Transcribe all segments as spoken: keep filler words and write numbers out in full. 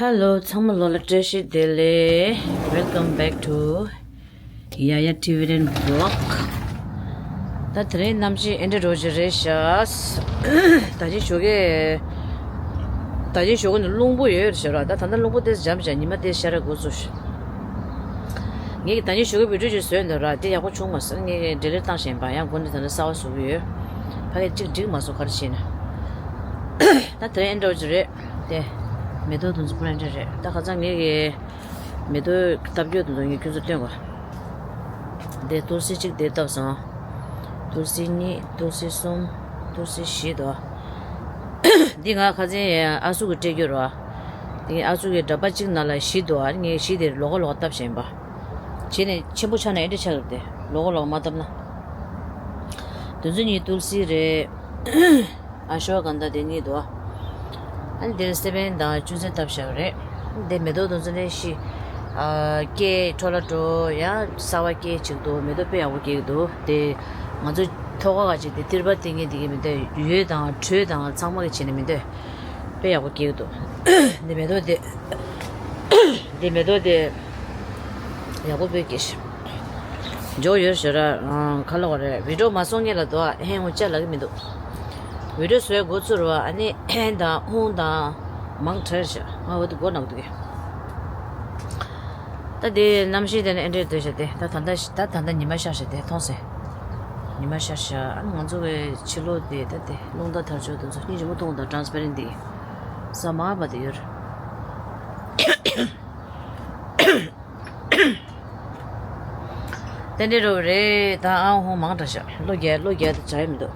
Hello, ཚང་མ་ལོ་ལ་བཀྲ་ཤིས་བདེ་ལེགས། Welcome back to Yaya Tibetan Vlog. ད་དེ་རིང་གནམ་གཤིས་ཨེ་འདྲ་འདྲ་བོ་ཅིག་རེད་ཤག་ད་ཅི་ཞོགས་ཀས། ད་ཅི་ཞོགས་ཀས་ནས་རླུང་བུ་ཡོད་རེད་ཤག་ར། ད་ད་ལྟ་རླུང་བུ་ཏོག་ཙམ་འཇམ་ཤག་ཉི་མ་ཏོག་ཙམ་ཤར་འགོ་ཚུགས་ཤག་ངས་ཀྱི་ད་ཅི་ཞོགས་ཀས་བི་ཌིའོ་ཅིག་བཟོས་འདུག་ར། དེ་ཡག་པོ་བྱུང་མ་སོང་། ངས་ཌི་ལིཊ་བཏང་བཞག་ཡིན་པ། ཡང་འགོ་ནས་ད་ལྟ་གསར་པ་བཟོ་གི་ཡོད། ཕ་གིར་གཅིག་འགྲིག་མ་སོང་། ག་རེ་བྱས་ན། ད་དེ་རིང་ཨེ་འདྲ་བོ་ཅིག་རེད། དེ་མེ་ཏོག་དེ་ཚོ་པུ་ར་ཨེ་འདྲ་རེད། ད་ཁ་སང་ངས་ཀྱི་མེ་ཏོག་བཏབ་རྒྱུ་དེ་ཚོ་ངས་ཁྱོད་ཚོ་སྟོན་གོ། དེ་ཏུལ་སི་གཅིག་དེ་བཏབ་སོང་། ཏུལ་སི་གཉིས། ཏུལ་སི་གསུམ། ཏུལ་སི་བཞི་འདུག་འདི་ང་ཁ་སང་ཨ་སུ་གིས་སྤྲད་རྒྱུ་རེད། དེ་ཨ་སུ་གི་འདྲ་པར་གཅིག་ནང་ལ་བཞི་འདུག་ངས་བཞི་དེ་ལོགས་ཀ་ལོགས་ཀ་བཏབ་བཞག་ཡིན་པ། བྱས་ནས་ཆེན་པོ་ཆགས་ན་ཨེ་འདྲ་ཆགས་ཀྱི་རེད་དེ། ལོགས་ཀ་ལོགས་ཀ་མ་བཏབ་ན། དེ་ཚོ་གཉིས་ཏུལ་སི་རེད། ཨ་ཤོ་གན་དྷ་དེ་གཉིས་འདུག་ཨ་ནི་དེར་སེ་བན་དང་ཅུན་སེ་བཏབ་བཞག་རེད། དེ་མེ་ཏོག་དེ་ཚོ་ནས་ཤི། ཨ། སྐྱེས་འཕྲོ་བརླག་འགྲོ་ཡ། གསར་པ་སྐྱེས་བྱེད་ཀྱི་འདུག་མེ་ཏོག་དཔེ་ཡག་པོ་སྐྱེ་གི་འདུག་དེ་ང་ཚོ་ཐོག་ཁ་ཁ་ཅིག་དེ་ཏིར་པ་དེ་ངས་དེ་གི་མེ་ཏོག་འོད་དང་དྲོད་དང་ཚང་མ་གི་བྱས་ནས་མེ་ཏོག་དཔེ་ཡག་པོ་སྐྱེ་གི་འདུག་དེ་མེ་ཏོག་དེ། དེ་མེ་ཏོག་དེ་ཡག་པོ་དཔེ་སྐྱེས་ཤག་འཇོག་ཡོད་ཤག་ར། ཁ་ལོག་རེད། བི་ཌིའོ་མ་སོང་ངེས་ལ་དོ་ཨ་ཧེང་འུ་ཅག་ལ་གི་མི་འདུག་བི་ཌིའོ་བཟོས་འགོ་ཚུགས་ར་བ། ཨ་ནི་ཧེང་དང་ཧུང་དང་མང་དྲགས་ཤག་ང་འོ་དེ་མགོ་ན་གི་འདུག་གས། ད་དེ་གནམ་གཤིས་དེ་ནི་ཨེ་འདྲས་སྡོད་ཤག་དེ་ད་ད་ལྟ་ད་ད་ལྟ་ཉི་མ་ཤར་ཤག་དེ་མཐོང་སོང་། ཉི་མ་ཤར་ཤག་ཨ་ནི་ང་ཚོ་གི་ཕྱི་ལོགས་དེ་ད་དེ་རླུང་རྟ་དར་ལྕོག་དེ་ཚོ་སྙིང་རྗེ་མོ་མཐོང་དང་ཊ་རན་སི་པེ་རེན་ཊི་དེ་ས་མ་བ་དེ་ཡོད་རེད། དེ་འདྲས་རོ་རེད། ད་ཨ་ཧོ་མང་དྲགས་ཤག་བློ་རྒྱལ་བློ་རྒྱལ་དུ་བྱ་ཡ་མི་འདུག་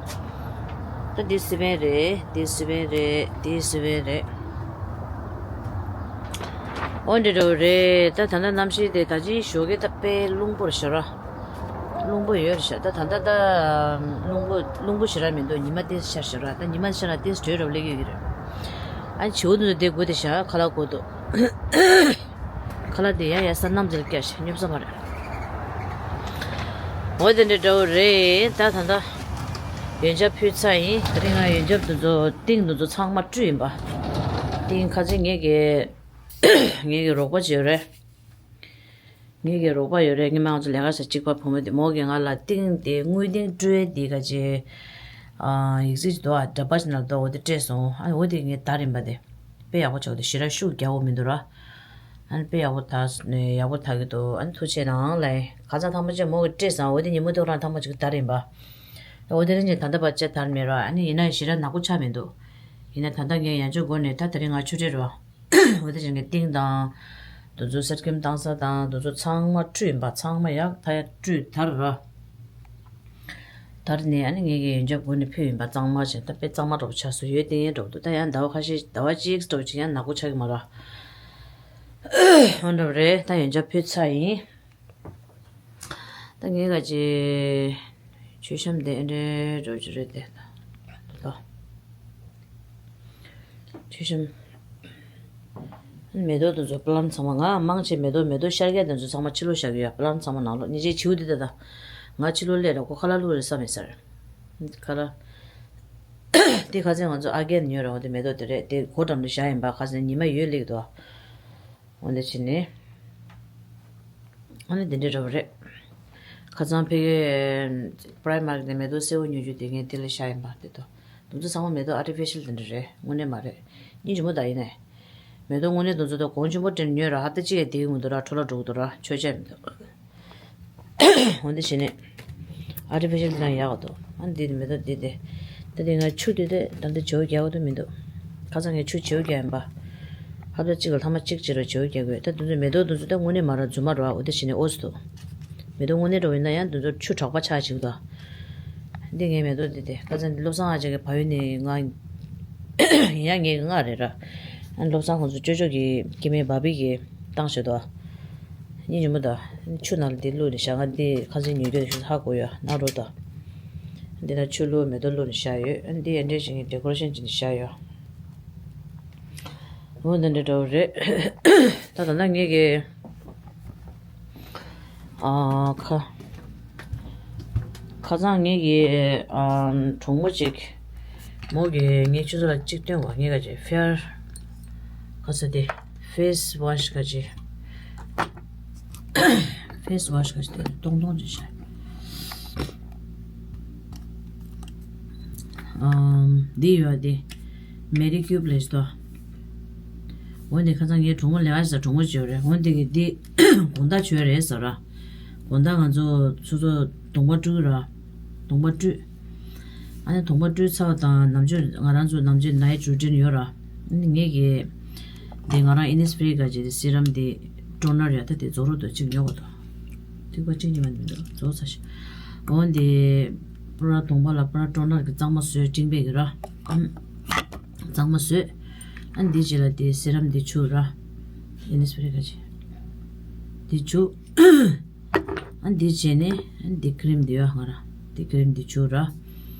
ད་འདི་སི་པན་རེད། འདི་སི་པན་རེད། འདི་སི་པན་རེད། འོ་འདྲས་རོ་རེད། ད་ད་ལྟ་གནམ་གཤིས་དེ་ད་ཅི་ཞོགས་ཀས་ད་དཔེ་རླུང་པོར་ཤར་ར། རླུང་པོ་ཡོད་རེད་ཤག་ད་ད་ལྟ་ད་རླུང་པོ་རླུང་པོ་ཞེ་དྲག་མི་འདུག་ཉི་མ་ཏོག་ཙམ་ཤར་ཤག་ར། ད་ཉི་མ་ཤར་ན་ཏོག་ཙམ་དྲོད་རབ་སླེབས་ཀྱི་ཡོད་ཀྱི་རེད། ཨ་བྱིའུ་འདི་ཚོ་དེ་དགོས་དེ་ཤག་ཁ་ལག་དགོས་འདུག་ཁ་ལག་དེ་ཡ་ཡ་ས་གནམ་རྩེར་བཀྱགས་ཤག་སྙོབ་ས་མ་རེད། འོ་དེ་འདྲ་འདྲ་བོ་རེད། ད་ད་ད་ཡོན་ཆབ་ཕུལ་ཚར་ཡིན། དེ་རིང་ང་ཡོན་ཆབ་འདི་ཚོ་ཏིང་འདི་ཚོ་ཚང་མ་བཀྲུས་ཡིན་པ། ཏིང་ཁ་ཚིག་ངེད་ཀྱི་ངེད་ཀྱི་རོགས་པ་བྱེད་རེད། ངེད་ཀྱི་རོགས་པ་ཡོད་རེད། ངེད་མ་ང་ཚོ་ལས་ཀ་བྱ་གཅིག་པ་བུ་མོ་དེ་མོ་གིས་ང་ལ་ཏིང་དེ་དངུལ་ཏིང་བཀྲུས་དེ་ག་ཅེ། ཡིག་ཚིག་ཅིག་འདུག་ཨ་འདྲ་པ་ཅིག་ནང་འདུག་འོ་དེ་སྤྲད་སོང་། ཨ་འོ་དེ་ངས་དར་ཡིན་པ་དེ། དཔེ་ཡག་པོ་ཆགས་འདུག་ཞེ་དྲག་ཤུགས་རྒྱག་དགོས་མི་འདུག་ར། ཨ་ནི་དཔེ་ཡག་པོ་དར་ཡག་པོ་དར་གི་འདུག་ཨ་ནི་ཐུགས་རྗེ་གནང་ལབ་ཡིན། ཁ་སང་ཐེངས་མ་གཅིག་མོ་གིས་སྤྲད་སོང་། འོ་དེ་ཉིན་མོ་དེ་ཁོ་རང་ཐེངས་མ་གཅིག་དར་ཡིན་པ། འོ་དེ་རིང་ཅིག་ད་ལྟ་བར་ཆད་དར་མེད་ར། ཨ་ནི་ཡིན་ན་ཞེ་དྲག་ནག་པོ་ཆགས་མི་འདུག་ཡིན་ན་ད་ལྟ་ངས་ཡང་བསྐྱར་སྒོ་ནས་ད་དེ་རིང་ང་ཆུ་སྤྲད་རོགས། འོ་དེ་བཞིན་གྱི་ཏིང་དང་། དེ་ཚོ་གསེར་སྐྱེམས་བཏང་ས་དང་དེ་ཚོ་ཚང་མ་བཀྲུས་ཡིན་པ། ཚང་མ་ཡག་ཐག་ཡག་བཀྲུས་དར་ར། དར་ནས་ཨ་ནི་ངེད་ཀྱི་ཡོན་ཆབ་སྒོ་ནས་ཕུལ་ཡིན་པ། གཙང་མ་བྱས་ད་དཔེ་གཙང་མ་འདྲ་པོ་ཆགས་སོང་། ཡོད་དེ་ཡན་འདྲ་པོ་འདུག་ད་ཡང་ཟླ་བ་ཁ་ཤས་ཟླ་བ་གཅིག་འདྲ་པོ་ཅིག་ཡང་ནག་པོ་ཆགས་ཀྱི་མ་རེད། འོ་འདྲ་པོ་རེད། ད་ཡོན་ཆབ་ཕུལ་ཚར་ཡིན། ད་ངས་ག་ཅི། མཆོད་བཤམས་དེ་ཨེ་འདྲའི་འགྲོ་རྒྱུ་རེད་དེ། ད་ལོ། མཆོད་བཤམས། མེ་ཏོག་དེ་ཚོ་པ་ལན་ཚང་མ་ང་མང་ཆེ་མེ་ཏོག་མེ་ཏོག་ཤར་རྒྱག་དེ་ཚོ་ཚང་མ་ཕྱི་ལོགས་བཞག་གི་ཡོད། པ་ལན་ཚང་མ་ནང་ལོགས། ཉེ་ཆའི་བྱིའུ་དེ་ད་ད། ང་ཕྱི་ལོགས་སླེབས་ར་ཁོ་ཁ་ལག་བླུགས་རེད་ས་མེད་ས་རེད། ཁ་ལག་དེ་ཁ་སང་ང་ཚོ་ཨ་རྒན་ཉོས་ར། འོ་དེ་མེ་ཏོག་དེ་རེད་དེ། སྒོ་འགྲམ་དུ་བཞག་ཡིན་པ། ཁ་སང་ཉི་མ་ཡོད་སླེབས་འདུག་འོ་འདི་བྱས་ནས། ཨ་ནི་འདི་འདྲ་འདྲ་པོ་རེད། ཁ་སང་ཕ་གིའི་པ་རའི་མར་ཀེཊ་ནས་མེ་ཏོག་སེར་པོ་ཉོ་རྒྱུ་དེ་ངས་འདི་ལ་བཞག་ཡིན་པ། དེ་དོ་དེ་ཚོ་ཚང་མ་མེ་ཏོག་ཨར་ཊི་ཕི་ཤལ་དེ་འདྲ་རེད། དངོས་གནས་མ་རེད། སྙིང་རྗེ་མོ་ད་ཡིན་ནས། མེ་ཏོག་དངོས་གནས་དེ་ཚོ་ད་གོང་ཆེན་པོ་དེ་ཉོས་ར་ཧབ་ཏ་གཅིག་ཡང་བསྡད་ཀྱི་མི་འདུག་ར། འཕྲོ་བརླག་འགྲོ་གི་འདུག་ར། མཆོད་ཆས་མི་འདུག་འོ་འདི་བྱས་ནས། ཨར་ཊི་ཕི་ཤལ་དེ་ཡང་ཡག་འདུག་ཨ་འདི་མེ་ཏོག་འདི་དེ། ད་དེ་ང་ཆུ་དེ་དེ་ད་འདི་བྱེའུ་རྒྱག་གི་འདུག་མི་འདུག་ཁ་སང་ངས་ཆུ་བྱེའུ་རྒྱག་ཡིན་པ། ཧབ་ཏ་གཅིག་ལ་ཐེངས་མ་གཅིག་བྱེད་རོགས། བྱེའུ་རྒྱག་དགོས། ད་དེ་ཚོ་མེ་ཏོག་དེ་ཚོ་ད་དངོས་གནས་མ་ར་རྫུན་མ་ར། འོ་དེ་བྱས་ནས་ཨོ་ཙི་འདུག་མེ་ཏོག་དངོས་གནས་འདྲ་པོ་ཡིན་ན་ཡང་དེ་ཚོ་ཆུ་དྲག་པ་ཆགས་བྱེད་ཀྱི་འདུག་འདི་ངའི་མེ་ཏོག་འདི་དེ་ཁ་སང་བློ་བཟང་ཨ་ཅག་གི་ཕ་ཡུལ་ནས་ང་། ཡང་ངའི་མངགས་རེད་ར། ཨ་བློ་བཟང་ཁོང་ཚོ་ཅོ་ཅོ་གི་སྐྱེ་དམན་བ་བི་གི་བཏང་ཞོ་དོ། སྙིང་རྗེ་མོ་དང་། ཆུ་ནང་ལ་འདི་བླུགས་ནས་བཞག་ང་འདི་ཁ་སང་ཉོས་རྒྱུ་དེ་ཤུགས་ཧ་གོ་ཡོད། ན་རོ་དང་། འདི་ན་ཆུ་བླུགས་མེ་ཏོག་བླུགས་ནས་བཞག་ཡོད། ཨ་འདི་ཨེ་འདྲས་ཞིག་གི་ཌེ་ཀོ་རེ་ཤན་བྱས་ནས་བཞག་ཡོད། འོ་འདི་འདྲ་འདྲ་པོ་རེད། ད་ད་ལྟ་ངེད་ཀྱི། ཨ་ཁ། ཁ་སང་ངེད་ཀྱི་ཨ་གྲོགས་མོ་གཅིག་མོ་གིས་ངའི་ཆུ་ཚོད་ལ་གཅིག་སྟོན་པ། ངེད་ཀ་ཅེ་ཕེར། ཁ་ས་དེ། ཕེ་སི་ཝ་ཤི་ག་ཅི། ཕེ་སི་ཝ་ཤི་ག་ཅི་དེ་ཏོང་ཏོང་ཅིག་བྱས། ཨམ། འདི་ཡོད་དེ། མེ་རི་ཀིའུབ་ལས་ཏོ། འོན་ཏེ་ཁ་སང་ངའི་གྲོགས་མོ་ལས་ཀ་ཟ་གྲོགས་མོ་བྱོས་རེད། འོན་ཏེ་གི་འདི་དགོང་དག་བྱོས་རེད་ཟེར་ར། དགོང་དག་ང་ཚོ་སོ་སོ་གདོང་པ་བཀྲུས་ར། གདོང་པ་བཀྲུས། ཨ་ནི་གདོང་པ་བཀྲུས་ཚར་བ་དང་ནམ་ཆུ་ང་རང་ཚོ་ནམ་ཆུ་ནའི་ཊི་རུ་ཊིན་ཡོད་ར། ཨ་ནི་ངས་ཀྱི་དེ་ང་རང་ཨིན་ནི་སི་ཕི་རི་ག་ཅེ་དེ་སི་རམ་དེ་ཊོ་ནར་ཡ་ད་དེ་རྫོགས་རུ་དུ་གཅིག་ཉོ་གོ་དོ། ཐིགས་པ་གཅིག་ཉོ་མ་མི་འདུག་རྫོགས་ཚར་ཤག་འོན་ཏེ་པུ་ར་གདོང་པ་ལ་པུ་ར་ཊོ་ནར་གྱི་གཙང་མ་བཟོས་སྤྲིང་པའི་གི་ར། ཨམ། གཙང་མ་བཟོས། ཨ་ནི་དེ་རྗེས་ལ་དེ་སི་རམ་དེ་བྱུགས་ར། ཨིན་ནི་སི་ཕི་རི་ག་ཅེ་དེ་བྱུགས། ཨ་ནི་འདི་བྱས་ནས་ཨ་ནི་འདི་ཀི་རིམ་འདི་ཡོད་ང་རང་འདི་ཀི་རིམ་འདི་བྱུགས་ར།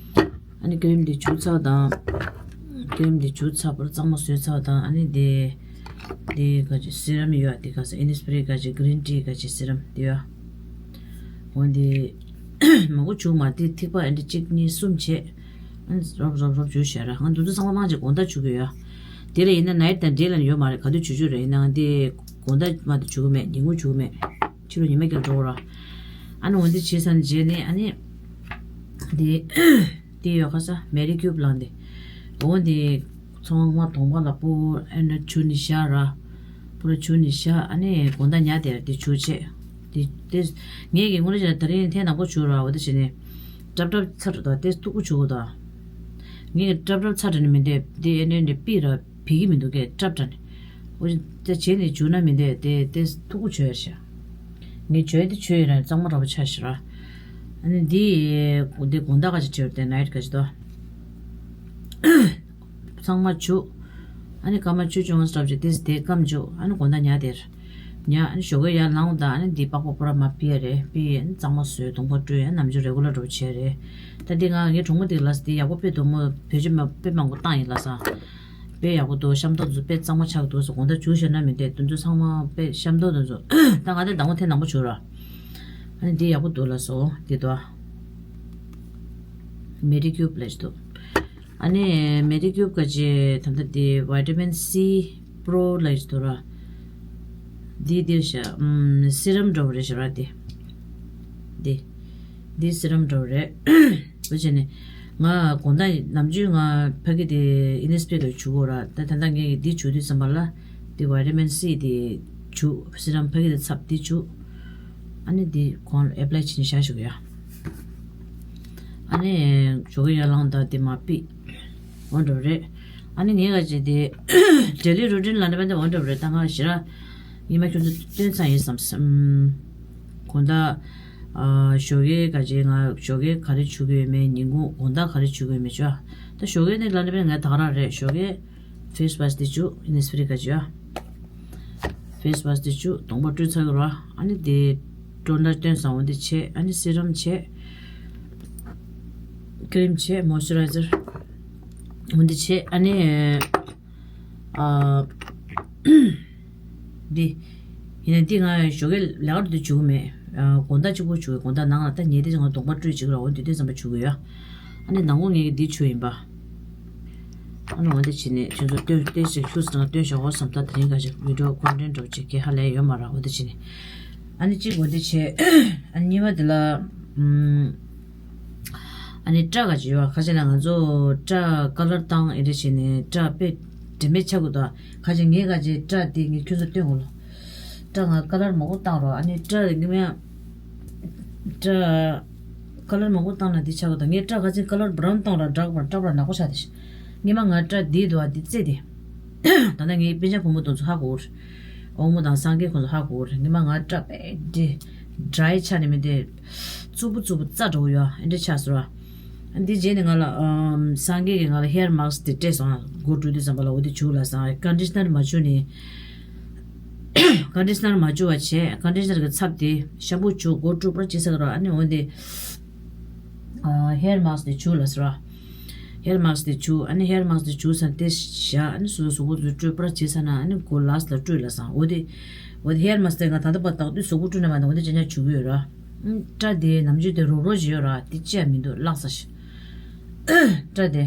ཨ་ནི་ཀི་རིམ་འདི་བྱུགས་ཚར་དང་། ཀི་རིམ་འདི་བྱུགས་ཚར་བར་གཙང་མ་བཟོས་ཚར་དང་། ཨ་ནི་འདི་འདི་ག་ཅི་སི་རམ་ཡོད་འདི་ག་ས་ཨིན་ནི་སི་ཕི་རི་ག་ཅི་གི་རིན་ཊི་ག་ཅི་སི་རམ་འདི་ཡོད། འོ་འདི་མང་པོ་བྱུགས་མ་འདི་ཐིགས་པ་ཨ་འདི་གཅིག་གཉིས་གསུམ་བྱས། ཨ་ནི་རོབ་རོབ་རོབ་བྱུགས་བཞག་ར། ང་འདི་ཚོ་ཚང་མ་མང་ཆེ་དགོང་དག་བྱུགས་ཀྱི་ཡོད། དེ་ལ་ཡིན་ན་ནའི་ཊི་དང་ཌེ་ལ་ཡོད་མ་རེད། ག་དུས་བྱུགས་བྱུགས་རེད། ཡིན་ནའང་འདི་དགོང་དག་མ་དུ་བྱུགས་ཀྱི་མེད། ཉིན་གུང་བྱུགས་ཀྱི་མེད། ཕྱི་ལོ་ཉི་མ་རྒྱབ་འགྲོ་ར། ཨ་ནི་འོ་འདི་བྱས་ཚར་རྗེས་ནས་ཨ་ནི། འདི། འདི་ཡོད་ཁ་ས་མེ་རི་ཀིའུབ་ལངས་ཏེ། འོ་འདི། ཚོང་མ་གདོང་པ་ལ་པུ་ཨ་ནི་བྱུགས་ནི་བཞག་ར། པུ་ར་བྱུགས་ནི་བཞག་ཨ་ནི་དགོང་དག་ཉལ་དེར་འདི་བྱུགས་བྱས། འདི་དེ། ངས་ཀྱི་དངོས་གནས་བྱས་ན་ད་རིང་ཐེངས་དང་པོ་བྱུགས་ར། འོ་འདི་བྱས་ནས། སྲབ་སྲབ་ཚར་འགྲོ་དེ་སྟུག་པོ་བྱུགས་དགོས་དོ། ངས་ཀྱི་སྲབ་སྲབ་ཚར་འགྲོ་ནི་མི་འདུག་དེ་ཨ་ནི་འདི་པི་ར། བི་གི་མི་འདུག་གས་སྲབ་དྲ་ནས། འོ་ཅི་ད་བྱས་ནས་བྱུག་ན་མི་འདོད་དེ་དེ་ཐུག་པོ་བྱོས་ཤག་ངས་བྱོས་དེ་བྱོས་ཡིན་ར་གཙང་མ་ར་བ་ཆ་ཤི་ར། ཨ་ནི་འདི་འདི་དགོང་དག་ག་ཅི་བྱོས་དེ་ནའི་ཊི་ག་ཅི་དོ། ཚང་མ་བྱུག་ཨ་ནི་སྐར་མ་བཅུ་བཅོ་ལྔ་སྲབ་ཅིག་དེ་དེ་སྐམ་བཅུག་ཨ་ནི་དགོང་དག་ཉལ་དེར། ཉལ་ཨ་ནི་ཞོགས་ཀས་ཡར་ལངས་དང་ཨ་ནི་འདི་པགས་པ་པུ་ར་མ་ཕི་ཡ་རེད་ཕི་ཡ་ཨ་ནི་གཙང་མ་བཟོས་གདོང་པ་བཀྲུས་ཨ་ནི་ནམ་རྒྱུན་རེ་གུ་ལར་འགྲོ་བྱས་རེད། ད་འདི་ང་ངའི་གྲོགས་མོ་དེ་ལ་འདི་ཡག་པོ་དཔེ་གདོང་མོ་བེད་སྤྱོད་མ་དཔེ་མང་པོ་བཏང་ཡིན་ལ་ས། དཔེ་ཡག་པོ་འདུག་ཤ་མདོག་འདུག་དཔེ་གཙང་མ་ཆགས་འདུག་སོ་དགོང་དག་བྱུག་ཤེས་ན་མི་འདོད་དུ་འདུག་ཚང་མ་དཔེ་ཤ་མདོག་འདུག་སོ། ད་ང་དེ་དང་པོ་དེ་དང་པོ་བྱུག་ར། ཨ་ནི་འདི་ཡག་པོ་འདུག་ལ་སོ་འདི་དོ། མེ་རི་ཀིའུབ་ལས་འདུག་ཨ་ནི་མེ་རི་ཀིའུབ་ག་ཅེ་ད་ལྟ་འདི་ཝི་ཊ་མིན་སི་པྲོ་ལས་འདུག་ར། འདི་འདི་ཤ་སི་རམ་འདྲ་བོ་རེད་ཤ་ར་འདི། འདི་འདི་སི་རམ་འདྲ་བོ་རེད། བུ་བྱས་ནས། ང་དགོང་དག་ནམ་རྒྱུན་ང་ཕ་གི་དེ་ཨིན་ནི་སི་པི་གི་བྱུག་གོ་ར་ད་ད་ལྟ་ངས་འདི་བྱུག་དུས་ཙམ་པ་ལ། འདི་ཝི་ཊ་མིན་སི་དེ་བྱུག་སི་རམ་ཕ་གི་དེ་ཚབ་འདི་བྱུག་ཨ་ནི་འདི་གོང་ཨེ་པ་ལའི་བྱེད་ནས་བཞག་ཞུ་གི་ཡ། ཨ་ནི་ཞོགས་ཀས་ཡར་ལངས་དང་དེ་མ་ཕི། འོ་འདྲ་རེད། ཨ་ནི་ངས་ག་ཅེ་དེ་ཌེ་ལི་རུ་ཊིན་ལ་འདྲ་བ་འདི་འོ་འདྲ་རེད་ད་ང་ཞེ་ར། ཉི་མ་ཁྱོད་ཚོ་སྟོན་ཚར་ཡིན་བསམ་སེམས། དགོང་དག་ཨ། ཞོགས་ཀས་ག་ཅེ་ང་ཞོགས་ཀས་ག་རེ་བྱུག་གི་ཡོད་མེད་ཉིན་གུང་དགོང་དག་ག་རེ་བྱུག་གི་ཡོད་མེད་ཅོ། ད་ཞོགས་ཀས་ནི་ལ་ནི་པའི་ང་ད་ག་རང་རེད་ཞོགས་ཀས་ཕེ་སི་ཝ་ཤི་དེ་བྱུག་ཨིན་ནི་སི་པི་རི་ག་ཅེ་ཡ། ཕེ་སི་ཝ་ཤི་དེ་བྱུག་གདོང་པ་བཀྲུས་ཚར་གི་ར་ཨ་ནི་དེ་ཊོ་ནར་སྟོན་སང་འོ་འདི་བྱས་ཨ་ནི་སི་རམ་བྱས། ཀི་རིམ་བྱས་མོ་ཨིས་ཅུ་རའི་ཛར། འོ་འདི་བྱས་ཨ་ནི། ཨ། འདི། ཡིན་ན་འདི་ང་ཞོགས་ཀས་ལས་ཀར་འདི་བྱུག་གི་མེད། ཨ། དགོང་དག་གཅིག་པོ་བྱུག་གི་དགོང་དག་ནང་ལ་ད་ཉལ་དེ་ང་གདོང་པ་བཀྲུས་བྱུག་ར་འོ་འདི་དུས་ཙམ་པ་བྱུག་གི་ཡོད། ཨ་ནི་ནང་ངོ་ངས་ཀྱི་འདི་བྱུག་ཡིན་པ། ཨ་ནི་འོ་འདི་བྱས་ནས་ཁྱོད་ཚོ་སྟོན་སྟོན་ཞིག་ཁྱུག་ཙམ་སྟོན་བཞག་འོ་བསམ་ད་དེ་རིང་ག་ཞིག་བི་ཌི་ཡོ་ཀོན་ཊེན་ཊི་འདྲ་བོ་ཅིག་གི་ཧ་ལས་ཡོད་མ་ར་འོ་འདི་བྱས་ནས། ཨ་ནི་གཅིག་འོ་འདི་བྱས། ཨ་ནི་གཉིས་པ་འདི་ལ། ཨམ། ཨ་ནི་སྐྲ་ག་ཅི་ཡོད་ཁ་ཅིག་ལ་ང་ཚོ་སྐྲ་ཀ་ལར་བཏང་ཨེ་འདྲ་བྱས་ནས་སྐྲ་དཔེ་དྲི་མེད་ཆགས་དགོས་དོ། ཁ་ཅིག་ངས་ག་ཅི་སྐྲ་དེ་ངས་ཁྱོད་ཚོ་སྟོན་དགོས་ལོ། སྐྲ་ང་ཀ་ལར་མང་པོ་བཏང་རོགས་ཨ་ནི་སྐྲ་ངས་སྐྲ་ཀ་ལར་མང་པོ་བཏང་ན་དེ་ཆགས་དགོས་དོ། ངས་སྐྲ་ཁ་ཅིག་ཀ་ལར་བྷ་རའུན་བཏང་རོགས་འདྲ་པར་སྐྲ་པར་ནག་པོ་ཆགས་དེ་ཤི། ངས་མ་ང་སྐྲ་དེ་དོ་ཨ་དེ་རྩེ་དེ། ད་ལྟ་ངའི་སྤུན་ཆ་བུ་མོ་དེ་ཚོ་ཧ་གོ་རེད། ཨོ་མོ་དང་སངས་རྒྱས་ཁོང་ཚོ་ཧ་གོ་རེད། ངས་མ་ང་སྐྲ་དཔེ་དེ་ཌ་རའི་ཆགས་ནས་མི་དེ། རྩུབ་པོ་རྩུབ་པོ་རྩ་འདྲ་བོ་ཡོད་ཨེ་འདྲ་ཆགས་སོང་ར། འདི་རྗེས་ནས་ང་ལ་ཨམ། སངས་རྒྱས་ཀྱིས་ང་ལ་ཧེར་མཱ་སི་དེ་སྤྲད་སོང་ཨ། སྒོ་བཀྲུས་དུས་ཙམ་པ་ལ་འོ་དེ་བྱུག་ལ་སང་ཨ་ཀན་ཌི་ཤི་ནར་མ་བྱུག་ནི། ཀན་ཌི་ཤི་ནར་མ་བྱུག་པ་བྱས་ཀན་ཌི་ཤི་ནར་གྱི་ཚབ་དེ་ཤམ་པུ་བྱུག་སྒོ་བཀྲུས་པར་ཅི་ཟེར་ར་ཨ་ནི་འོ་དེ། ཨ། ཧེར་མཱ་སི་དེ་བྱུག་ལ་སོང་ར། ཧེར་མཱ་སི་དེ་བྱུག་ཨ་ནི་ཧེར་མཱ་སི་དེ་བྱུག་ས་དེ་བཞག་ཨ་ནི་སོ་སོ་གཟུགས་པོ་དེ་བཀྲུས་པར་བྱེད་ས་ན་ཨ་ནི་སྒོ་ལགས་ལ་བཀྲུས་ལ་སང་འོ་དེ། འོ་དེ་ཧེར་མཱ་སི་དེ་ང་ད་ལྟ་བར་དག་དུས་གཟུགས་པོ་བཀྲུས་ན་མ་ན་འོ་དེ་ཅན་ཅང་བྱུག་གི་ཡོད་ར། སྐྲ་དེ་ནམ་རྒྱུན་དེ་རོབ་རོབ་ཅིག་ཡོད་ར་དེ་ཅི་ཡང་མི་འདུག་བརླག་ས་ཞིག་སྐྲ་དེ།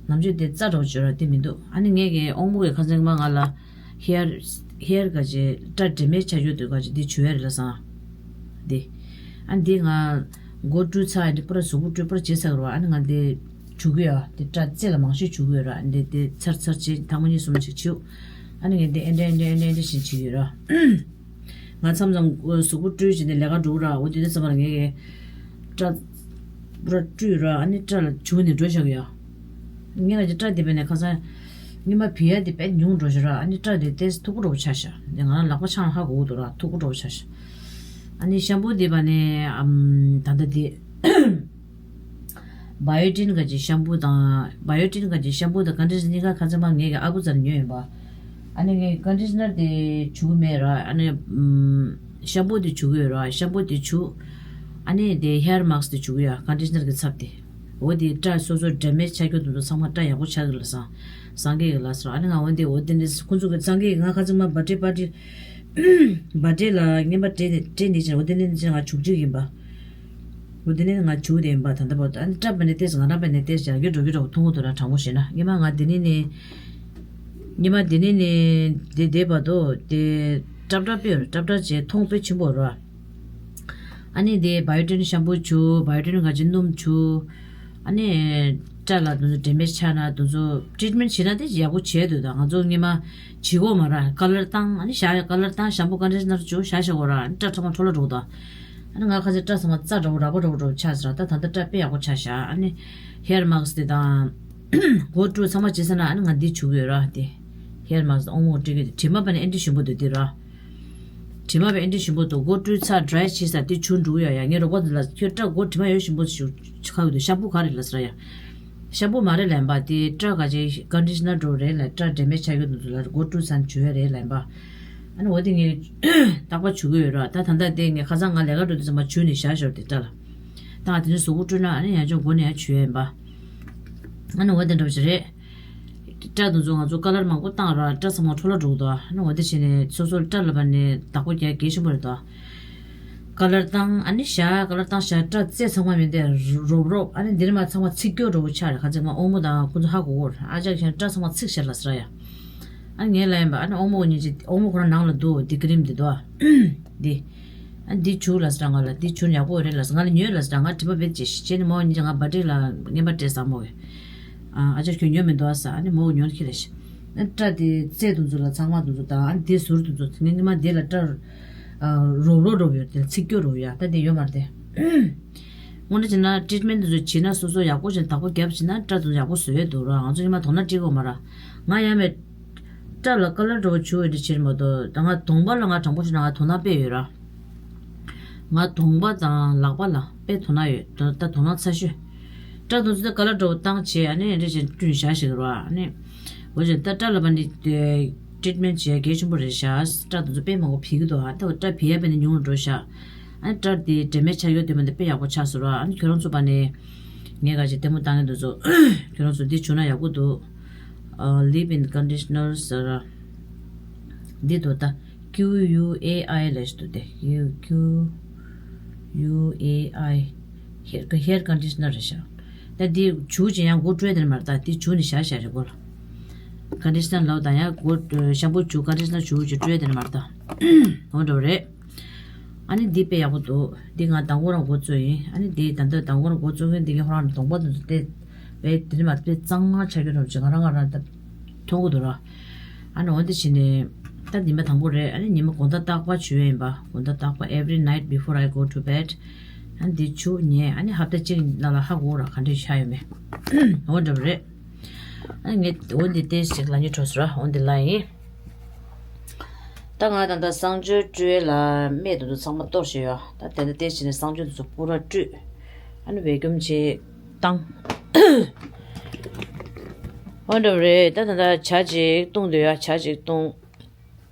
ནམ་རྒྱུན་དེ་རྩ་འདྲ་བོ་ཅིག་ཡོད་ར་དེ་མི་འདུག་ཨ་ནི་ངས་ཀྱི་དབང་པོ་གི་ཁ་སང་མ་ང་ལ་ཧེར། ཧེར་ག་ཅེ་སྐྲ་དྲི་མེད་ཆགས་རྒྱུ་དུས་ག་ཅེ་འདི་བྱུག་ཡ་རེད་ལ་སང་། འདི། ཨ་འདི་ང་མགོ་བཀྲུས་ཚར་འདི་པུ་ར་གཟུགས་པོ་བཀྲུས་པུ་ར་བྱེད་ཚར་གི་རོ། ཨ་ནི་ང་འདི་བྱུག་གི་ཡ། འདི་སྐྲ་རྩེ་ལ་མང་ཤོས་བྱུག་གི་ཡོད་ར། འདི་འདི་ཚར་ཚར་བྱེད་ཐེངས་མ་གཉིས་གསུམ་ཅིག་བྱུག་ཨ་ནི་ངས་འདི་ཨེ་འདྲ་ཨེ་འདྲ་ཨེ་འདྲ་ཨེ་འདྲ་བཞིན་བྱེད་ཀྱི་ཡོད་ར། ང་མཚམས་མཚམས་གཟུགས་པོ་བཀྲུས་བྱས་ནས་ལས་ཀ་འགྲོ་གི་ར། འོ་དེ་དུས་ཙམ་པ་ལ་ངས་ཀྱི་སྐྲ་པུ་ར་བཀྲུས་ར། ཨ་ནི་སྐྲ་ལ་བྱུག་ནས་འགྲོ་བཞག་གི་ཡ། ངས་ང་ཅི་སྐྲ་དེ་བས་ནས་ཁ་སང་སྔོན་མ་བི་ཡ་དེ་དཔེ་ཉུང་འགྲོ་བཞག་ར། ཨ་ནི་སྐྲ་དེ་ཏེས་མཐུག་པོ་འགྲོ་བོ་ཆགས་ཤག་འདི་ང་རང་ལག་པ་འཆང་ཧ་གོ་གི་འདུག་ར། མཐུག་པོ་འགྲོ་བོ་ཆགས་ཤག་ཨ་ནི་ཤམ་པུ་དེ་བ་ནས་ཨམ་ད་ལྟ་དེ། བ་ཡོ་ཏིན་ག་ཅིག་ཤམ་པུ་དང་། བ་ཡོ་ཏིན་ག་ཅིག་ཤམ་པུ་དང་ཀོན་ཌི་ཤ་ནར་གཉིས་ཀ་ཁ་ཚན་མ་ངས་ཀྱི་ཨ་ཁུ་ཚར་ཉོས་ཡིན་པ། ཨ་ནི་ངས་ཀོན་ཌི་ཤ་ནར་དེ་བྱུག་གི་མེད་ར། ཨ་ནི་ཨམ་ཤམ་པུ་དེ་བྱུག་གི་ཡོད་ར། ཤམ་པུ་དེ་བྱུག་ཨ་ནི་དེ་ཧེར་མཱ་སི་དེ་བྱུག་གི་ཡ། ཀོན་ཌི་ཤ་ནར་གྱི་ཚབ་དེ། འོ་དེ་སྐྲ་སོ་སོ་ཌེ་མེཇ་ཆགས་རྒྱུ་དེ་ཚོ་ཚང་མ་སྐྲ་ཡག་པོ་ཆགས་གི་ལ་སང་། སངས་རྒྱས་ཀྱི་ལ་སོ། ཨ་ནི་ང་འོ་དེ་འོ་དེ་འདྲ་ཁོང་ཚོ་གི་སངས་རྒྱས་ཀྱི་ང་ཁ་ཚིག་མ་བ་ཏྲེ་བ་ཏྲེ། བ་ཏྲེ་ལ་ངན་པ་སྤྲད་ནས་སྤྲད་ནས་ཅི་འོ་དེ་ནས་ཅི་ང་བྱུག་བྱུག་ཡིན་པ། འོ་དེ་ནས་ང་བྱུག་དེ་ཡིན་པ། ད་ལྟ་བར་དུ་ཨ་ནི་སྐྲ་བ་ནས་ཏེས་ང་རང་བ་ནས་ཏེས་ཡར་རྒྱས་འགྲོ་རྒྱུ་འདྲ་བོ་མཐོང་གི་འདུག་ར། དྲང་པོ་བཤད་ན་སྔོན་མ་ང་དེ་ནས་ནས་སྔོན་མ་དེ་ནས་ནས་དེ་དེ་བར་དུ་དེ་སྐྲ་སྐྲ་དཔེ་སྐྲ་སྐྲ་བྱས་མཐོང་དཔེ་ཆེན་པོ་ར། ཨ་ནི་དེ་བ་ཡོ་ཏིན་ཤམ་པུ་བྱུག་བ་ཡོ་ཏིན་ག་ཅིག་སྣུམ་བྱུག་ཨ་ནི་སྐྲ་ལ་དུ་ཚོ་ཌེ་མེཇ་ཆགས་ན་དུ་ཚོ་ཊི་རིཊ་མེན་ཊི་བྱེད་ན་དེ་ཡག་པོ་བྱས་འདུག་ད་ང་ཚོ་སྔོན་མ་བྱེད་གོ་མ་ར། ཀ་ལར་བཏང་ཨ་ནི་ཞག་ཀ་ལར་བཏང་ཤམ་པུ་ཀོན་ཌི་ཤ་ནར་བྱུག་ཞག་ཞག་གོ་ར། ཨ་ནི་སྐྲ་ཚང་མ་འཕྲོ་བརླག་འགྲོ་གི་འདུག་ཨ་ནི་ང་ཁ་ཚེ་སྐྲ་ཚང་མ་རྩ་འདྲ་བོ་ར་པ་འདྲ་བོ་འདྲ་བོ་ཆགས་ཟེར་ར། ད་ད་ལྟ་སྐྲ་དཔེ་ཡག་པོ་ཆགས་ཤག་ཨ་ནི་ཧེར་མཱ་སི་དེ་དང་མགོ་བཀྲུས་ཚང་མ་བྱས་ཚར་ན་ཨ་ནི་ང་འདི་བྱུག་གི་ཡོད་ར། དེ་ཧེར་མཱ་སི་ཨོ་མོ་བཀྲུས་གི་དེ་དྲི་མ་བ་ནི་ཨེ་འདྲ་ཞིམ་པོ་འདུག་དེ་ར། དྲི་མ་བའི་ཨེ་འདྲ་ཞིམ་པོ་འདུག་མགོ་བཀྲུས་ཚར་ཌ་རའི་བྱས་ཚར་དེ་བྱུག་འགྲོ་གི་ཡོད་ཡ། ངའི་རོགས་པ་འདི་ལ་ཁྱོད་སྐྲ་མགོ་དྲི་མ་ཡོད་ཞིམ་པོ་ཞིག་ཁ་གི་འདུག་ཤམ་པུ་ག་རེ་ལབ་ཟེར་ཡ། ཤམ་པུ་མ་རེད་ལབ་པ་དེ་སྐྲ་ག་ཅེ་ཀོན་ཌི་ཤ་ནར་འགྲོ་རེད་ལ་སྐྲ་ཌེ་མེཇ་ཆགས་ཡོད་འདུག་ལ་མགོ་བཀྲུས་ཚར་བྱུག་ཡ་རེད་ལབ་པ། ཨ་ནི་འོ་དེ་ངས་རྟག་པར་བྱུག་གི་ཡོད་ར། ད་ད་ལྟ་དེ་ངས་ཁ་སང་ང་ལས་ཀ་འགྲོ་དུས་ཙམ་པ་བྱུག་ནས་བཞག་ཞོར་དེ་སྐྲ་ལ། ད་ང་དེ་ནས་གཟུགས་པོ་བཀྲུས་ན་ཨ་ནི་ཡང་ཅུང་མགོ་ནས་ཡང་བྱུག་ཡ་ཡིན་པ། ཨ་ནི་འོ་དེ་འདྲ་བ་ཞིག་རེད། སྐྲ་དེ་ཚོ་ང་ཚོ་ཀ་ལར་མང་པོ་བཏང་ར་སྐྲ་ཚང་མ་འཕྲོ་བརླག་འགྲོ་གི་འདུག་ཨ་ནི་འོ་དེ་བྱས་ནས་སོ་སོར་སྐྲ་ལ་བར་ནས་བདག་པོ་རྒྱག་གལ་ཆེན་པོ་རེད་འདུག་ཀ་ལར་བཏང་ཨ་ནི་ཞག་ཀ་ལར་བཏང་ཞག་སྐྲ་རྩེ་ཚང་མ་མི་འདེ་རོབ་རོབ་ཨ་ནི་འདིར་མ་ཚང་མ་ཚིག་སྐྱོ་འགྲོ་བོ་ཆགས་རེད། ཁ་ཚིག་མ་ཨོ་མོ་དང་ཁོ་ཚོ་ཧ་གོ་གོ་རེད། ཨ་ཅག་ཁྱེད་སྐྲ་ཚང་མ་ཚིག་ཤར་ལ་ཟེར་ཡ། ཨ་ངས་ལབ་ཡིན་པ་ཨ་ནི་ཨོ་མོ་གཉིས་ཅི་ཨོ་མོ་ཁོ་རང་ནང་ལ་འདུག་འདི་ཀི་རིམ་འདི་འདུག་ཨ། འདི། ཨ་འདི་བྱུག་ལ་ཟེར་ང་ལ་འདི་བྱུག་ཡག་པོ་རེད་ལ་ཟེར་ང་ལ་ཉོས་ལ་ཟེར་ང་དྲི་མ་བེད་ཅེས་ཤི་ཅེ་ནི་མོ་གཉིས་ང་བ་ཏྲེ་ལ་ངན་པ་སྤྲད་བཟང་མོ་གི། ཨ་ཅག་ཁྱོད་ཉོས་མི་འདུག་ཨ་ཟེར་ཨ་ནི་མོ་ཉོས་ཁྱི་ལ་ཤི། ཨ་སྐྲ་དེ་རྩེ་དུ་འཛུལ་ལ་ཚང་མ་དུ་འཛུལ་དང་ཨ་འདི་ཟུར་དུ་འཛུལ་ངས་ཉི་མ་འདི་ལ་སྐྲ་རོབ་རོབ་རོབ་ཡོད་དེ་ཚིག་སྐྱོ་རོབ་ཡ་ད་འདི་ཡོད་མ་རེད་དེ། དངོས་གནས་བྱས་ན་ཊི་རིཊ་མེན་ཊི་འདི་ཚོ་བྱེད་ན་སོ་སོ་ཡག་པོ་བྱས་ནས་བདག་པོ་བརྒྱབ་བྱས་ན་སྐྲ་དེ་ཚོ་ཡག་པོ་བཟོ་ཡས་འདུག་ར། ང་ཚོ་ཉི་མ་དོ་སྣང་བྱེད་དགོས་མ་ར། ང་ཡང་མེད། སྐྲ་ལ་ཀ་ལར་འདྲ་བོ་བྱུག་ཡོད་འདི་བྱེད་མ་གཏོགས་ད་ང་གདོང་པ་ལ་ང་དྲང་པོ་བྱས་ན་ང་དོ་སྣང་དཔེ་ཡོད་ར། ང་གདོང་པ་དང་ལག་པ་ལ་དཔེ་དོ་སྣང་ཡོད་ད་ད་དོ་སྣང་ཚ་ཤོས། སྐྲ་དེ་ཚོ་ད་ཀ་ལར་འདྲ་བོ་བཏང་བྱས་ཨ་ནི་འདྲ་བྱས་བསྐྲུན་བཞག་ཞིག་ར་ཨ་ནི། འོ་བྱས་ད་སྐྲ་ལ་བ་འདི་ཊི་རིཊ་མེན་ཊི་བྱས་གལ་ཆེན་པོ་རེད་ཤག་སྐྲ་དེ་ཚོ་དཔེ་མང་པོ་ཕྱིས་ཀྱི་འདུག་ཨ་ད་སྐྲ་ཕྱིས་ཡ་དཔེ་ནི་ཉུང་རུ་འགྲོ་ཤག་ཨ་ནི་སྐྲ་དེ་དྲི་མ་ཆགས་ཡོད་དེ་མ་འདི་དཔེ་ཡག་པོ་ཆགས་སོང་ར། ཨ་ནི་ཁྱོད་རང་ཚོ་བ་ནས་ངས་ག་ཅིག་ལྟད་མོ་བཏང་གི་འདུག་ཚོ་ཁྱོད་རང་ཚོ་འདི་བྱུག་ན་ཡག་པོ་འདུག་ཨ་ལིབ་ཨིན་ཀོན་ཌི་ཤ་ནར་ཟེར་ར། འདི་འདུག་ད། ཀིའུ་ཡུ་ཨེ་ཨའི་ལབ་ཞིག་འདུག་སྟེ། ཀིའུ་ཀིའུ་ཡུ་ཨེ་ཨའི། ཧེར་ཧེར་ཀོན་ཌི་ཤ་ནར་རེད་ཤག་ད་འདི་བྱུག་ཅིང་ཡང་མགོ་བཀྲུས་དེ་ནི་མ་རེད་ད། འདི་བྱུག་ནས་བཞག་བཞག་རེད་མགོ་ལ། ཀོན་ཌི་ཤ་ནར་ལབ་དང་ཡང་མགོ་ཤམ་པུ་བྱུག་ཀོན་ཌི་ཤ་ནར་བྱུག་ཅིག་བཀྲུས་དེ་ནི་མ་རེད་ད། འོ་འདྲ་བོ་རེད། ཨ་ནི་འདི་དཔེ་ཡག་པོ་འདུག་འདི་ང་དང་པོ་རང་འགོ་བཙུགས་ཡིན། ཨ་ནི་འདི་ད་ལྟ་དང་པོ་རང་འགོ་བཙུགས་མཁན་འདི་གའི་ཧོ་རང་གདོང་པ་དེ་ཚོ་བལྟས་པས་དེ་ནི་མ་དཔེ་གཙང་མ་ཆགས་ཀྱི་རོབ་ཅིག་ང་རང་ང་རང་ད་མཐོང་གི་འདུག་ར། ཨ་ནི་འོ་འདི་བྱས་ནས་ད་ཉི་མ་དང་པོ་རེད། ཨ་ནི་ཉི་མ་དགོང་དག་རྟག་པར་བྱུག་ཡ་ཡིན་པ། དགོང་དག་རྟག་པར་every night before I go to bed ཨ་ནི་འདི་བྱུག་ཉལ། ཨ་ནི་ཧབ་ཏ་གཅིག་ནང་ལ་ཧ་གོ་ར་ག་འདྲས་ཤ་ཡོད་མེད། འོ་འདྲ་བ་རེད། ཨ་ནི་ངས་འོ་འདི་ཏོག་ཙམ་ལབ་སྙིང་བྲོ་སོང་ར། འོ་འདི་ལབ་ཡིན། ད་ང་ད་ལྟ་གསང་སྤྱོད་སྤྲོད་ལ་སྨན་དེ་ཚོ་ཚང་མ་གཏོར་བཞག་ཡོད། ད་དེ་འདྲ་ཏོག་ཙམ་ནས་གསང་སྤྱོད་དེ་ཚོ་པུ་ར་བཀྲུས། ཨ་ནི་བད་སྐྱོམ་བྱས་བཏང་། འོ་འདྲ་བ་རེད། ད་ད་ལྟ་ཇ་ཅིག་བཏུང་འདོད་ཡ། ཇ་ཅིག་བཏུང་།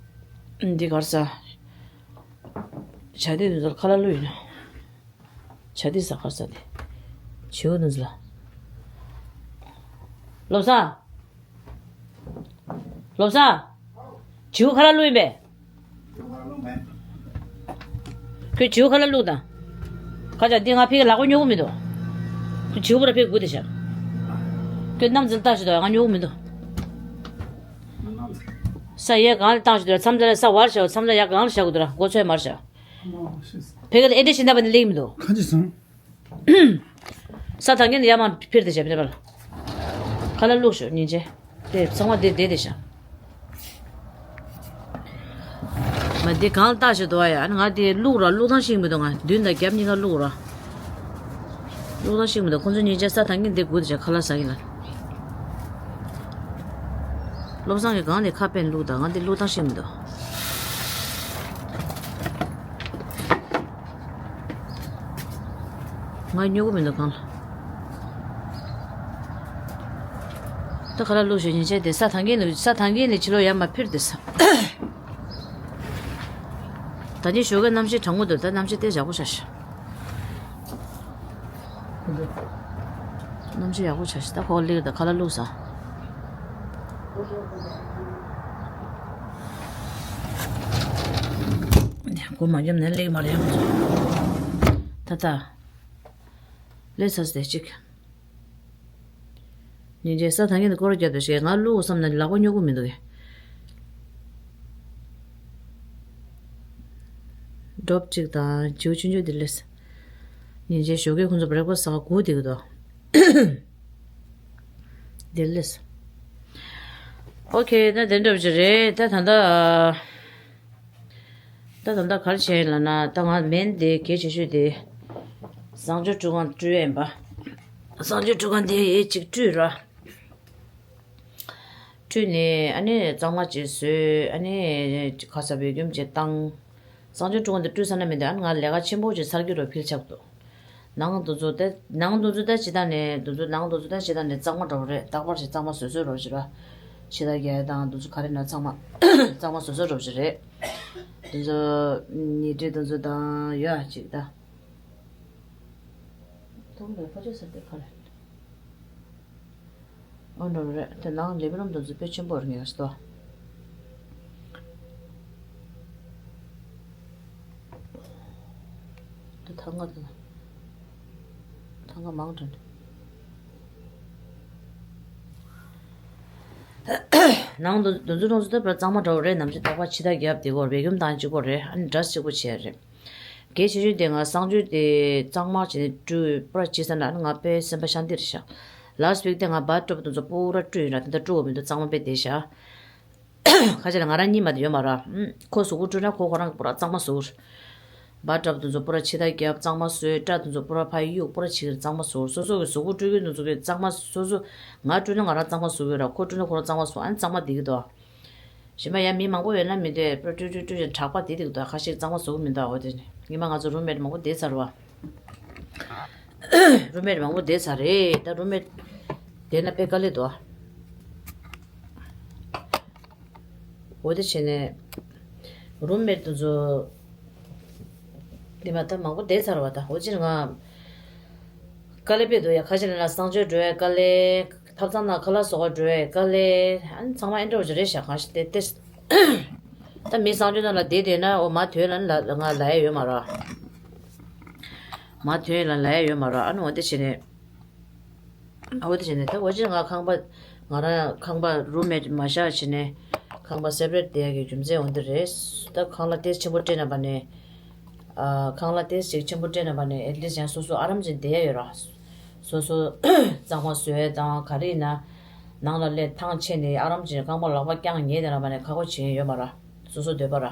འདི་གར་ས། ཇ་དེ་འདི་ཚོ་ཁ་ལག་བླུགས་ཡིན་ན། ཇ་དེ་ཟ་གར་ས་དེ། བྱིའུ་འདི་ཚོ་ལ། བློ་བཟང་། བློ་བཟང་། བྱིའུ་ཁ་ལག་བླུགས་ཡིན་པས། ཁྱོད་བྱིའུ་ཁ་ལག་བླུགས་དང་། ཁ་ཅག་འདི་ང་ཕ་གི་ལག་པ་ཉོ་གི་མི་འདུག་ཁྱོད་བྱིའུ་པུ་ར་ཕ་གི་སྒུག་བསྡད་ཤག་ཁྱོད་ནམ་འཛིན་ལྟ་ཞིག་འདུག་ང་ཉོ་གི་མི་འདུག་ས་ཡ་གང་ལ་བཏང་ཞིག་འདུག་ར། མཚམས་རེ་ས་བར་བཞག་མཚམས་རེ་ཡ་གང་ལ་བཞག་དགོས་འདུག་ར། མགོ་ཚོས་མར་བཞག་ཕ་གི་ལ་ཨེ་འདྲ་ཞིག་འདབ་པ་ནི་ལེགས་མི་འདུག་ཁ་ཅིག་སོང་། ས་ཐང་གིན་ཡ་མ་ཕིར་དེ་བྱ་མི་འདྲ་བ་ལ། ཁ་ལ་བླུགས་ཤོག་ཉིན་བྱེད། དེ་ཚང་མ་དེ་བསྡད་དེ་བཞག་མ་དེ་གང་ལ་བཏགས་ཤིག་འདུག་ཡ། ང་དེ་བླུགས་ར་བླུགས་སྟངས་ཤེས་མི་འདུག་ང་མདུན་དང་རྒྱབ་གཉིས་ཀ་བླུགས་ར། བླུགས་སྟངས་ཤེས་མི་འདུག་ཁོང་ཚོ་ཉིན་བྱེད་ས་ཐང་གིན་དེ་སྒུག་དེ་བྱ་ཁ་ལ་ཟ་གིན་ལ། བློ་བཟང་གིས་གང་ནས་ཁ་པན་བླུགས་དང་ང་འདི་བླུགས་སྟངས་ཤེས་མི་འདུག་ང་སྨྱོ་གི་མི་འདུག་གང་ལ། ད་ག་ལ་བླུགས་ཞོ་ཉིན་བྱེད་དེ་ས་ཐང་གིན་ལ་ས་ཐང་གིན་ལ་ཕྱི་ལོགས་ཡར་མ་ཕིར་དེ་ས། ད་ནི་ཞོགས་ཀའི་གནམ་གཤིས་གྲང་མོ་འདུག་ད་གནམ་གཤིས་དེ་ཡག་པོ་ཆགས་ཤག་གནམ་གཤིས་ཡག་པོ་ཆགས་ཤག་ད་ཁོག་ལེགས་ད་ཁ་ལ་བླུགས་ས། སྒོ་མ་བརྒྱབ་ན་ལེགས་མ་རེད། ད་ད། ལས་ཚར་ཏེ་གཅིག་ཉིན་རྗེས་ས་ཐང་གིན་དུ་སྐོར་རྒྱབ་ཏེ་ཞེས་ང་བླུགས་བསམ་ན་ལག་པ་སྨྱོ་གི་མི་འདུག་གས། སྒྲོབ་གཅིག་དང་བྱིའུ་ཆུང་ཆུང་འདི་ལས། ཉིན་རྗེས་ཞོགས་ཀས་ཁོང་ཚོ་བྷེ་རེག་ཕ་སི་ཟ་ག་སྒུག་བསྡད་ཀྱི་འདུག་འདི་ལས། ཨོ་ཁེ་ད་དེ་འདྲ་ཅིག་རེད་ད་ད་ལྟ། ད་ད་ལྟ་ག་རེ་བྱས་ཡིན་ལབ་ན་ད་ང་མེན་དེ་གལ་ཆེ་ཤོས་དེ། གསང་སྤྱོད་ཁྲུས་ཁང་བཀྲུས་ཡིན་པ། གསང་སྤྱོད་ཁྲུས་ཁང་དེ་ཡེ་གཅིག་བཀྲུས་ར། བཀྲུས་ནས་ཨ་ནི་གཙང་མ་གཅིག་བཟོས་ཨ་ནི་ཁ་ས་བོད་ཁྱིམ་གཅིག་བཏང་། གསང་སྤྱོད་ཁྲུས་ཁང་དེ་བཀྲུས་ཚར་ན་མི་འདུག་ཨ་ནི་ང་ལས་ཀ་ཆེན་པོ་གཅིག་ཚར་གྱི་རོ་ཕིལ་ཆགས་འདུག་ནང་དུ་ཚོ་ཏེ་ནང་དུ་ཚོ་ཏེ་ཅི་ད་ནས་དུ་ཚོ་ནང་དུ་ཚོ་ཏེ་ཅི་ད་ནས་གཙང་མ་འགྲོ་རེད། རྟག་པར་ཞིག་གཙང་མ་བཟོ་བཟོ་རོགས་ཞིག་ར། ཕྱི་ད་རྒྱ་དང་དུ་ཚོ་ག་རེ་ན་གཙང་མ་གཙང་མ་བཟོ་བཟོ་རོགས་ཞིག་རེད། དུ་ཚོ་ཉི་དྲི་དུ་ཚོ་དང་ཡོད་ཅིག་ད། ཐུག་ལ་ཕ་ཆོས་ཟེར་ཏེ་ག་རེ། ཨོ་འགྲོ་རེད་དེ་ནང་ལེབ་རུམ་དུ་ཚོ་དཔེ་ཆེན་པོ་རེད་ངེས་སོ། དེ་ཐང་ག་དང་། ཐང་ག་མང་དྲགས། ནང་དུ་དུ་ཚོ་ནང་ཚོ་ད་བར་གཙང་མ་འདྲ་བོ་རེད། ནམ་ཞིག་རྟག་པར་ཕྱི་ད་རྒྱབ་དེ་གོ་བེ་ཀུམ་དང་གཅིག་པོ་རེད། ཨ་ནི་འདྲ་གཅིག་པོ་བྱས་རེད། གལ་ཆེ་ཤོས་དེ་ང་གསང་སྤྱོད་དེ་གཙང་མ་བྱས་ནས་བཀྲུས་པར་བྱེད་ས་ན་ང་དཔེ་སེམས་པ་ཤ་འདིར་བཞག་ལ་སི་ཝིག་དེ་ང་བཱ་ཐི་ཊོབ་དེ་ཚོ་པུ་ར་བཀྲུས་ཡིན་ར། དེ་འདྲ་བཀྲུ་བ་མི་འདུག་གཙང་མ་དཔེ་བསྡད་བཞག་ཁ་ཆེ་ལ་ང་རང་གཉིས་མ་དེ་ཡོད་མ་ར། ཁོ་གཟུགས་པོ་བཀྲུས་ན་ཁོ་ཁོ་རང་གི་པུ་ར་གཙང་མ་བཟོ་གི་རེད། བཱ་ཐི་ཊོབ་དེ་ཚོ་པུ་ར་ཕྱི་ད་རྒྱབ་གཙང་མ་བཟོས། སྐྲ་དེ་ཚོ་པུ་ར་ཕ་གཡུག་པུ་ར་བྱེད་ཀྱི་རེད། གཙང་མ་བཟོ་གི་རེད། སོ་སོ་གི་གཟུགས་པོ་བཀྲུས་ཀྱི་དེ་ཚོ་གི་གཙང་མ་སོ་སོ་ང་བཀྲུས་ན་ང་རང་གཙང་མ་བཟོ་གི་ར། ཁོ་བཀྲུས་ན་ཁོ་རང་གཙང་མ་བཟོ། ཨ་ནི་གཙང་མ་བསྡད་ཀྱི་འདུག་གཞན་པ་ཡང་མི་མང་པོ་ཡོད་ན་མི་འདོད་པར་བཀྲུས་བཀྲུས་བཀྲུས་ཀྱང་དྲག་པ་དེ་དེ་འདུག་ཁ་ཤས་གཙང་མ་བཟོ་གི་མི་འདུག་འོ་དེ་ནི་ཉི་མ་ང་ཚོ་རུམ་མེཊ་མང་པོ་བསྡད་ཚར་བ། རུམ་མེཊ་མང་པོ་བསྡད་ཚར་རེད། ད་རུམ་མེཊ་བསྡད་ན་དཔེ་དཀའ་ལས་འདུག་འོ་དེ་བྱས་ནས་རུམ་མེཊ་དེ་ཚོ་ཉི་མ་ད་མང་པོ་བསྡད་ཚར་བ། ད་འོ་ཅིར་ང་དཀའ་ལས་དཔེ་འདུག་ཡ། ཁ་ཆེ་ལ་ན་གསང་སྤྱོད་འགྲོ་ཡ་དཀའ་ལས། ཐབ་ཚང་ནང་ཁ་ལག་བཟོ་ག་འགྲོ་ཡ་དཀའ་ལས། ཨ་ནི་ཚང་མ་ཨེ་འདྲ་བོ་ཅིག་རེད་ཤག་གང་ཞིག་དེ་ཏེ། ད་མི་གསང་སྤྱོད་ནང་ལ་བསྡད་བསྡད་ན་འོ་མ་དོན་ལ་ལ་ང་ལ་ཡ་ཡོད་མ་ར། མ་དོན་ལ་ལ་ཡ་ཡོད་མ་ར། ཨ་ནི་འོ་དེ་བྱས་ནས། ཨ་འོ་དེ་བྱས་ནས་ད་འོ་ཅིར་ང་ཁང་པ་ང་རང་ཁང་པ་རུམ་མེཊ་མ་བཞག་བྱས་ནས་ཁང་པ་སེ་པ་རེཊ་བསྡད་ཡ་གི་རྒྱུ་མཚན་འོ་འདི་རེད། ད་ཁང་གླ་ཏེས་ཆེན་པོ་སྤྲད་ན་པ་ནས། ཨ་ཁང་གླ་ཏེས་ཅིག་ཆེན་པོ་སྤྲད་ན་པ་ནས་ཨེ་ཊི་ལིསཊ་ཡང་སོ་སོ་ཨ་རམ་ཅིག་བསྡད་ཡ་ཡོད་ར། སོ་སོ་གཙང་མ་བཟོ་ཡ་དང་ག་རེ་ཡིན་ན། ནང་ལ་སླེབས་ཐང་ཆད་ནས་ཨ་རམ་ཅིག་རྐང་པ་ལག་པ་བརྐྱངས་ཉལ་བསྡད་ན་པ་ནས་ཁག་པོ་བྱེད་ཡ་ཡོད་མ་ར། སོ་སོ་འདོད་པ་ར།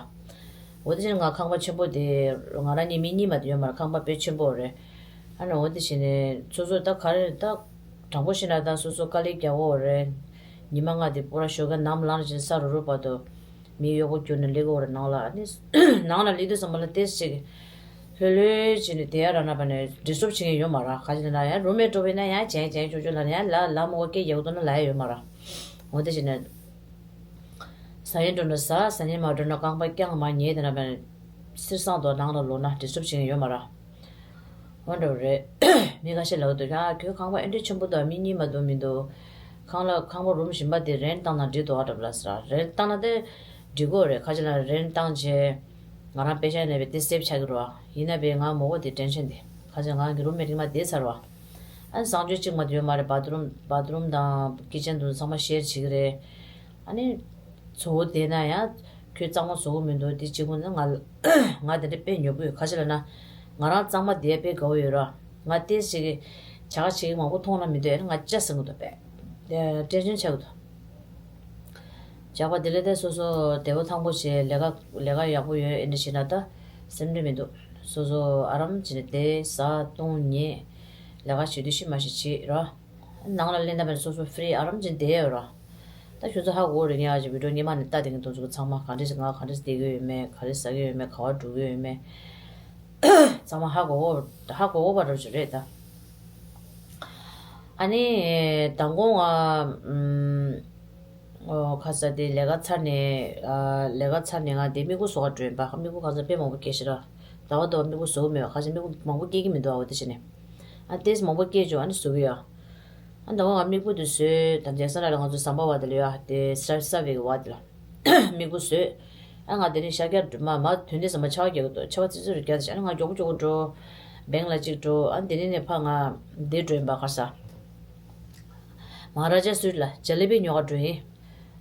འོ་དེ་བཞིན་ང་ཁང་པ་ཆེན་པོ་དེ་ང་རང་གཉིས་མི་གཉིས་མ་དེ་ཡོད་མ་རེད། ཁང་པ་དཔེ་ཆེན་པོ་རེད། ཨ་ནི་འོ་དེ་བཞིན་ནས་སོ་སོ་ད་ག་རེ་ད་དྲང་པོ་བཤད་ན་ད་སོ་སོ་དཀའ་ལས་རྒྱག་གོ་རེད། ཉི་མ་ལྔ་དེ་པུ་ར་ཞོགས་ཀ་ནམ་ལངས་ནས་ཕྱིན་ས་རུ་རུ་བར་དུ་མི་གཡོག་པོ་བསྐྱུར་ནས་སླེབས་གོ་རེད་ནང་ལ། ཨ་ནི་ནང་ལ་སླེབས་དུས་ཙམ་པ་ལ་ཏེས་ཅིག་ལྷོད་ལྷོད་བྱས་ནས་བསྡད་ཡ་རག་ན་པ་ནས་ཌིས་ཊབ་བྱེད་མཁན་ཡོད་མ་རེད། ག་ཅི་ན་ཡང་རུམ་མེཊ་འགྲོ་བས་ན་ཡང་བྱས་བྱས་ཆོག་ཆོག་ལབ་ན་ཡང་ལ་ལ་མོ་ག་སྐད་རྒྱག་འདུག་ན་ལ་ཡ་ཡོད་མ་རེད། འོ་དེ་བྱས་ནས། ཟ་ཡིན་འགྲོ་ན་ཟ། ཟ་ཡིན་མ་འགྲོ་ན་རྐང་པ་བརྐྱངས་མར་ཉལ་དེ་ན་བས་སེར་སང་དོ་ནང་ལ་ལོག་ན་ཌིས་ཊབ་བྱེད་མཁན་ཡོད་མ་རེད། འོ་འདྲ་བོ་རེད། མི་ཁ་ཤས་ལབ་འདུག་ཡ་ཁྱོད་ཁང་པ་ཨེ་འདྲ་ཆེན་པོ་འདུག་མི་གཉིས་མ་འདུག་མི་འདུག་ཁང་གླ་ཁང་པ་རུམ་གཞན་པ་དེ་རེན་བཏང་ན་འགྲིག་འདུག་ཨ་འདྲ་བོ་ལབ་ཟེར། རེན་བཏང་ན་དེ་འགྲིག་གོ་རེད། ཁ་ཅིག་ལ་རེན་བཏང་བྱས་ང་རང་པེ་ཤ་ནས་བས་དེ་སེབ་ཆགས་ཀྱི་རེད་བ། ཡིན་ན་བས་ང་མོ་གོ་དེ་ཊེན་ཤན་དེ་ཁ་ཅིག་ང་གི་རུམ་མེཊ་གི་མ་བསྡད་ཚར་བ། ཨ་ནི་གསང་སྤྱོད་གཅིག་མ་དེ་ཡོད་མ་རེད། བཱ་ཐི་རུམ་བཱ་ཐི་རུམ་དང་ཀི་ཅན་དུ་ཚང་མ་ཤེར་བྱེད་ཀྱི་རེད། ཨ་ནི། བཟོ་བོ་བསྡད་ན་ཡང་ཁྱོད་གཙང་མ་བཟོ་གི་མི་འདུག་དེ་གཅིག་པུ་ནི་ང་ང་དེ་འདྲ་དཔེ་ཉོབ་གི་ཡོད། ག་ཅི་ལབ་ན་ང་རང་གཙང་མ་བསྡད་དཔེ་དགའ་བོ་ཡོད་ར། ང་ཏོག་ཙམ་ཅིག་གི་བྱ་དགའ་བྱེད་ཀྱི་མང་པོ་མཐོང་ན་མི་འདོད་ན་ང་ཅག་ཟིན་གི་འདུག་དཔེ་ཏེན་ཤན་ཆགས་གི་འདུག་ཇག་པ་དེ་ལས་ཏེ་སོ་སོ་བདེ་པོ་ཐང་པོ་བྱས་ལས་ཀ་ལས་ཀ་ཡག་པོ་ཡོད་ཨེ་འདྲ་བྱས་ན་ད་སེམས་ཁྲལ་མི་འདུག་སོ་སོ་ཨ་རམ་བྱས་ནས་བསྡད་ཟ་བཏུང་ཉལ་ལས་ཀ་བྱེད་དུས་ཤི་མ་ཤི་བྱེད་ར། ནང་ལ་སླེབས་ན་མེད་སོ་སོ་ཧྥི་རི་ཨ་རམ་བྱས་ནས་བསྡད་ཡོད་ར། ད་ཁྱོད་ཚོ་ཧ་གོ་རེད། ངས་ཨ་ཅེ་བི་ཌིའོ་སྔོན་མ་ནས་ལྟ་བསྡད་མཁན་དེ་ཚོ་ཚང་མ་ག་འདྲས་ང་ག་འདྲས་བསྡད་ཀྱི་ཡོད་མེད་ག་རེ་ཟ་གི་ཡོད་མེད་ག་བ་འགྲོ་གི་ཡོད་མེད་ཚང་མ་ཧ་གོ་གོ་ཧ་གོ་གོ་བ་འདྲ་བོ་ཅིག་རེད་ད། ཨ་ནི་དང་པོ་ང་ཨམ། ཨོ་ཁ་ས་དེ་ལས་ཀ་ཚར་ནས་ཨ་ལས་ཀ་ཚར་ནས་ང་དེ་སྨྱུ་གུ་བཟོ་ག་འགྲོ་ཡིན་པ། སྨྱུ་གུ་གང་ས་དཔེ་མང་པོ་སྐྱེས་ཤི་ར། ཟླ་བ་ཟླ་བ་སྨྱུ་གུ་བཟོ་གི་མེད་པ། ཁ་ས་སྨྱུ་གུ་མང་པོ་སྐྱེ་གི་མི་འདུག་ཨ་འོ་དེ་བྱས་ནས་ཨ་ཏེས་མང་པོ་སྐྱེས་བྱུང་། ཨ་ནི་བཟོ་གི་ཡོད། ཨ་ད་ང་སྨྱུ་གུ་དེ་བཟོས་ད་ཇེག་སན་ལ་ང་ཚོ་ཟམ་པ་བ་དེ་ལ་ཡོད་ཨ་དེ་སར་སར་བེ་གི་བ་དེ་ལ་སྨྱུ་གུ་བཟོས། ཨ་ང་དེ་ནས་ཤར་རྒྱག་མ་མ་དོན་དེ་ཟམ་པ་ཆར་པ་རྒྱག་གི་འདུག་ཆར་པ་ཙི་ཙི་རུ་རྒྱག་ད་ཨ་ནི་ང་མགྱོགས་པོ་མགྱོགས་པོ་འགྲོ། བེང་ལ་གཅིག་འགྲོ། ཨ་དེ་ནས་ནས་ཕ་ང་དེ་འགྲོ་ཡིན་པ་ག་ས། མ་ཧ་ར་ཇ་སུ་ལ་ཇ་ལི་བི་ཉོ་ག་འགྲོ་ཡིན།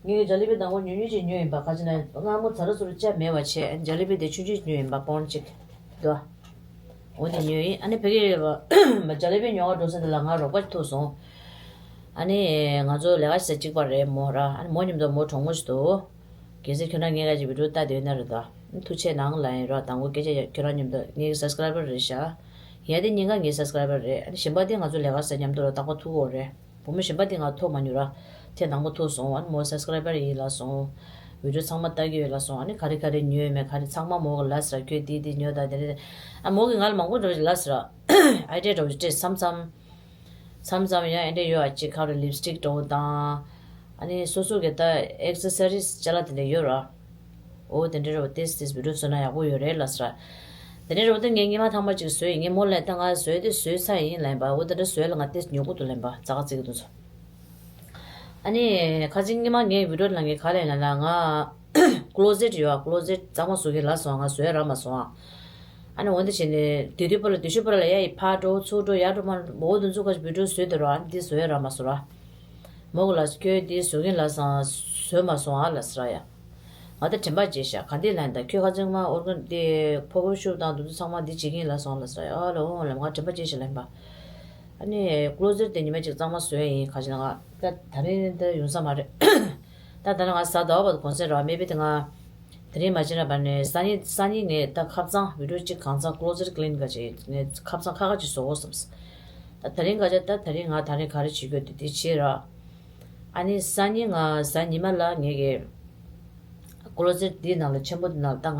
ངས་ཇ་ལི་བི་དང་པོ་ཉུང་ཉུང་ཅིག་ཉོས་ཡིན་པ། ག་ཅི་ན་སྔ་མོ་ཛ་ར་ཟུར་ལྕགས་མེད་པ་བྱས་ཇ་ལི་བི་དེ་ཆུང་ཆུང་ཉོས་ཡིན་པ་པོན་ཅིག་དོ། འོ་དེ་ཉོས་ཡིན། ཨ་ནི་ཕ་གི་ཇ་ལི་བི་ཉོ་ག་འགྲོ་ས་དེ་ལ་ང་རོགས་པ་ཐུག་སོང་། ཨ་ནི་ང་ཚོ་ལས་ཀ་བྱེད་ས་གཅིག་པ་རེད་མོ་ར། ཨ་ནི་མོ་མཉམ་དུ་མོ་གྲོགས་མོ་ཞིག་འདུག་གལ་སྲིད་ཁྱོད་རང་ངའི་ཁ་ཅིག་བི་ཌིའོ་ལྟ་བསྡད་ན་རེད་ད། ཐུགས་རྗེ་གནང་ལབ་ཡིན་ར། དང་པོ་སྐད་ཆ་ཡ་ཁྱོད་རང་མཉམ་དུ་ངའི་སབ་སི་ཀ་རའི་བར་རེད་ཤག་ཡ་དེ་གཉིས་ཀ་ངའི་སབ་སི་ཀ་རའི་བར་རེད། ཨ་ནི་གཞན་པ་དེ་ང་ཚོ་ལས་ཀ་ས་མཉམ་དུ་ར་རྟག་པར་ཐུག་གི་ཡོད་རེད། བུ་མོ་གཞན་པ་དེ་ང་ཐུག་མ་མྱོང་ར། དེ་དང་པོ་ཐུག་སོང་། ཨ་ནི་མོ་སབ་སི་ཀ་རའི་བར་ཡིན་ལབ་སོང་། བི་ཌིའོ་ཚང་མ་ལྟ་གི་ཡོད་ལབ་སོང་། ཨ་ནི་ག་རེ་ག་རེ་ཉོས་མེད་ག་རེ་ཚང་མ་མོ་གི་ལབ་ཟེར། ཁྱོད་དེ་དེ་ཉོས་ད་དེ་རེད། ཨ་མོ་གི་ང་ལ་མང་པོ་འདྲ་བོ་ཅིག་ལབ་ཟེར། ཨའི་ཌི་ཡ་འདྲ་བོ་ཅིག་སྤྲད་མཚམས་མཚམས། མཚམས་མཚམས་ཡང་ཨེ་འདྲ་ཡོད་ཨ་ཅིག་ཁ་རུ་ལིབ་སི་ཊིག་འདྲ་བོ་དང་། ཨ་ནི་སོ་སོ་གི་ད་ཨེག་སེ་སི་རིས་ཅ་ལག་དེ་འདྲ་ཡོད་ར། འོ་དེ་འདྲ་རེད་བ། ཏེས་ཏེས་བི་ཌིའོ་བཟོས་ན་ཡག་པོ་ཡོད་རེད་ལབ་ཟེར། དེ་འདྲ་རེད་བ། ད་ངས་སྔོན་མ་ཐེངས་མ་གཅིག་བཟོས་ཡིན། ངས་མོ་ལ་ད་ང་བཟོས་དེ་བཟོས་ཚར་ཡིན་ལབ་ཡིན་པ། འོ་དེ་འདྲ་བཟོས་ལ་ང་ཏེས་ཉོ་གི་འདུག་ལབ་ཡིན་པ། ཛ་ག་ཙིག་གི་འདུག་ཚོ། ཨ་ནི་ཁ་ཅིག་སྔོན་མ་ངས་བི་ཌིའོ་ནང་གི་ག་ལབ་ཡིན་ལབ་ན་ང་ཀློ་ཟེཊ་ཡོད་ཨ། ཀློ་ཟེཊ་གཙང་མ་བཟོ་གི་ལབ་སོང་། ང་བཟོས་རག་མ་སོང་ཨ། ཨ་ནི་འོ་འདི་བྱས་ནས་དེ་དུས་པ་ལ་དེ་ཤུ་པ་ལ་ཡ་ཡི་ཕར་འགྲོ་ཚུར་འགྲོ་ཡར་འགྲོ་མར་འགྲོ་འོ་དེ་ཚོ་ཁ་ཅིག་བི་ཌིའོ་བཟོས་དེ་རོ། ཨ་ནི་འདི་བཟོས་རག་མ་སོང་ར། མོ་གི་ལ་ཁྱོད་འདི་བཟོ་གིན་ལ་སང་བཟོས་མ་སོང་ཨ་ལ་ཟེར་ཡ། ང་ད་དྲན་པ་བརྗེད་ཤག་ག་འདི་ལན་ད་ཁྱོད་ཁ་ཚང་མ་ཨོར་གན་འདི་ཕོ་བོ་ཤུབ་དང་དུ་དུ་ཚང་མ་འདི་བྱེད་གིན་ལ་སོང་ལ་ཟེར་ཡ། ཨ་ལ་འོང་ལ་ང་དྲན་པ་བརྗེད་ཤག་ལན་པ། ཨ་ནི་ཀློ་ཟེར་དེ་ཉི་མ་གཅིག་གཙང་མ་བཟོས་ཡིན། ག་ཅི་ན་ང་ད་ད་རིང་ད་ཡོང་ས་མ་རེད། ད་ད་ནི་ང་ཟ་ཟླ་བ་བར་དུ་གོང་ཚད་ར་མེད་པས་དེ་ང་། དེ་རིང་མ་བྱས་ན་བར་ནས་སང་ཉིན་སང་ཉིན་ངས་ད་ཁ་སང་བི་ཌིའོ་གཅིག་གང་ཚང་ཀློ་ཟེཊ་ཀི་ལིན་ག་ཅིག་ངས་ཁ་སང་ཁ་ཁ་ཅིག་བཟོ་དགོས་བསམས། ད་དེ་རིང་ག་ཅིག་ད་དེ་རིང་ང་ད་རིང་ག་རེ་བྱེད་དགོས་དེ་དེ་བྱེད་ར། ཨ་ནི་སང་ཉིན་ང་གཟའ་ཉི་མ་ལ་ངས་ཀྱི་ཀློ་ཟེཊ་འདི་ནང་ལ་ཆེན་པོ་འདི་ནང་ལ་ད་ང་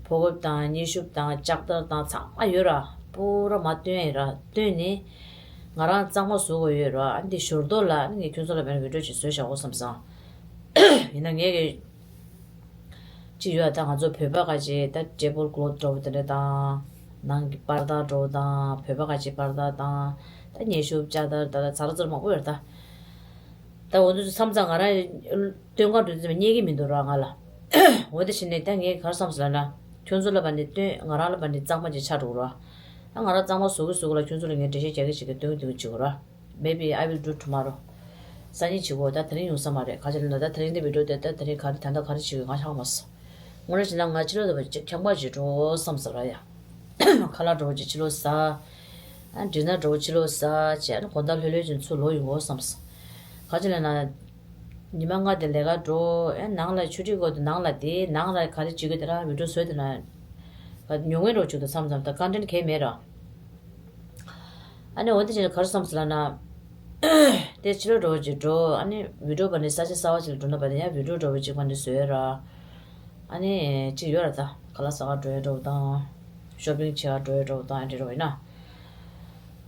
ཕོ་གོབ་དང་སྙེ་ཤུབ་དང་ལྕགས་དར་དང་ཚང་མ་ཡོད་ར། པུ་ར་མ་བཏོན་ཡིན་ར། བཏོན་ནས་ང་རང་གཙང་མ་བཟོ་དགོས་ཡོད་ར། ཨ་ནི་འདི་ཞོར་དོ་ལ་ཨ་ནི་ངས་ཁྱོད་ཚོ་ལ་མེད་ན་བི་ཌིའོ་ཅིག་བཟོས་བཞག་དགོས་བསམ་སོང་། ཡིན་ན་ངས་ཀྱི་ཅིག་ཡོད་ད། ང་ཚོ་བོད་པ་ག་ཅིག་ད་ཊེ་བལ་ཀློཐ་འདྲ་བོ་དེ་འདྲ་དང་། ནང་གི་པར་ད་འདྲ་བོ་དང་། བོད་པ་ག་ཅིག་པར་ད་དང་། ད་སྙེ་ཤུབ་ལྕགས་དར་ད་ད་ཚ་ར་ཚ་ར་མང་པོ་ཡོད་ད། ད་འོ་འདི་ཚོ་མཚམས་མཚམས་ང་རང་སྟོན་ག་འགྲོ་དུས་ཙམ་རྙེད་ཀྱི་མི་འདུག་ར་ང་ལ། འོ་དེ་བྱས་ནས་ད་ངས་ག་རེ་བསམ་སོང་ལབ་ན། ཁྱོད་ཚོ་ལ་བ་ནས་སྟོན། ང་རང་ལ་བ་ནས་གཙང་མ་ཅིག་ཆགས་འགྲོ་གི་ར། ད་ང་རང་གཙང་མ་བཟོ་གི་བཟོ་གི་ལ་ཁྱོད་ཚོ་ལ་ངས་འགྲེལ་བཤད་རྒྱག་གི་བྱེད་གི་སྟོན་གི་སྟོན་གི་བྱེད་གི་ར། Maybe I will do tomorrow. སང་ཉིན་བྱེད་དགོས། ད་དེ་རིང་ཡོང་ས་མ་རེད། ག་ཅི་ལབ་ན་ད་དེ་རིང་འདི་བི་ཌིའོ་དེ་ད་དེ་རིང་ག་རེ་ད་ལྟ་ག་རེ་བྱེད་དགོས་ང་ཧ་གོ་མ་སོང་། དངོས་གནས་བྱས་ན་ང་ཕྱི་ལོགས་ལ་བ་ཁྱང་པ་ཅིག་འགྲོ་བསམ་སོང་ར་ཡ། ཁ་ལག་འགྲོ་བ་ཅིག་ཕྱི་ལོགས་ཟ། ཨ་ཌི་ནར་འགྲོ་བ་ཕྱི་ལོགས་ཟ་བྱས། ཨ་ནི་དགོང་དག་ལྷོད་ལྷོད་ཅིག་ཚུར་ལོག་ཡོང་དགོས་བསམ་སོང་། ག་ཅི་ལབ་ན། ཉི་མ་ལྔ་དེ་ལས་ཀ་འགྲོ། ཨེ་ནང་ལ་ཆུ་ཁྲིད་དགོས་འདུག་ནང་ལ་དེ་ནང་ལ་ག་རེ་བྱེད་དགོས་དེ་རང་བི་ཌིའོ་བཟོས་དེ་ན། ཉོ་མཁན་འགྲོ་བཅུག་འདུག་མཚམས་མཚམས་ད་ཀོན་ཊེན་ཊི་གང་ཡང་མེད་ར། ཨ་ནི་འོ་དེ་བྱས་ནས་ག་རེ་བསམ་སོང་ལབ་ན། དེ་ཕྱི་ལོགས་འགྲོ་བ་ཅིག་འགྲོ། ཨ་ནི་བི་ཌིའོ་བ་ནི་ས་ཆ་གསར་པ་ཅིག་ལ་འགྲོ་ན་བ་ནི་ཡང་བི་ཌིའོ་འགྲོ་བ་ཅིག་བ་ནི་བཟོས་ར། ཨ་ནི་ཅིག་ཡོད་ར་ད། ཁ་ལག་ཟ་ག་འགྲོ་ཡ་འགྲོ་བ་དང་། ཤོ་པིང་བྱེད་ག་འགྲོ་ཡ་འགྲོ་བ་དང་ཨ་འདྲ་འགྲོ་བ་ཡིན་ན།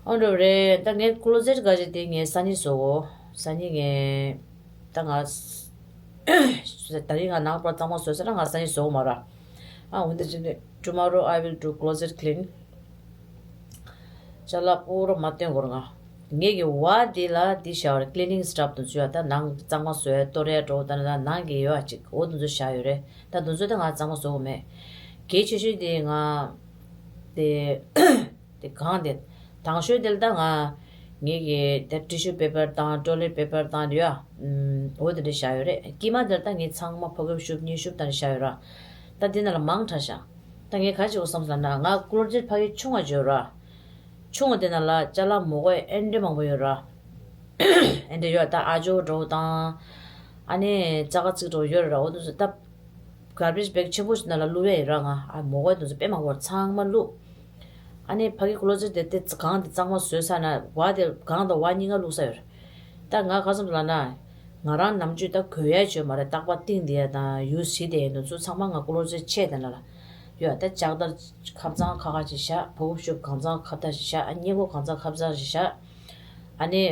ཨོ་འགྲོ་བ་རེད། ད་ངའི་ཀློ་ཟེཊ་ག་ཅིག་དེ་ངས་སང་ཉིན་བཟོ་གོ་སང་ཉིན་ངས། ད་ང་། ད་རིང་ང་ནང་པར་གཙང་མ་བཟོས་ཟེར་ན་ང་སང་ཉིན་བཟོ་གོ་མ་ར། ཨ་འོན་ཏེ་ཅི་ནས་tomorrow I will do closet clean. ཅ་ལག་པུ་ར་མ་སྟོན་གོ་ར་ང་། ངེད་ཀྱི་བ་འདི་ལ་འདི་བཞག་རེད། ཀི་ལི་ནིང་སི་ཊབ་དུ་ཚུད་ཡ། ད་ནང་གཙང་མ་བཟོས་གཏོར་ཡ་འགྲོ་ད་ན་ད་ནང་གི་ཡོད་ཨ་ཅིག་འོ་དུ་ཚོད་བཞག་ཡོད་རེད། ད་དུ་ཚོད་ད་ང་གཙང་མ་བཟོ་གོ་མེད། གལ་ཆེ་ཤོས་དེ་ང་། དེ། དེ་གང་དེ། དང་ཤོས་དེ་ལ་ད་ང་ ངེད་ཀྱི་ད་ཊི་ཤུ་པེ་པར་དང་ཊོ་ལེཊ་པེ་པར་དང་རེད་ཡ། འོ་དེ་འདྲ་བཞག་ཡོད་རེད། དཀྱིལ་མ་དེར་ད་ངས་ཚང་མ་ཕོ་ཁབ་ཤུབས་སྙིང་ཤུབས་དང་བཞག་ཡོད་ར། ད་འདི་ནང་ལ་མང་དྲགས་ཤག་ད་ངས་ག་རེ་བྱེད་དགོས་བསམ་སོང་ལབ་ན། ང་ཀུ་ལོ་ཛེཊ་ཕ་གི་ཆུང་བ་ཅིག་ཡོད་ར། ཆུང་བ་དེ་ནང་ལ་ཅ་ལག་མོ་གོས་ཨེ་འདྲ་མང་པོ་ཡོད་ར། ཨེ་འདྲ་ཡོད། ད་ཨ་ཇོ་འདྲ་བོ་དང་། ཨ་ནི་ཙག་ཙིག་འདྲ་བོ་ཡོད་ར། འོ་དེ་ཚོ་ད་གར་བེཇ་བེག་ཆེན་པོ་ཞིག་ནང་ལ་བླུགས་ཡ་ཡིན་ར། ང་ཨ་མོ་གོས་དེ་ཚོ་དཔེ་མང་པོ་ཚང་མ་བླུགས། ཨ་ནི་ཕ་གི་ཀུ་ལོ་ཛེཊ་དེ་དེ་གང་དེ་གཙང་མ་བཟོས་ཚར་ན། བ་དེ་གང་དང་བ་གཉིས་ཀ་བླུགས་ས་ཡོད་རེད། ད་ང་ག་ཙམ་ལབ་ན། ང་རང་ནམ་རྒྱུན་ད་གོན་ཡ་ཅིག་ཡོད་མ་རེད། རྟག་པར་བཏིང་བསྡད་ཡ་དང་ཡུ་སི་བྱེད་བསྡད་ཡ་དེ་ཚོ་ཚང་མ་ང་ཀུ་ལོ་ཛེཊ་ཆེ་དེ་ནང་ལ་ཡོད། ད་ལྕགས་དར་ཁབ་གཙང་ཁ་ཁ་ཅིག་བཞག་ཕོ་ཁབ་ཤུབས་གང་གཙང་ཁ་ཁ་ཅིག་བཞག་ཨ་སྙིང་གོ་གང་གཙང་ཁབ་གཙང་ཞིག་བཞག་ཨ་ནི་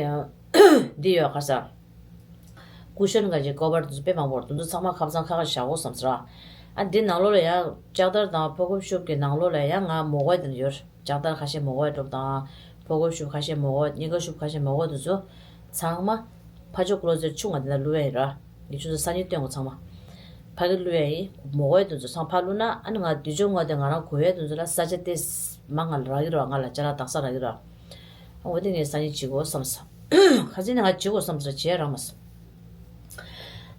འདི་ཡོད་ག་ས། ཀུ་ཤོན་ག་ཅིག་ཀོ་བར་དེ་ཚོ་དཔེ་མང་པོ་རེད། དེ་ཚོ་ཚང་མ་ཁབ་གཙང་ཁ་ཁ་བཞག་དགོས་བསམ་སོང་ར། ཨ་འདི་ནང་ལོགས་ལ་ཡང་ལྕགས་དར་དང་ཕོ་ཁབ་ཤུབས་ཀྱི་ནང་ལོགས་ལ་ཡང་ང་མོ་གོས་དེ་འདྲ་ཡོད། ལྕགས་དར་ཁ་ཤས་མོ་གོས་འདྲ་བོ་དང་། ཕོ་ཁབ་ཤུབས་ཁ་ཤས་མོ་གོས། སྙིང་ག་ཤུབས་ཁ་ཤས་མོ་གོས་དེ་ཚོ་ཚང་མ་ཕ་ཇོ་ཀུ་ལོ་ཛེཊ་ཆུང་བ་དེ་ལ་བླུགས་ཡ་ཡིན་ར། ངས་ཁྱོད་ཚོ་སང་ཉིན་སྟོན་དགོས། ཚང་མ་ཕ་གི་བླུགས་ཡ་ཡིན། མོ་གོས་དེ་ཚོ་ཚང་ཕར་བླུགས་ན། ཨ་ནི་ང་དུས་ཆེན་ངོ་དེ་ང་རང་གོན་ཡ་དེ་ཚོ་ལ་ས་ཆ་དེ་མ་ང་ལ་རག་གི་ར། ང་ལ་ཅ་ལག་དག་ས་རག་གི་ར། འོ་དེ་ངས་སང་ཉིན་བྱེད་དགོས་བསམ་སོང་། ཁ་སང་ནས་ང་བྱེད་དགོས་བསམ་སོང་། བྱེད་ཡ་རག་མ་སོང་།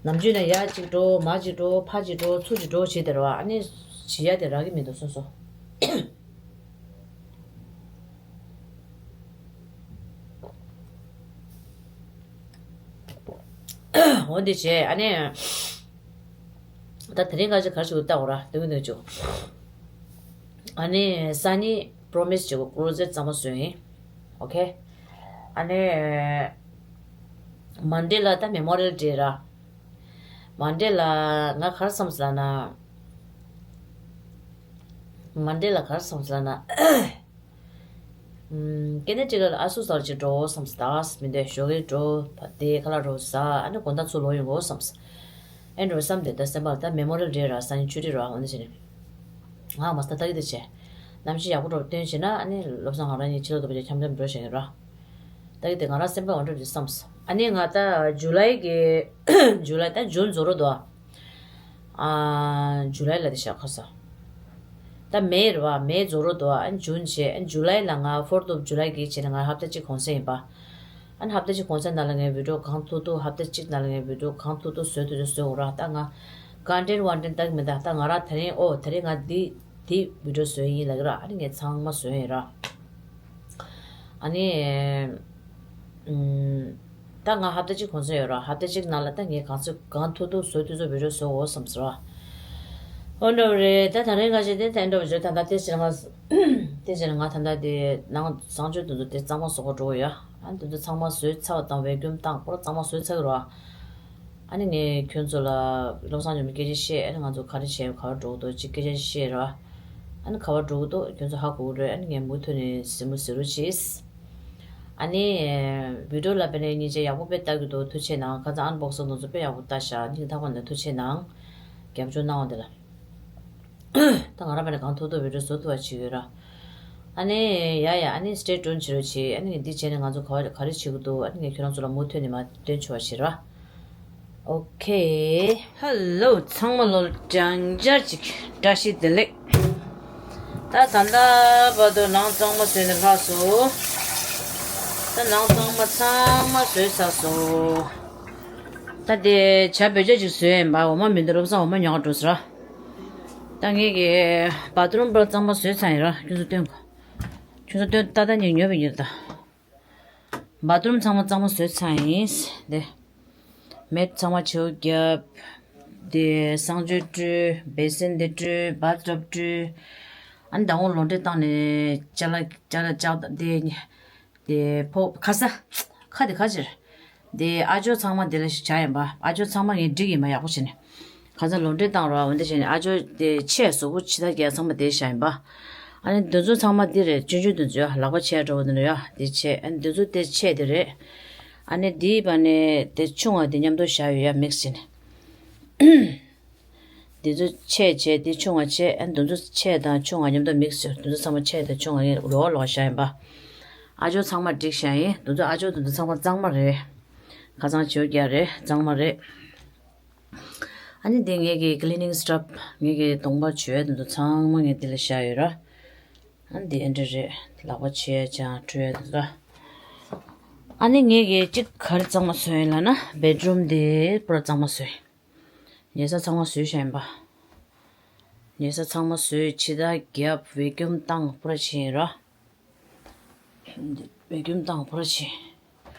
ནམ་རྒྱུན་ན་ཡར་གཅིག་འགྲོ། མར་གཅིག་འགྲོ། ཕར་གཅིག་འགྲོ། ཚུར་གཅིག་འགྲོ་བྱེད་བསྡད་ར་བ། ཨ་ནི་བྱེད་ཡ་དེ་རག་གི་མི་འདུག་སོང་སོང་། འོ་འདི་བྱས། ཨ་ནི་ད་དེ་རིང་ཁ་ཅིག་ག་རེ་བྱེད་དགོས་ལྟ་དགོས་ར། དེ་གི་འདི་བྱེད། ཨ་ནི་སང་ཉིན་པོ་རོ་མི་སི་བྱེད་དགོས། ཀུ་ལོ་ཛེཊ་གཙང་མ་བཟོས་ཡིན། ཨོ་ཁེ། ཨ་ནི་མན་ཌེ་ལ་ད་མེ་མོ་རི་ཡལ་ཌེ་ར། མན་ཌེ་ལ་ང་ག་རེ་བསམ་སོང་ལབ་ན། མན་ཌེ་ལ་ག་རེ་བསམ་སོང་ལབ་ན། ཨམ། ཀེ་ནེ་ཊི་ཀཊ་ལ་ཨ་སུ་སར་ཅིག་འགྲོ་བསམ་སོང་། ད་མི་འདུག་ཞོགས་ཀས་འགྲོ། ཕ་དེ་ཁ་ལག་འདྲ་བོ་ཟ། ཨ་ནི་དགོང་དག་ཚུར་ལོག་ཡོང་དགོས་བསམ་སོང་། ཨེ་འགྲོ་བསམ་སྟེ་ད་སེམས་པ་ལ་ད་མེ་མོ་རི་ཡལ་ཌེ་ར། སང་ཉིན་ཆུ་ཊི་ར། འོ་འདི་བྱས་ནས། ང་མ་སྟ་ལྟ་གི་དེ་བྱས། གནམ་གཤིས་ཡག་པོ་འདྲ་བོ་སྟོན་བྱས་ན། ཨ་ནི་བློ་བཟང་ང་རང་གཉིས་ཕྱི་ལོགས་ཏུ་བྱས་འཆམ་འཆམ་འགྲོ་བྱེད་ཀྱི་ར། ད་གི་དེ་ང་རང་སེམས་པ་འོ་འདྲ་བྱས་བསམ་སོང་། ཨ་ནི་ང་ད་ཇུ་ལའི་གི་ཇུ་ལའི་ད་ཇུན་རྫོགས་འགྲོ་འདུག་ཨ། ཨ། ཇུ་ལའི་ལ་དེ་ཤག་ཁ་ས། ད་མེ་རེད་བ། མེ་རྫོགས་འགྲོ་འདུག་ཨ། ཇུན་བྱས། ཨ་ཇུ་ལའི་ལ་ང་ཕོར་ཐི་ཨོཕ་ཇུ་ལའི་གི་བྱས་ནས་ང་ཧབ་ཏ་གཅིག་གུང་སེང་ཡིན་པ། ཨ་ནི་ཧབ་ཏ་གཅིག་གུང་སེང་ནང་ལ་ངས་བི་ཌི་ཡོ་གང་ཐུབ་ཐུབ། ཧབ་ཏ་གཅིག་ནང་ལ་ངས་བི་ཌི་ཡོ་གང་ཐུབ་ཐུབ་བཟོ་ཐུབ་ཐུབ་བཟོ་དགོས་ར། ད་ང་ཀོན་ཊེན་ཊི་ཝོན་ཊེན་ཊི་ལྟ་གི་མི་འདུག་ད་ང་རང་དེ་རིང་ཨོ་དེ་རིང་ང་འདི་འདི་བི་ཌི་ཡོ་བཟོ་ཡིན་ལབ་ཀྱི་ར། ཨ་ནི་ངས་ཚང་མ་བཟོ་ཡིན་ར། ཨ་ནི། ཨུམ། ད་ང་ཧབ་ཏ་གཅིག་གུང་སེང་ཡོད་ར། ཧབ་ཏ་གཅིག་ནང་ལ་ད་ངས་གང་ཚོད་གང་ཐུབ་ཐུབ་བཟོ་ཐུབ་ཚོད་བི་ཌི་ཡོ་བཟོ་དགོས་བསམ་སོང་ར། འོ་འདྲ་བོ་རེད། ད་ད་རིང་ཁ་ཤས་དེ་ད་འདྲ་བོ་བཟོས། ད་ད་དེ་ཕྱིར་ང་དེ་ཕྱིར་ང་ད་ད་དེ་ནང་གསང་སྤྱོད་དེ་ཚོ་དེ་གཙང་མ་བཟོ་དགོས་འགྲོ་གི་ཡོད། ཨ་ནི་དེ་ཚོ་ཚང་མ་བཟོས་ཚར་བ་དང་བེ་ཀུམ་བཏང་། ཁོ་རང་གཙང་མ་བཟོས་ཚར་གི་ར། ཨ་ནི་ངས་ཁྱོད་ཚོ་ལ་བློ་བཟང་ཉི་མ་སྐད་ཆ་བཤད། ཨ་ནི་ང་ཚོ་ག་རེ་བྱས་ག་པར་འགྲོ་གི་འདུག་ཅིག་སྐད་ཆ་བཤད་ར། ཨ་ནི་ག་པར་འགྲོ་གི་འདུག་ཁྱོད་ཚོ་ཧ་གོ་གི་རེད། ཨ་ནི་ངས་མུ་མཐུད་ནས་གཟིགས་མོ་གཟིགས་རོགས་གྱིས། ཨ་ནི་བི་ཌི་ཡོ་ལ་དཔེར་ན་སྙིང་རྗེ་ཡག་པོ་དཔེ་ལྟ་གི་འདུག་ཐུགས་རྗེ་གནང་། ཁ་སང་ཨན་བོག་སིང་དེ་ཚོ་དཔེ་ཡག་པོ་ལྟ་ཤག་སྙིང་ཐག་པ་ནས་ཐུགས་རྗེ་གནང་། རྒྱབ་སྐྱོར་གནང་བ་འདི་ལ། ད་ང་རང་དཔེར་ན་གང་ཐུབ་ཐུབ་བི་ཌི་ཡོ་བཟོ་ཐུབ་པ་བྱེད་ཀྱི་ཡོད་ར། ཨ་ནི་ཡ་ཡ། ཨ་ནི་སི་ཊེ་ཊུན་བྱེད་རོགས་གྱིས། ཨ་ནི་འདི་བྱས་ནས་ང་ཚོ་ག་བ་ག་རེ་བྱེད་ཀྱི་འདུག་ཨ་ནི་ངས་ཁྱོད་རང་ཚོ་ལ་མུ་མཐུད་ནས་མར་སྟོན་ཆོག་པ་བྱེད་ར། ཨོ་ཁེ། ཧེ་ལོ། ཚང་མ་ལོ་ལ་སྦྱང་བྱར་ཅིག་བཀྲ་ཤིས་བདེ་ལེགས། ད་ད་ལྟ་བར་དུ་ནང་གཙང་མ་བཟོས་ནས་ལྷག་སོང་། ད་ནང་གཙང་མ་ཚང་མ་བཟོས་ཚར་སོང་། ད་དེ་ཇ་བོད་ཇ་ཅིག་བཟོས་ཡིན་པ། འོ་མ་མི་འདུག་བློ་བཟང་འོ་མ་ཉོ་ག་འགྲོ་ཟེར་ར། ད་ངེད་ཀྱི་བཱ་ཐི་རུམ་པར་གཙང་མ་བཟོས་ཚར་ཡིན་ར། ཁྱོད་ཚོ་སྟོན་གོ། ཁྱོད་ཚོ་སྟོན། ད་ད་ཉིན་ཉོས་པ་ཡིན་ད། བཱ་ཐི་རུམ་ཚང་མ་གཙང་མ་བཟོས་ཚར་ཡིན། དེ་མེད་ཚང་མ་བྱེའུ་རྒྱབ། དེ་གསང་སྤྱོད་བཀྲུས། བེ་སིན་དེ་བཀྲུས། བཱ་ཐི་ཊབ་བཀྲུས། ཨ་ནི་ཟླ་བ་ལོ་འདྲེ་བཏང་ནས་ཅ་ལག་ཅ་ལག་ཅག་དེ་དེ་ཕོ་ཁ་ས་ཁ་དེ་ཁ་ཕྱིར། དེ་ཨ་ཇོ་ཚང་མ་དེ་ལ་ཞིག་བྱ་ཡིན་པ། ཨ་ཇོ་ཚང་མ་ངས་བསྒྲིགས་ཡིན་པ་ཡག་པོ་བྱས་ནས། ཁ་སང་ལོ་འདྲེ་བཏང་རོགས། འོན་ཏེ་བྱས་ནས་ཨ་ཇོ་དེ་ཆས་གཟུགས་པོ་ཕྱི་ཐག་རྒྱག་ཚང་མ་དེ་བཞག་ཡིན་པ། ཨ་ནི་འདི་ཚོ་ཚང་མ་འདི་རེད། ཆུང་ཆུང་འདི་ཚོ་ཡ་ལག་པ་ཆས་འདྲ་བོ་འདི་འདྲ་ཡ་དེ་ཆས། ཨ་ནི་འདི་ཚོ་དེ་ཆས་དེ་རེད། ཨ་ནི་འདིའི་བར་ནས་དེ་ཆུང་བ་དེ་མཉམ་དུ་བཞག་ཡོད་ཡ་མིག་སི་བྱས་ནས། འདི་ཚོ་ཆས་བྱས་དེ་ཆུང་བ་བྱས། ཨ་ནི་འདི་ཚོ་ཆས་དང་ཆུང་བ་མཉམ་དུ་མིག་སི་བྱས། འདི་ཚོ་ཚང་མ་ཆས་དང་ཆུང་བ་ལོག་ལོག་བཞག་ཡིན་པ། ཨ་ཇོ་ཚང་མ་བསྒྲིགས་བཞག་ཡིན། འདི་ཚོ་ཨ་ཇོ་འདི་ཚོ་ཚང་མ་གཙང་མ་རེད། ཁ་སང་བྱེའུ་རྒྱག་རེད། གཙང་མ་རེད། ཨ་ནི་འདི་ངེད་ཀྱི་ཀི་ལི་ནིང་སི་ཊབ། ངེད་ཀྱི་གདོང་པ་བྱུག་ཡ་དེ་ཚོ་ཚང་མ་ངས་འདི་ལ་བཞག་ཡོད་ར། ཨ་ནི་འདི་ཨེ་འདྲ་རེད། ལག་པ་ཕྱེ་ཡ་ཅང་འཁྲུ་ཡ་དེ་ཚོ། ཨ་ནི་ངས་ཀྱིས་གཅིག་ག་རེ་གཙང་མ་བཟོས་ཡིན་ལབ་ན། བེད་རུམ་དེ་པུ་ར་གཙང་མ་བཟོས། ཉལ་ས་ཚང་མ་བཟོས་བཞག་ཡིན་པ། ཉལ་ས་ཚང་མ་བཟོས། ཕྱི་ལྟར་བརྒྱབ། བེ་ཀྱུམ་བཏང་པུ་ར་བྱས་ཡིན་ར། བེ་ཀྱུམ་བཏང་པུ་ར་བྱས།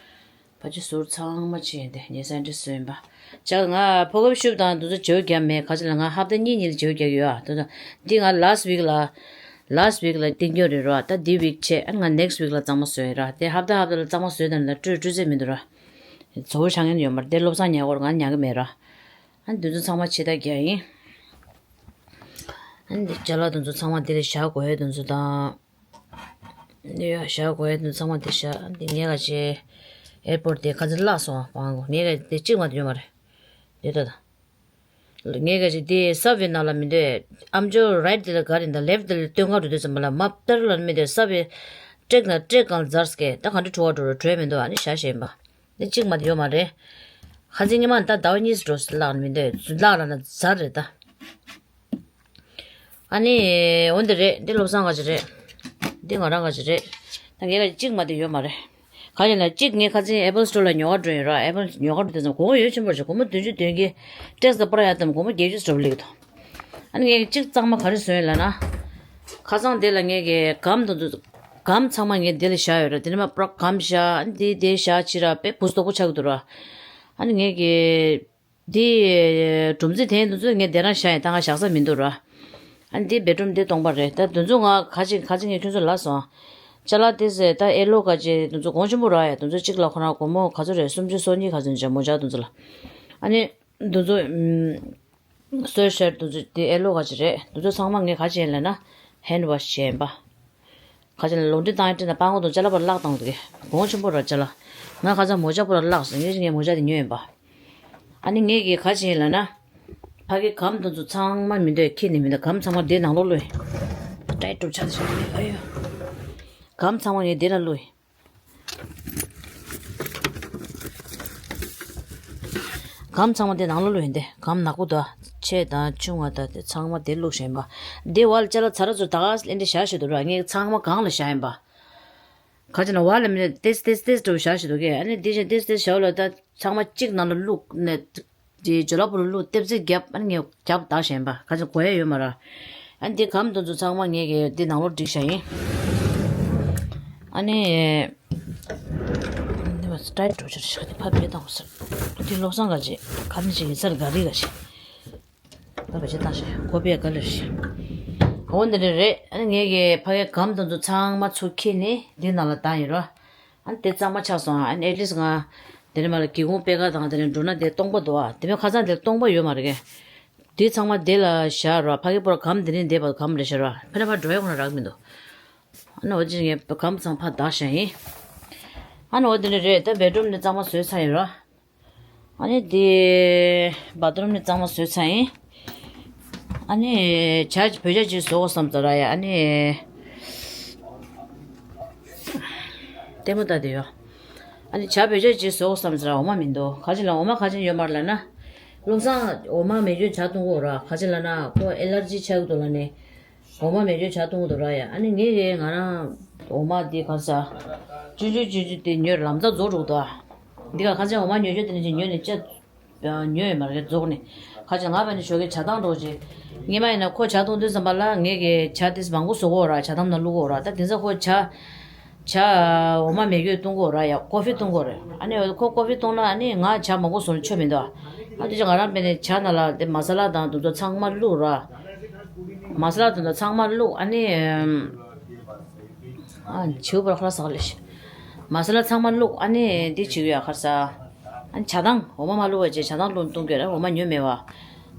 ཕ་ཆུ་ཟུར་ཚང་མ་བྱས་ཡིན་ཏེ། ཉལ་ས་འདྲ་བཟོས་ཡིན་པ། ཅག་ང་ཕོ་ཁབ་ཤུབ་དང་དེ་ཚོ་བརྗེ་པོ་རྒྱབ་མེད། ག་ཅི་ལབ་ང་ཧབ་ཏ་གཉིས་གཉིས་ལ་བརྗེ་པོ་རྒྱག་གི་ཡོད་ཨ། དེ་ཚོ་འདི་ང་ལཱ་སི་ཝིག་ལ། ལཱ་སི་ཝིག་ལ་བཏིང་རྒྱུ་རེད་ར། ད་འདི་ཝིག་བྱས། ཨ་ང་ནེག་སི་ཝིག་ལ་གཙང་མ་བཟོས་ཡིན་ར། དེ་ཧབ་ཏ་ཧབ་ཏ་ལ་གཙང་མ་བཟོས་དང་ལ་སྤྲོད་སྤྲོད་ཚད་མི་འདུག་ར། བཟོ་བོ་ཆགས་མཁན་ཡོད་མ་རེད། དེ་བློ་བཟང་ཉལ་གོ་ར། ང་ཉལ་གི་མེད་ར། ཨ་འདི་ཚོ་ཚང་མ་ཕྱི་ལྟར་རྒྱག་ཡིན། ཨ་འདི་ཅ་ལག་དེ་ཚོ་ཚང་མ་འདི་ལ་བཞག་དགོས་ཡ་དེ་ཚོ་དང་། འདི་ཡ་བཞག་དགོས་ཡ་དེ་ཚོ་ཚང་མ་འདི་བཞག་འདི་ངས་ག་ཅེ་ཨེར་པོར་ཊི་དེ་ཁ་ཚིག་བརླག་སོང་བ། ངས་ག་དེ་གཅིག་མ་དེ་ཡོད་མ་རེད། འདི་ལྟ་དང་། ངས་ག་ཅེ་དེ་སབ་ཝེ་ནང་ལ་མི་འདོད། ཨམ་ཅོག་རའིཊ་དེ་ལ་ག་རེ་འདུག་ལེཕཊ་དེ་ལ་སྟོན་ག་འགྲོ་དུས་ཙམ་པ་ལ་མ་ལྟར་ལ་མི་འདོད། སབ་ཝེ་ཀྲེག་ན་ཀྲེག་གང་ཛར་སྐད་ད་ག་འདྲ་བྲོ་བ་འགྲོ་རུ་བྲོས་མི་འདུག་ཨ་ནི་བཞག་བཞིན་པ། འདི་གཅིག་མ་དེ་ཡོད་མ་རེད། ཁ་སང་ཉི་མ་ད་ཟླ་བ་གཉིས་འགྲོ་སི་ལག་མི་འདོད་ལག་ལ་ན་ཛར་རེད་ད། ཨ་ནི་འོན་ཏེ་རེད། འདི་བློ་བཟང་ག་ཅི་རེད། འདི་ང་རང་ག་ཅི་རེད། ད་ངས་ག་ཅི་གཅིག་མ་དེ་ཡོད་མ་རེད། ག་ཅི་ལ་གཅིག་ངས་ཁ་སང་ཨེ་པལ་སི་ཊོར་ལ་ཉོ་ག་འགྲོ་ཡིན་ར། ཨེ་པལ་ཉོ་ག་འགྲོ་དུས་ཙམ་སྒོར་མོ་ཡོད་ཆེན་པོ་རེད། སྒོར་མོ་བདུན་ཅུ་དོན་བརྒྱད། ཊེག་སི་དང་པུ་ར་ཡ་དམ་སྒོར་མོ་བརྒྱད་ཅུ་ཙམ་སླེབས་འདུག་ཨ་ནི་ངས་གཅིག་གཙང་མ་ག་རེ་བཟོས་ཡིན་ལབ་ན། ཁ་སང་དེ་ལ་ངས་ཀྱི་སྒམ་དང་དུ་སྒམ་ཚང་མ་ངས་དེ་ལ་བཞག་ཡོད་ར། དེ་ནས་མ་པུ་ར་སྒམ་བཞག་ཨ་ནི་དེ་དེ་བཞག་ཕྱི་ར་དཔེ་བུ་སྟོག་པོ་ཆགས་ཀྱི་འདུག་ར། ཨ་ནི་ངས་ཀྱི་དེ་སྒྲོམ་རྩིག་དེ་དུ་ཚོད་ངས་དེ་རང་བཞག་ཡིན། ད་ང་བཞག་ས་མི་འདུག་ར། ཨ་ནི་དེ་བེད་རུམ་དེ་སྟོང་པ་རེད། ད་དུ་ཚོད་ང་ག་ཅིག་ག་ཅིག་ངས་ཁྱོད་ཚོ་ལབ་སོང་། ཅ་ལག་དེ་ཟེར་ད་ཨེ་ལོ་ག་ཅིག་དུ་ཚོད་གོང་ཆེན་པོ་ར་ཡ། དུ་ཚོད་གཅིག་ལ་ཁོ་རང་སྒོར་མོ་ག་ཚོད་རེད། སུམ་ཅུ་སོ་གཉིས་ག་ཚོད་འཇམ་མོ་ཇག་དུ་ཚོད་ལ། ཨ་ནི་དུ་ཚོད་ཨུམ། སོའི་ཤར་དུ་ཚོད་དེ་ཨེ་ལོ་ག་ཅིག་རེད། དུ་ཚོད་ཚང་མ་ངས་ག་ཅིག་ཡིན་ལབ་ན་ཧེན་ཌི་ཝ་ཤི་བྱས་ཡིན་པ། ག་ཅིག་ལ་ལོ་འདྲི་བཏང་ཡིན་དྲན་ན་སྤང་གོ་དང་ཅ་ལག་པར་བརླག་བཏང་འདུག་གས། གོང་ཆེན་པོ་ར་ཅ་ལག་ང་ཁ་སང་མོ་ཇ་པོ་ར་བརླག་སོང་། ངས་ངས་མོ་ཇ་དེ་ཉོས་ཡིན་པ། ཨ་ནི་ངས་ཀྱིས་ག་ཅིག་ཡིན་ལབ་ན། ཕ་གི་སྒམ་དུ་ཚོད་ཚང་མ་མི་འདོད་ཁྱེར་ནས་མི་འདོད། སྒམ་ཚང་མ་དེ་ནང་ལོགས་བླུགས་ཡིན། ཏྲའི་གྲུབ་ཆ་ཆ་ཨ་ཡོ། སྒམ་ཚང་མ་ངས་དེ་ལ་བླུགས་ཡིན། སྒམ་ཚང་མ་དེ་ནང་ལོགས་བླུགས་ཡིན་ཏེ། སྒམ་ནག་པོ་དང་ཆེ་དང་ཆུང་བ་དང་དེ་ཚང་མ་དེ་བླུགས་བཞག་ཡིན་པ། དེ་བར་ལ་ཅ་ལག་ཚ་ར་ཚོ་ད་ག་ལེན་ཏེ་བཞག་བཞག་འདུག་ར། ངས་ཚང་མ་སྒང་ལ་བཞག་ཡིན་པ། ག་ཅི་ན་བར་ལ་མི་ཏེས་ཏེས་ཏེས་འགྲོ་བཞག་བཞག་འདུག་གས། ཨ་ནི་དེ་བཞིན་ཏེས་ཏེས་བཞག་ལ་ད་ཚང་མ་གཅིག་ནང་ལ་བླུགས་ནས། དེ་ཇོ་ལ་པོ་ལ་བླུགས་ལྟེབ་རྩེག་བརྒྱབ། ཨ་ནི་ངས་རྒྱབ་བཏགས་བཞག་ཡིན་པ། ག་ཅི་གོ་ཡ་ཡོད་མ་ར། ཨ་ནི་དེ་སྒམ་དེ་ཚོ་ཚང་མ་ངས་ཀྱི་དེ་ནང་ལོགས་བསྒྲིགས་བཞག་ཡིན། ཨ་ནི། འདི་མ་སི་ཊའིལ་འགྲོ་ཆེར་ཤག་དེ་ཕར་བེད་བཏང་ཟེར། དེ་བློ་བཟང་ག་ཅི་ག་ནི་ཅི་ཡིན་ས་རེད། ག་རེ་ག་ཅི། ད་བེད་ཆ་བཏང་ཤག་གོ་བེད་ག་ལེར་ཤག་འོ་འདི་འདྲ་རེད། ཨ་ནི་ངས་ཀྱི་ཕ་གའི་སྒམ་དེ་ཚོ་ཚང་མ་ཚུར་ཁྱེར་ནས་འདི་ནང་ལ་བཏང་ཡིན་རོ། ཨ་ནི་དེ་གཙང་མ་ཆགས་སོང་། ཨ་ནི་ཨེ་ཊི་ལིསི་ང་དེ་ནས་མ་ལ་སྒེའུ་ཁུང་པད་ཁ་དང་དེ་ནས་འགྲོ་ན་དེ་སྟོང་པ་འདུག་ཨ། དེ་མིན་ཁ་སང་དེ་སྟོང་པ་ཡོད་མ་རེད་གས། དེ་ཚང་མ་དེ་ལ་བཞག་རོགས། ཕ་གི་པོར་སྒམ་དེ་ནས་འདེབས་པ་སྒམ་རེ་བཞག་རོགས། ཕེ་ན་ཕ་འགྲོ་ཡ་ཁོ་ན་རག་མི་འདུག་ཨ་ནི་འོ་ཅི་ངས་སྒམ་ཚང་ཕ་བདག་བཞག་ཡིན། ཨ་ནི་འོ་དེ་ནས་རེད། ད་བེད་རུམ་ནས་གཙང་མ་བཟོས་ཚར་ཡིན་རོགས། ཨ་ནི་དེ་བཱ་ཐི་རུམ་ནས་གཙང་མ་བཟོས་ཚར་ཡིན། ཨ་ནི་ཇ་བོད་ཇ་ཅིག་བཟོ་དགོས་བསམ་ཙང་ར་ཡ། ཨ་ནི་ལྟད་མོ་ལྟ་དེ་ཡོད། ཨ་ནི་ཇ་བོད་ཇ་ཅིག་བཟོ་དགོས་བསམ་ཙང་ར་འོ་མ་མི་འདུག་ག་ཅི་ལ་འོ་མ་ག་ཅི་ཡོད་མ་རེད་ལབ་ན། བློ་བཟང་འོ་མ་མེད་རྒྱུ་ཇ་བཏུང་གི་ཡོད་ར། ག་ཅི་ལབ་ན་ཁོ་ཨེ་ལར་ཇི་ཆགས་ཀྱི་འདུག་ལབ་ནས། འོ་མ་མེད་རྒྱུ་ཇ་བཏུང་གི་འདུག་ར་ཡ། ཨ་ནི་ངས་ཀྱིས་ང་རང་འོ་མ་དེ་ག་རེ་ཟ། ཅུ་ཅུ་ཅུ་ཅུ་དེ་ཉོས་ལམ་སང་རྫོགས་འགྲོ་གི་འདུག་ཨ། འདི་ག་ཁ་ཅན་འོ་མ་ཉོ་རྒྱུ་དེ་ནས་ཅིག་ཉོས་ནས་ཅ། ཉོས་ཡོད་མ་རེད་རྫོགས་ནས། ཁ་ཅན་ང་བས་ནས་ཞོགས་ཀས་ཇ་བཏང་འགྲོ་ཅིག་ཉི་མ་ཡིན་ན་ཁོ་ཇ་བཏུང་དུས་ཙམ་པ་ལ་ངས་ཀྱིས་ཇ་དེ་མང་པོ་བཟོ་གི་ཡོད་ར། ཇ་དམ་ནང་བླུག་གི་ཡོད་ར། ད་དེང་སང་ཁོ་ཇ། ཇ། འོ་མ་མེད་རྒྱུ་བཏུང་གི་ཡོད་ར་ཡ། ཀོ་ཕི་བཏུང་གི་ཡོད་རེད། ཨ་ནི་ཁོ་ཀོ་ཕི་བཏུང་ན་ཨ་ནི་ང་ཇ་མང་པོ་བཟོ་ན་ཆོ་མི་འདུག་ཨ་དེ་ཅིག་ང་རང་བས་ནས་ཇ་ནང་ལ་དེ་མ་ས་ལ་དང་དེ་ཚོ་ཚང་མ་བླུགས་ར། མ་ས་ལ་དེ་ཚོ་ཚང་མ་བླུགས། ཨ་ནི། ཨ་བྱིའུ་པར་ཁ་ལག་ཟ་ག་ལེ་ཤི། མ་ས་ལ་ཚང་མ་བླུགས། ཨ་ནི་འདི་བྱིའུ་ཡ་ཁར་ཟ། ཨ་ནི་ཇ་དང་འོ་མ་མ་བླུགས་པ་བྱས་ཇ་དང་བླུགས་བཏུང་གི་ར། འོ་མ་ཉོས་མེད་བ།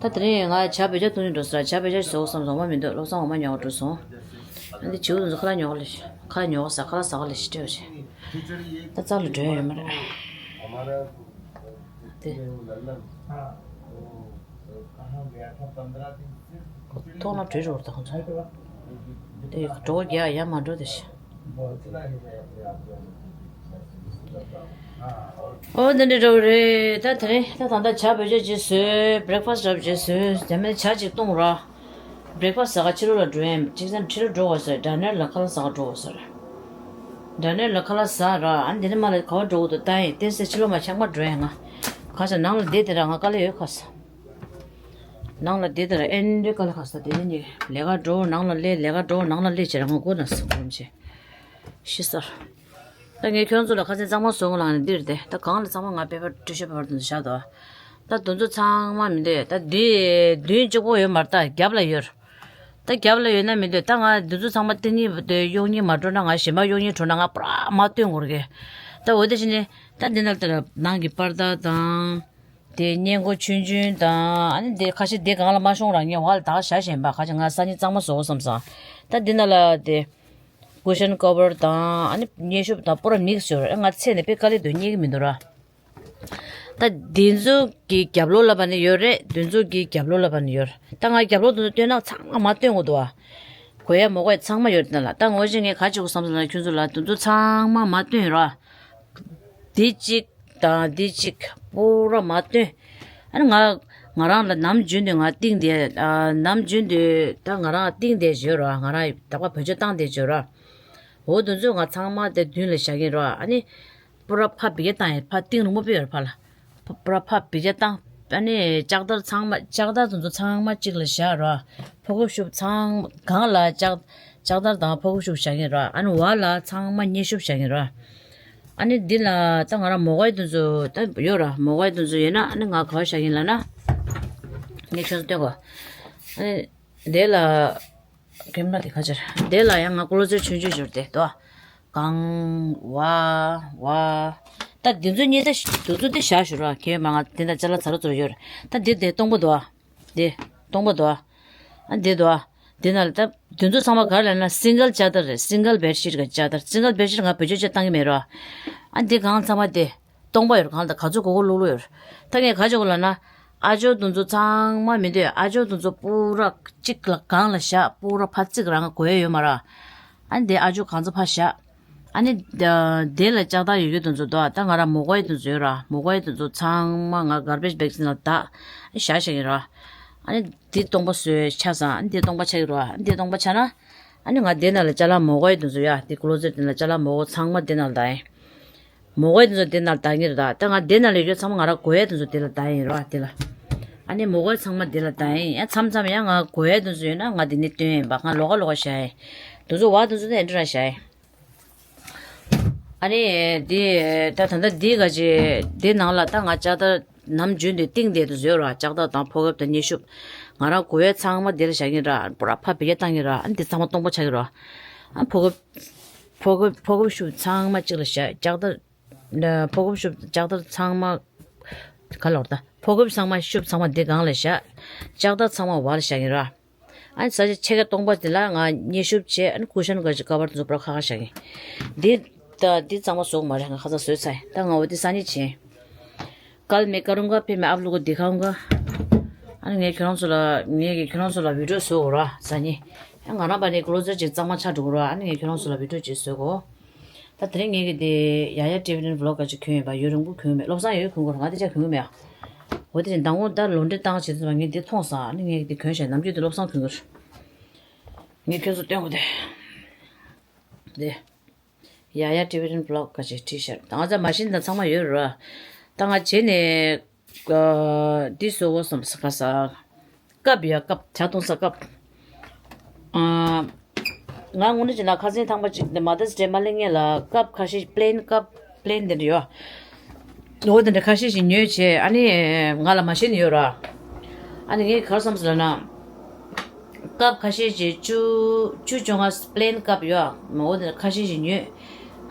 ད་དེ་རིང་ང་ཇ་བོད་ཇ་བཏུང་ནས་འགྲོ་ས་ར། ཇ་བོད་ཇ་བཟོ་བསམ་སོང་། འོ་མ་མི་འདུག་བློ་བཟང་འོ་མ་ཉོ་ག་འགྲོ་སོང་། ཨ་ནི་བྱིའུ་དེ་ཚོ་ཁ་ལག་ཉོ་ག་ལེ་ཤི། ཁ་ལག་ཉོ་ག་ཟ། ཁ་ལག་ཟ་ག་ལེ་ཤི་སྤྲད་པ་བྱས། ད་རྩ་ལ་འགྲོ་ཡ་ཡོད་མ་རེད། དེ། ཐོག་ན་བྲོས་འགྲོ་བར་ད་ཁོང་ཚོ། དེ་འགྲོ་རྒྱག་ཡ་མ་འགྲོ་དེ་ཤི། ཨོ་འདི་འདྲ་འགྲོ་རེད། ད་དེ་རིང་ད་ད་ལྟ་ཇ་བོད་ཇ་ཅིག་བཟོས། བྷི་རེག་ཕ་སི་འདྲ་པོ་ཅིག་བཟོས། དེ་མིན་ཇ་ཅིག་བཏུང་ར། བྷི་རེག་ཕ་སི་ཟ་ག་ཕྱི་དྲོ་ལ་འགྲོ་ཡིན། ཅིག་ཙམ་ཕྱི་དྲོ་འགྲོ་དགོས་ཟེར། ཌི་ནར་ལ་ཁ་ལག་ཟ་ག་འགྲོ་དགོས་ཟེར། འདྲ་ནས་ལ་ཁ་ལག་ཟ་ར། ཨ་འདི་ནས་མ་ལ་ག་བ་འགྲོ་གི་འདུག་ལྟ་ཡིན། བསྟན་སྲིད་ཕྱི་ལོགས་མ་ཆགས་མ་འགྲོ་ཡིན་ང་། ཁ་ཤ་ནང་ལ་བསྡད་དེ་ར་ང་དཀའ་ལས་ཡོད་ཁ་ས། ནང་ལ་བསྡད་དེ་ར་ཨེ་འདྲའི་དཀའ་ལས་ཁ་ས། དེ་ནས་ལས་ཀ་འགྲོ་ནང་ལ་སླེབས། ལས་ཀ་འགྲོ་ནང་ལ་སླེབས་བྱས་ར་ང་སྒོ་ན་ས་སྒོམ་བྱས། ཤི་སར། ད་ངས་ཁྱོད་ཚོ་ལ་ཁ་སང་གཙང་མ་བཟོ་དགོས་ལབ་ནས་འདིར་བསྡད། ད་གང་ལ་གཙང་མ་ང་པེ་པར་ཊི་ཤུ་པེ་པར་དེ་ཚོ་བཞག་འདུག་ད་དེ་ཚོ་ཚང་མ་མི་འདུག་ད་འདི་མདུན་གཅིག་པོ་ཡོད་མ་རེད། ད་རྒྱབ་ལ་ཡོད། ད་རྒྱབ་ལ་ཡོད་ན་མི་འདུག་ད་ང་འདི་ཚོ་ཚང་མ་སྟེང་གཉིས་དེ་གཡོག་གཉིས་མ་འགྲོ་ན། ང་གཞན་པ་གཡོག་གཉིས་འགྲོ་ན་ང་པུ་ར་མ་སྟོན་དགོས་རེད། ད་འོ་དེ་བྱས་ནས་ད་འདི་ན་ལྟ་ར་ནང་གི་པར་ད་དང་། དེ་སྔས་མགོ་ཆུང་ཆུང་དང་། ཨ་ནི་དེ་ཁ་ཤས་དེ་སྒང་ལ་མ་ཤོང་ར་ངས་འོག་ལ་ད་ག་བཞག་བཞིན་པ། ཁ་ཤས་ང་སང་ཉིན་གཙང་མ་བཟོ་དགོས་བསམ་སོང་། ད་འདི་ན་ལ་དེ་ཀུ་ཤན་ཀོ་བར་དང་། ཨ་ནི་སྙན་ཤུབས་དང་པུ་ར་མིག་སི་ཡོད་ར། ང་ཚད་ནས་དཔེ་དཀའ་ལས་འདུག་རྙེད་ཀྱི་མི་འདུག་ར། ད་འདི་ཚོ་གི་རྒྱབ་ལོགས་ལ་བ་ནི་ཡོད་རེད། འདི་ཚོ་གི་རྒྱབ་ལོགས་ལ་བ་ནི་ཡོད་རེད། ད་ང་རྒྱབ་ལོགས་དེ་ཚོ་སྟོན་ན་ཚང་མ་མ་སྟོན་དགོས་འདུག་ཨ། གོ་ཡ་མ་གོ་ཡ་ཚང་མ་ཡོད་རེད། ད་ལ་ད་ངོ་ཤེས་ངས་ག་བྱེད་དགོས་བསམ་སོང་ལ་ཁྱོད་ཚོ་ལ་དེ་ཚོ་ཚང་མ་མ་སྟོན་ར། འདི་གཅིག་དང་འདི་གཅིག་པུ་ར་མ་སྟོན། ཨ་ནི་ང་ང་རང་ལ་ནམ་རྒྱུན་དུ་ང་སྟེང་དེ། ཨ་ནམ་རྒྱུན་དུ་ད་ང་རང་སྟེང་དེ་བརྗོད་ར། ང་རང་ད་པ་བོད་ཆས་བཏང་དེ་བརྗོད་ར། འོ་དེ་ཚོ་ང་ཚང་མ་དེ་མདུན་ལ་བཞག་གིན་ར། ཨ་ནི་པུ་ར་ཕ་བི་གེ་བཏང་ཡ་ཕ་སྟེང་རིང་མོ་པོ་ཡོད་ར་ཕ་ལ། པུ་ར་ཕ་བི་གེ་བཏང་། ཨ་ནི་ལྕགས་དར་ཚང་མ་ལྕགས་དར་དེ་ཚོ་ཚང་མ་གཅིག་ལ་བཞག་ར། ཕོ་ཁོབ་ཤུབས་ཚང་མ་སྒང་ལ་ལྕགས་ལྕགས་དར་དང་ཕོ་ཁོབ་ཤུབས་བཞག་གིན་ར། ཨ་ནི་བ་ལ་ཚང་མ་སྙན་ཤུབས་བཞག་གིན་ར། ཨ་ནི་འདི་ལ་ད་ང་རང་མོ་གའི་དུ་ཚོ་ད་ཡོད་ར། མོ་གའི་དུ་ཚོ་ཡོད་ན་ཨ་ནི་ང་ག་བ་བཞག་གིན་ལབ་ན། ངས་ཁྱོད་ཚོ་སྟོན་གོ། ཨ་ནི་དེ་ལ་གེམ་ལ་དེ་ཁ་ཆར་དེ་ལ་ཡང་ང་ཀོ་ལོ་ཟེར་ཆུང་ཆུང་ཞོར་དེ་དོ། གང་བ་བ། ད་འདི་ཚོ་གཉིས་ད་དུ་ཚོ་དེ་བཞག་ཞོར་ར། གེ་མ་ང་དེ་ད་ཅ་ལག་ཚ་རུ་ཚུར་ཡོད་ར། ད་འདི་དེ་སྟོང་པ་དོ། དེ་སྟོང་པ་དོ། ཨ་འདི་དོ། འདི་ན་ལ་ད་དེ་ཚོ་ཚང་མ་ག་རེ་ལབ་ན་སིང་གལ་ལྕགས་དར་རེད། སིང་གལ་བེད་ཤིཊ་གི་ལྕགས་དར། སིང་གལ་བེད་ཤིཊ་ང་བེད་སྤྱོད་བྱེད་བཏང་གི་མེད་རོ། ཨ་འདི་གང་ཚང་མ་དེ་སྟོང་པ་ཡོད་ར། གང་ལྟར་ག་ཚོད་གོ་གོ་ལུག་ལུག་ཡོད་ར། ད་ངས་ག་ཅོ་གོ་ལབ་ན། ཨ་ཇོ་དེ་ཚོ་ཚང་མ་མི་འདུག་ཨ་ཇོ་དེ་ཚོ་པུ་ར་གཅིག་ལ་སྒང་ལ་བཞག་པུ་ར་ཕ་གཅིག་རང་གོ་ཡ་ཡོད་མ་ར། ཨ་འདི་ཨ་ཇོ་གང་ཚོ་ཕ་བཞག་ཨ་ནི་དེ་ལ་ལྕགས་དར་ཡོད་རྒྱུ་དེ་ཚོ་དོ། ད་ང་ར་མོ་གའི་དེ་ཚོ་ཡོད་ར། མོ་གའི་དེ་ཚོ་ཚང་མ་ང་གར་བེཇ་བེག་ནང་བཏང་བཞག་བཞག་གི་ར། ཨ་ནི་འདི་སྟོང་པ་བཟོས་ཆ་ཚང་། ཨ་ནི་འདི་སྟོང་པ་ཆགས་ཀྱི་ར། ཨ་ནི་འདི་སྟོང་པ་ཆགས་ན། ཨ་ནི་ང་འདི་ནང་ལ་ཅ་ལག་མོ་གའི་དེ་ཚོ་ཡ། འདི་ཀོ་ལོ་ཟེར་དེ་ནང་ཅ་ལག་མོ་གོ་ཚང་མ་འདི་ནང་ལ་བཏང་ཡིན། མོ་གའི་དེ་ཚོ་འདི་ནང་ལ་བཏང་གི་རེད་ད། ད་ང་འདི་ནང་ལ་ཡོད་ཚང་མ་ང་ར་གོ་ཡ་དེ་ཚོ་འདི་ལ་བཏང་ཡིན་ར་འདི་ལ། ཨ་ནི་མོ་གའི་ཚང་མ་འདི་ལ་བཏང་ཡིན། ཡང་མཚམས་མཚམས་ཡང་ང་གོ་ཡ་དེ་ཚོ་ཡོད་ན་ང་འདི་ནས་སྟོན་ཡིན་པ། ང་ལོགས་ཀ་ལོགས་ཀ་བཞག་ཡིན། དེ་ཚོ་བ་དེ་ཚོ་ནི་འདི་ར་བཞག་ཡིན། ཨ་ནི་འདི་ད་ད་ལྟ་འདི་ག་ཅི་འདི་ནང་ལ་ད་ང་ལྕགས་དར་ནམ་རྒྱུན་དུ་བཏིང་བསྡད་དུ་བཟོས་ར། ལྕགས་དར་དང་ཕོ་ཁབ་དང་སྙན་ཤུབས། ང་རང་གོ་ཡ་ཚང་མ་འདི་ལ་བཞག་གིན་ར། པུ་ར་ཕ་བི་ཡ་བཏང་གིན་ར། ཨ་ནི་འདི་ཚང་མ་སྟོང་པ་ཆགས་ཀྱི་ར། ཨ་ཕོ་ཁབ་ཕོ་ཁབ་ཕོ་ཁབ་ཤུབས་ཚང་མ་གཅིག་ལ་བཞག་ལྕགས་དར་ཕོ་ཁབ་ཤུབས་ལྕགས་དར་ཚང་མ་ག་ལོར་ད། ཕོ་ཁབ་ཚང་མ་ཤུབས་ཚང་མ་འདི་སྒང་ལ་བཞག་ལྕགས་དར་ཚང་མ་བར་ལ་བཞག་གིན་ར། ཨ་ནི་ས་ཆ་ཕྱེད་ཀ་སྟོང་པ་དེ་ལ་ང་སྙན་ཤུབས་བྱས། ཨ་ནི་ཀུ་ཤན་ག་ཅིག་ཀ་བར་དེ་ཚོ་པུ་ར་ཁ་ཁ་བཞག་གིན། འདི་ད་འདི་གཙང་མ་བཟོ་གི་མ་རེད། ང་ཁ་སང་བཟོས་ཚར་ཡིན། ད་ང་འོ་དེ་སང་ཉིན་བྱེད། कल मैं करूँगा, फिर मैं आप लोगों को दिखाऊँगा। ཨ་ནི་ངས་ཁྱོད་རང་ཚོ་ལ་ངས་ཀྱིས་ཁྱོད་རང་ཚོ་ལ་བི་ཌི་ཡོ་བཟོ་དགོས་ར་སང་ཉིན། ཨ་ང་རང་པ་ནི་ཀོ་ལོ་ཟེར་ཅིག་གཙང་མ་ཆགས་འགྲོ་གི་ར། ཨ་ནི་ངས་ཁྱོད་རང་ཚོ་ལ་བི་ཌི་ཡོ་ཅིག་བཟོ་དགོས། ད་དེ་རིང་ངས་ཀྱིས་དེ་ཡ་ཡ་ཊི་བི་ཊི་ཝི་ལོག་ག་ཅིག་གྱོན་ཡོད་པ། ཡུན་རིང་པོ་གྱོན་མེད། བློ་བཟང་ཡོད་གྱོན་གོ་ར། ང་དེ་ཆ་གྱོན་གི་མེད་ཨ། འོ་དེ་ནས་མདང་དགོང་ད་ལོ་འདྲི་བཏང་བྱེད་དུས་ང་དེ་མཐོང་སོང་། ཨ་ནི་ངས་དེ་གྱོན་བཞག་ནམ་རྒྱུན་དེ་བློ་བཟང་གྱོན་གྱི་རེད། ངས་ཁྱོད་ཚོ་སྟོན་དགོས་དེ། དེ། ཡ་ཡ་ཊི་བི་ཊི་ཝི་ལོག་ག་ཅིག་བྲིས་ཤར། ད་ང་ཚོ་མ་ཤིན་དང་ཚང་མ་ཡོད་རེད། ད་ང་བྱས་ནས་འདི་བཟོ་དགོས་བསམ་ས་ག་ས། ཀབ་ཡ་ཀབ་ཇ་འཐུང་ས་ཀབ། ང་དངོས་གནས་བྱས་ན་ཁ་སང་ཐེངས་མ་གཅིག་མ་དར་སི་ཌེ་མ་སླེབས་སྔོན་ལ་ཀབ་ཁ་ཤས་པི་ལེན་ཀབ་པི་ལེན་དེ་འདྲ་ཡོད། འོ་དེ་འདྲ་ཁ་ཤས་ཤིག་ཉོས་བྱས། ཨ་ནི་ང་ལ་མ་ཤེས་ནི་ཡོད་ར། ཨ་ནི་ངས་ག་རེ་བསམ་སོང་ལབ་ན། ཀབ་ཁ་ཤས་ཤིག་བཅུ་བཅུ་བཅོ་ལྔ་པི་ལེན་ཀབ་ཡོད། འོ་དེ་འདྲ་ཁ་ཤས་ཤིག་ཉོས།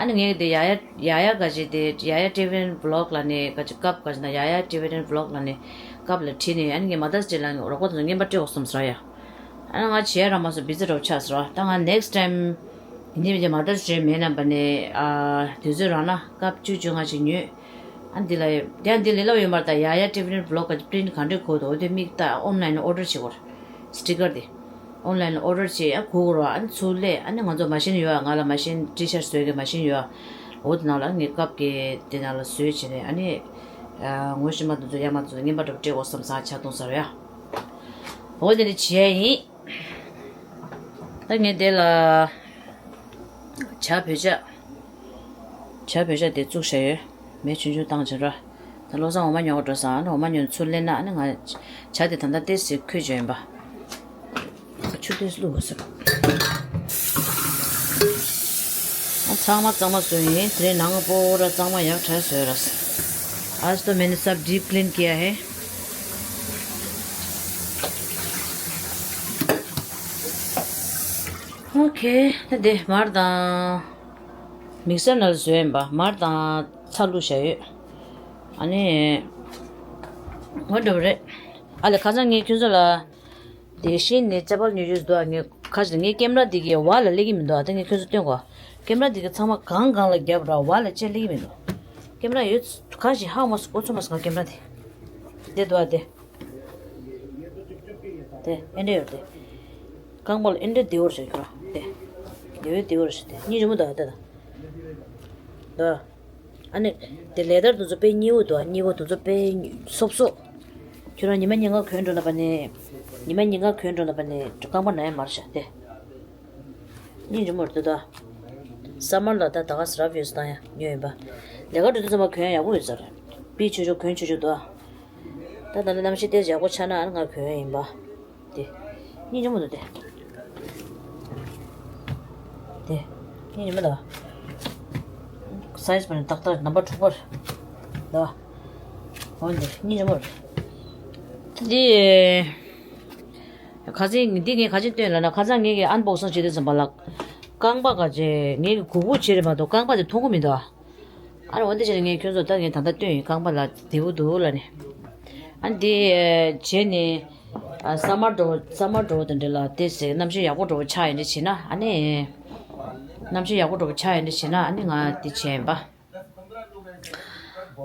ཨ་ནི་ངས་དེ་ཡ་ཡ་ཡ་ཡ་ག་ཅིག་དེ་ཡ་ཡ་ཊི་བི་ཊི་ཝི་ལོག་ལབ་ནས་ག་ཅིག་ཀབ་ག་ཅིག་ན་ཡ་ཡ་ཊི་བི་ཊི་ཝི་ལོག་ལབ་ནས་ཀབ་ལ་བྲིས་ནས། ཨ་ནི་ངས་མ་དར་སི་ཌེ་ལ་རོགས་པ་དང་རྔན་པ་སྤྲད་དགོས་བསམ་སོང་ཡ། ཨ་ང་བྱས་ར་མ་སོང་བི་ཛི་རོབ་ཆགས་སོང་ར། ད་ང་ནེག་སི་ཊའིམ་ཡིན་ནི་མི་དེ་མ་དར་སི་ཌེ་མེད་ན་པ་ནས་ཨ་དུས་ཚོད་རག་ན་ཀབ་བཅུ་བཅོ་ལྔ་ཞིག་ཉོས། ཨ་འདི་ལ་ཡ་འདི་ལས་སླ་པོ་ཡོད་མ་རེད། ད་ཡ་ཡ་ཊི་བི་ཊི་ཝི་ལོག་ག་པི་རིན་ཊི་ག་འདྲས་དགོས་འདུག་འོ་དེ་མིག་ལྟ་ཨོན་ལ་ཡིན་ཨོ་ཌར་བྱེད་དགོས་རེད། སི་ཊི་ཀར་དེ་ཨོན་ལ་ཡིན་ཨོ་ཌར་བྱས། ཨ་གོ་དགོས་རེད། ཨ་ནི་ཚུར་སླེབས། ཨ་ནི་ང་ཚོ་མ་ཤིན་ཡོད་ཨ། ང་ལ་མ་ཤིན་ཊི་ཤར་ཊི་བཟོ་གི་མ་ཤིན་ཡོད་ཨ། འོ་དེ་ནང་ལ་ངས་ཀབ་ཀྱི་དེ་ནང་ལ་བཟོས་བྱས་ནས། ཨ་ནི་ངོ་ཤེས་མ་དེ་ཚོ་ཡ་མ་དེ་ཚོ་རྔན་པ་འདྲ་པོ་སྤྲད་དགོས་བསམ་སོང་། ཇ་འཐུང་ས་རེད་ཡ། འོ་དེ་འདྲ་བྱས་ཡིན། ད་ངས་དེ་ལ་ཇ་བོད་ཇ། ཇ་བོད་ཇ་དེ་བཙུགས་བཞག་ཡོད། མེ་ཆུང་ཆུང་བཏང་བྱས་ར། ད་བློ་བཟང་འོ་མ་ཉོ་ག་འགྲོ་སོང་། ཨ་ནི་འོ་མ་ཉོ་ཚུར་སླེབས་ན་ཨ་ནི་ང་ཇ་དེ་ད་ལྟ་ཏོག་ཙམ་ཁོལ་བྱས་ཡིན་པ། ཆུ་ཏོག་ཙམ་བླུགས་དགོས་ཟེར། ཨ་ཚང་མ་གཙང་མ་བཟོས་ཡིན། དེ་རིང་ནང་པོ་ར་གཙང་མ་ཡག་དྲག་བཟོས་ར། आज तो मैंने सब डीप क्लीन किया है। ཨོ་ཁེ། ད་དེ་མར་དང་། མིག་སར་ནང་ལ་བཟོས་ཡིན་པ། མར་དང་ཚྭ་བླུགས་བཞག་ཡོད། ཨ་ནི། འོ་འདྲ་པོ་རེད། ཨ་ལེ་ཁ་སང་ངས་ཁྱོད་ཚོ་ལ། དེ་བཞིན་ནས་ཅ་པལ་ཉོ་རྒྱུ་འདུག་ངས་ཁ་ཅིག་ངའི་ཀེམ་ར་འདི་གི་བར་ལ་སླེབས་ཀྱི་མི་འདུག་ཨ་ད་ངས་ཁྱོད་ཚོ་སྟོན་གོ། ཀེམ་ར་འདི་གི་ཚང་མ་གང་གང་ལ་བརྒྱབ་ར་བར་ལ་ཅིག་སླེབས་ཀྱི་མི་འདུག་ཀེམ་ར་ཡོད་གང་ཞིག་ཧ་མ་སོ་གོ་ཚོད་མ་སོང་ང་ཀེམ་ར་དེ། དེ་འདུག་ཨ་དེ། དེ་ཨེ་འདྲ་ཡོད་དེ། རྐང་པ་ལ་ཨེ་འདྲ་བདེ་བོར་བྱས་ཁྱོད་རང་དེ། དེ་བས་བདེ་བོར་བྱས་དེ་གཉིས་ཆེན་པོ་འདུག་ཨ་དེ་དང་། འདུག་ཨ་ནི། དེ་ལེ་དར་དེ་ཚོ་དཔེ་སྙི་པོ་འདུག་ཨ། སྙི་པོ་དེ་ཚོ་དཔེ་སོབ་སོབ། ཁྱོད་རང་ཉི་མ་ཉིན་གང་གོན་འགྲོ་ན་པ་ནི། ཉི་མ་ཉིན་གང་གོན་འགྲོ་ན་པ་ནི་རྐང་པ་ན་ཡ་མ་རེད་ཤག་དེ། སྙིང་རྗེ་མོ་རེད་འདུག་ད། ས་མར་ལ་ད་ད་ག་སི་རབ་ཡོད་ས་དང་ཡང་ཉོས་ཡིན་པ། ལས་ཀ་འགྲོ་དུས་ཚང་མ་གོན་ཡག་པོ་ཡོད་ས་རེད། པི་ཆོས་ཆོས་གོན་ཆོས་ཆོས་འདུག་ཨ། ད་ད་ལྟ་གནམ་གཤིས་ཏོག་ཙམ་ཡག་པོ་ཆགས་ན་ཨ་ནི་ང་གོན་ཡག་ཡིན་པ། དེ། སྙིང་རྗེ་མོ་འདུག་དེ། དེ། སྙིང་རྗེ་མོ་འདུག་སའི་ཛི་པ་ནི་ཏག་ཏག་ནམ་པར་དྲུག་པར། འདུག་འོ་འདི་སྙིང་རྗེ་མོ་རེད། དེ། ཁ་སང་འདི་ངས་ག་ཅི་སྟོན་ལབ་ན་ཁ་སང་ངས་ཀྱི་ཨན་བོག་སིང་བྱེད་དུས་ཙམ་པ་ལ། རྐང་པ་ག་ཅི་ངས་ཀྱི་གུག་གུག་བྱེད་རེད་མ་གཏོགས་རྐང་པ་དེ་མཐོང་གི་མི་འདུག་ཨ་ནི་འོ་འདི་བྱས་ནས་ངས་ཁྱོད་ཚོ་ད་ངས་ད་ལྟ་སྟོན་ཡིན་རྐང་པ་ལ་བདེ་པོ་འདུག་ལབ་ནས། ཨ་ནི་འདི་བྱས་ནས་ས་མར་འགྲོ་ས་མར་འགྲོ་དེ་འདྲ་ལ་དེ་ཟེར་གནམ་གཤིས་ཡག་པོ་འགྲོ་པོ་ཆགས་ཡིན་འདྲ་བྱས་ན་ཨ་ནི། གནམ་གཤིས་ཡག་པོ་འགྲོ་པོ་ཆགས་ཡིན་འདྲ་བྱས་ན་ཨ་ནི་ང་འདི་བྱས་ཡིན་པ།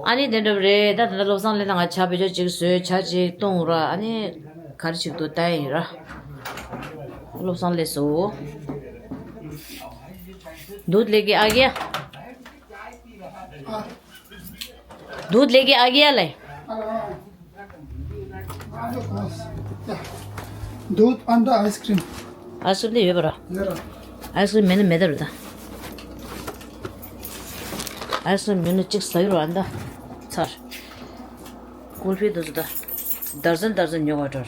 ཨ་ནི་དེ་འདྲ་རེད། ད་ད་ལྟ་བློ་བཟང་སླེབས་ན་ང་ཇ་བོད་ཇ་ཅིག་བཟོས་ཇ་ཅིག་བཏུང་ར་ཨ་ནི་ག་རེ་ཅིག་འདུག་ལྟ་ཡིན་ར། བློ་བཟང་སླེབས་སོང་། दूध लेके आ गया। दूध लेके आ गया ले। दूध अंडा आइसक्रीम। आइसक्रीम दे ये बरा। ये रहा। आइसक्रीम मैंने मैदा रहा। आइसक्रीम मैंने चिक्स सही रहा अंडा। सर। कुल्फी दो दा। दर्जन दर्जन न्यू वाटर।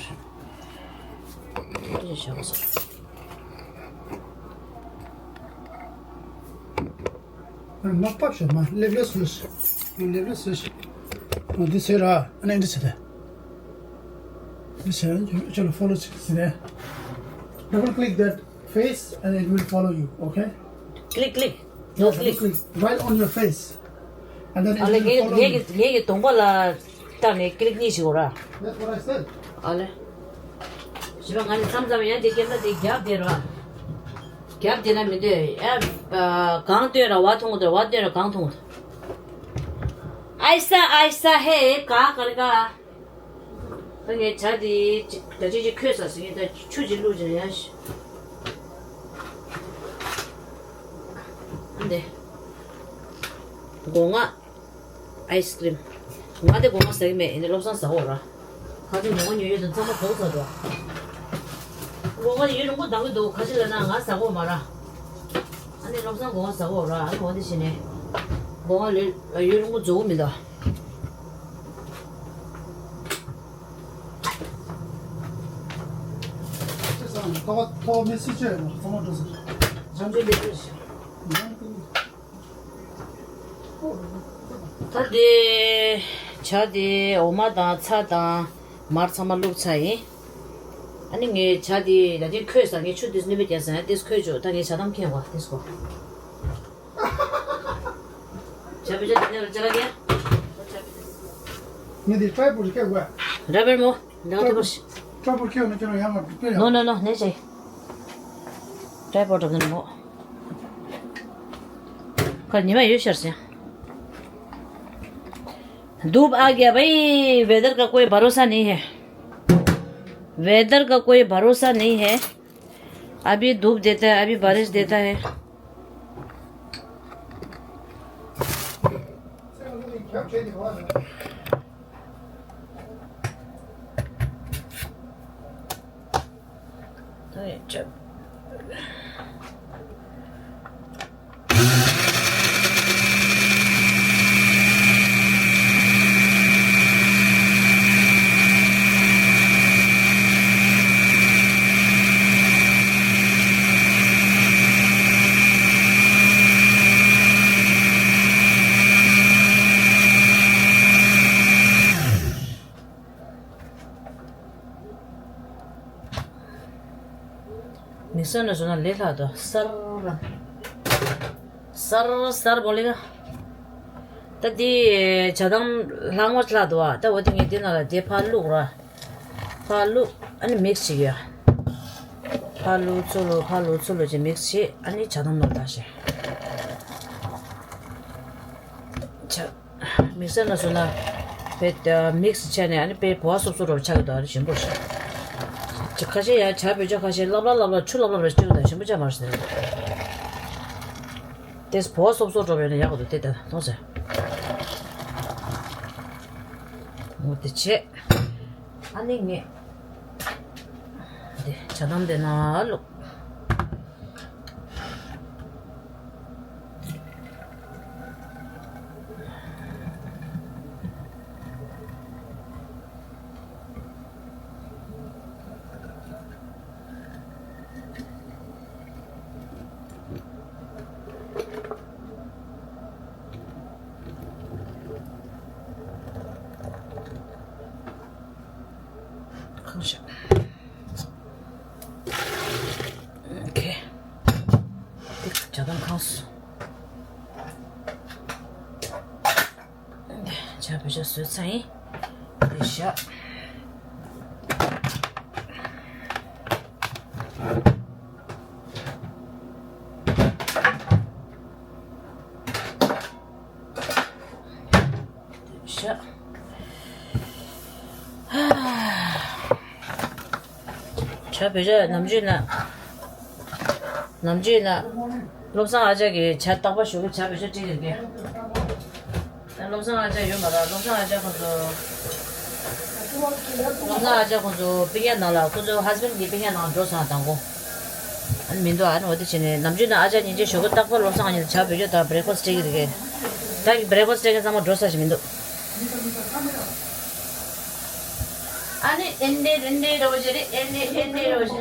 ये शाबाश। ནག་པ་བྱས་མ་ལེབ་ལེབ་སུ་ལེབ་ལེབ་སུ་འདི་ཟེར་ར་ཨ་ནི་འདི་ཟེར་ཏེ། འདི་ཟེར་ཁྱོད་ལ་ཕོ་ལོ་ཟེར་ཏེ། Double click that face and it will follow you, okay? Click, click. No, click. Right on your face. And then it will follow you. ངའི་གདོང་པ་ལ་བལྟས་ནས་ཀི་ལིག་གཉིས་ཤིག་འོ་ར། That's what I said. ཨ་ལེ། ཞེས་པ་ང་ནི་མཚམས་མཚམས་ཡང་དེ་སྐད་ན་དེ་རྒྱབ་དེ་ར། རྒྱབ་དེ་ན་མི་འདོད་ཨ། གང་སྟོན་ར་བ་མཐོང་དེ་བ་སྟོན་ར་གང་མཐོང་དེ། ཨའི་ས་ཨའི་ས་ཧེ་ག་ག་ལི་ག། ད་ངས་ཇ་དེ་ཅིག་ད་ཅི་ཅིག་ཁོལ་ས་ཟིན་ད་ཆུ་ཅིག་བླུགས་ཅིག་ཡ་ཤི། འདི། སྒོ་ང་། ཨའི་སི་ཀི་རིམ། ང་དེ་སྒོ་ང་ཟ་གི་མེད་ཡིན་ན་བློ་བཟང་ཟ་འོ་ར། ཁ་ཅིག་སྒོ་ང་ཉོ་ཡོད་དུ་ཚང་མ་བོག་ཟ་འདུག་སྒོ་ང་ཡུན་རིང་པོ་འདང་གི་འདུག་ཁ་ཅིག་ལ་ན་ང་ཟ་གོ་མ་ར། ཨ་ནི་བློ་བཟང་སྒོ་ང་ཟ་གོ་ར་ཨ་ནི་འོ་དེ་བྱས་ནས། སྒོ་ང་ལོས་ཡུན་རིང་པོ་རྫོགས་མི་འདུག་ད་དེ་ཇ་དེ་འོ་མ་དང་ཚྭ་དང་མར་ཚང་མ་བླུགས་ཚར་ཡིན། ཨ་ནི་ངས་ཇ་དེ་ད་ཐེངས་ཁོལ་ས་ངས་ཆུ་དེ་སྣོན་པ་རྒྱག་ས་ཡང་དེ་ཁོལ་ཆོག་ད་ངས་ཇ་དམ་ཁེངས་བ་དེ་སྐོར། ཇ་བེ་ཇ་དེ་ནས་ཇ་ལ་རྒྱ། ངས་དེ་ཊའི་པོ་རི་ཁེ་ཝ། ར་བེར་མོ། འདི་ག་དེ་བར་ཤི། ཊའི་པོ་རི་ཁེ་ཝ་ན་ཁྱོད་རང་ཡང་ང་བེར་ཡང་། ནོ་ནོ་ནོ་ནེ་ཇེ། ཊའི་པོ་རི་ཁེ་ཝ་ན་མོ། ཁ་ཉི་མ་ཡོད་ཤར་སེ། धूप आ गया भाई, वेदर का कोई भरोसा नहीं है। वेदर का कोई भरोसा नहीं है। अभी धूप देता है, अभी बारिश देता है। སོན་ལ་སོན་ན་ལས་ལྷག་ཏོ་སར་ར། སར་སར་བོ་ལི་ག་ད་དེ་ཇ་དམ་ལྷག་མོ་ལྷག་ཏོ་བ། ད་འོ་དེ་ངས་དེ་ནང་ལ་དེ་ཕར་བླུགས་ར། ཕར་བླུགས། ཨ་ནི་མིག་སི་བྱེད་ཡ། ཕར་བླུགས་ཚུར་བླུགས་ཕར་བླུགས་ཚུར་བླུགས་ཅེས་མིག་སི་བྱེད། ཨ་ནི་ཇ་དམ་ནང་ལ་བཞག་ཤེ། ཇ། མིག་སར་ན་སོ་ན། པེ། མིག་སི་བྱས་ནས་ཨ་ནི་པེ་བོ་བ་སོབ་སོབ་རོ་ཆགས་ཀྱི་འདུག་ཨ་ནི་ཞིམ་པོ་ཞིག་ཁ་ཤས་ཡང་ཇ་བོད་ཇ་ཁ་ཤས་ལབ་ལབ་ལབ་ལབ་ཆུ་ལབ་ལབ་རེ་སྤྲོད་དང་ཞིམ་པོ་ཆགས་མ་རེད་ཟེར། དེས་བོ་བ་སོབ་སོབ་རོ་བས་ན་ཡག་གི་འདུག་དེ་ལྟ་མཐོང་ཟེར། འོ་དེ་བྱས། ཨ་ནི་ངས། དེ་ཇ་དམ་དེ་ན་བླུགས། ཁང་ཤ། ཨོ་ཁེ། ཏིག་ཇ་དམ་ཁང་སོང་། ཇ་བོད་ཇ་བཟོས་ཚར་ཡིན། འདི་བཞག་བཞག་ཇ་བོད་ཇ་ནམ་རྒྱུན་ན། ནམ་རྒྱུན་ན། བློ་བཟང་ཨ་ཅག་གིས་ཇ་བཏགས་པ་ཞུ་གི་ཇ་བོད་ཇ་སྤྲད་ཡོད་གི། ད་བློ་བཟང་ཨ་ཅག་ཡོད་མ་རེད། བློ་བཟང་ཨ་ཅག་ཁོང་ཚོ། བློ་བཟང་ཨ་ཅག་ཁོང་ཚོ་པིན་ཡ་ནང་ལ་ཁོང་ཚོ་ཧ་སི་བེན་གྱི་པིན་ཡ་ནང་འགྲོ་སོང་དང་གོ། ཨ་ནི་མི་འདུག་ཨ་ནི་འོ་དེ་བྱས་ནས་ནམ་རྒྱུན་ན་ཨ་ཅག་གཉིས་ཀྱི་ཞོགས་ཀས་རྟག་པར་བློ་བཟང་ཨ་ཉིད་ལ་ཇ་བོད་ཇ་དང་བྷི་རེག་ཕ་སི་སྤྲད་ཀྱི་རེད་གི། ད་གི་བྷི་རེག་ཕ་སི་སྤྲད་མཁན་ཚང་མ་འགྲོ་ས་ཞིག་མི་འདུག་ཨ་ནི་ཨེན་ཌེ་ཨེན་ཌེ་རོ་ཞེ་རེད། ཨེན་ཌེ་ཨེན་ཌེ་རོ་ཞེ།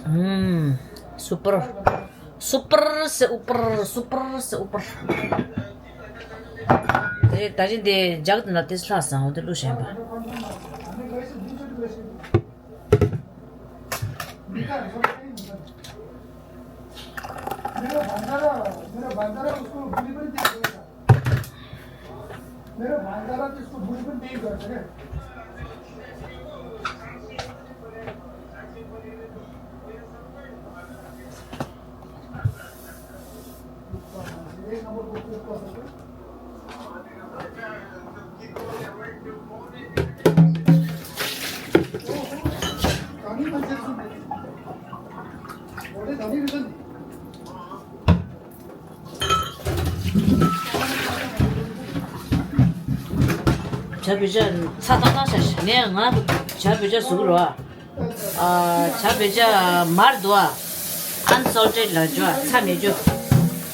ཨུམ། སུ་པར། སུ་པར་སེ་ཨུ་པར། སུ་པར་སེ་ཨུ་པར། དེ་ད་ཅི་འདི་ཇག་ཏུ་ན་ཏེ་སི་ལྷག་སང་འོ་དེ་བླུགས་བཞིན་པ། मेरा भंडारा, उसको बुरी बुरी देख रहा था। मेरा भंडारा, जिसको बुरी बुरी देख रहा था। एक नंबर को कुक कर सकते। धनी मंदिर से मिले। बड़े धनी भी धनी। ཇ་བོད་ཇ་ཚ་ཏག་ཏག་བྱ་ཞིག་ངས་ང་ཇ་བོད་ཇ་བཟོ་གི་རེད་བ། ཨ། ཇ་བོད་ཇ་མར་འདུག་ཨ། ཨན་སོལ་ཊེཌ་ལ་འཇུ་ཨ། ཚྭ་མེད་འཇུ།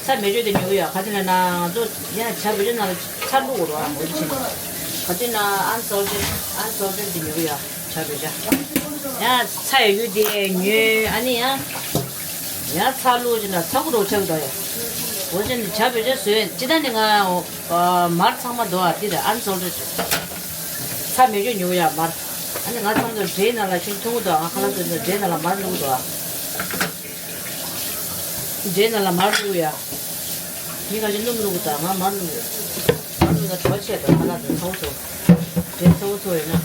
ཚྭ་མེད་འཇུ་དེ་ཉོ་གི་ཡོད། ག་དེ་ལ་ན་ང་ཚོ་ཡང་ཇ་བོད་ཇ་ནང་ལ་ཚྭ་བླུགས་རོགས་ཨ། འོ་དེ་བྱས་ནས་ག་དེ་ན་ཨན་སོལ་ཊེཌ་ཨན་སོལ་ཊེཌ་དེ་ཉོ་གི་ཡོད། ཇ་བོད་ཇ། ཡང་ཚྭ་ཡོད་རྒྱུ་དེ་ཉོས། ཨ་ནི་ཡང་ཡང་ཚྭ་བླུགས་བྱས་ན་ཚྭ་ཁུ་རོ་ཆགས་འདུག་ཡ། འོ་བྱས་ནས་ཇ་བོད་ཇ་བཟོས་ཅི་ད་ནི་ང་། ཨ། མར་ཚང་མ་འདུག་ཨ། འདི་ལ་ཨན་སོལ་ཊེཌ། ཚྭ་མེད་རྒྱུ་ཉོ་ཡ་མར། ཨ་ནི་ང་ཚང་མ་ཌེ་རེན་ནང་ལ་ཤིང་འཐུང་གི་འདུག་ཨ། ཁ་ལག་ཟ་ནས་ཌེ་རེན་ནང་ལ་མར་བླུགས་འདུག་ཨ། ཌེ་རེན་ནང་ལ་མར་བླུགས་ཡ། མི་ཁ་ཤས་སྣུམ་བླུགས་གི་འདུག་ང་མར་བླུགས་ཡ། མར་བླུགས་ན་དྲོ་ཆེ་འདུག་ཁ་ལག་ཟ་ཚ་བོ་ཚོ། ཌེ་རེན་ཚ་བོ་ཚོ་ཡོད་ན།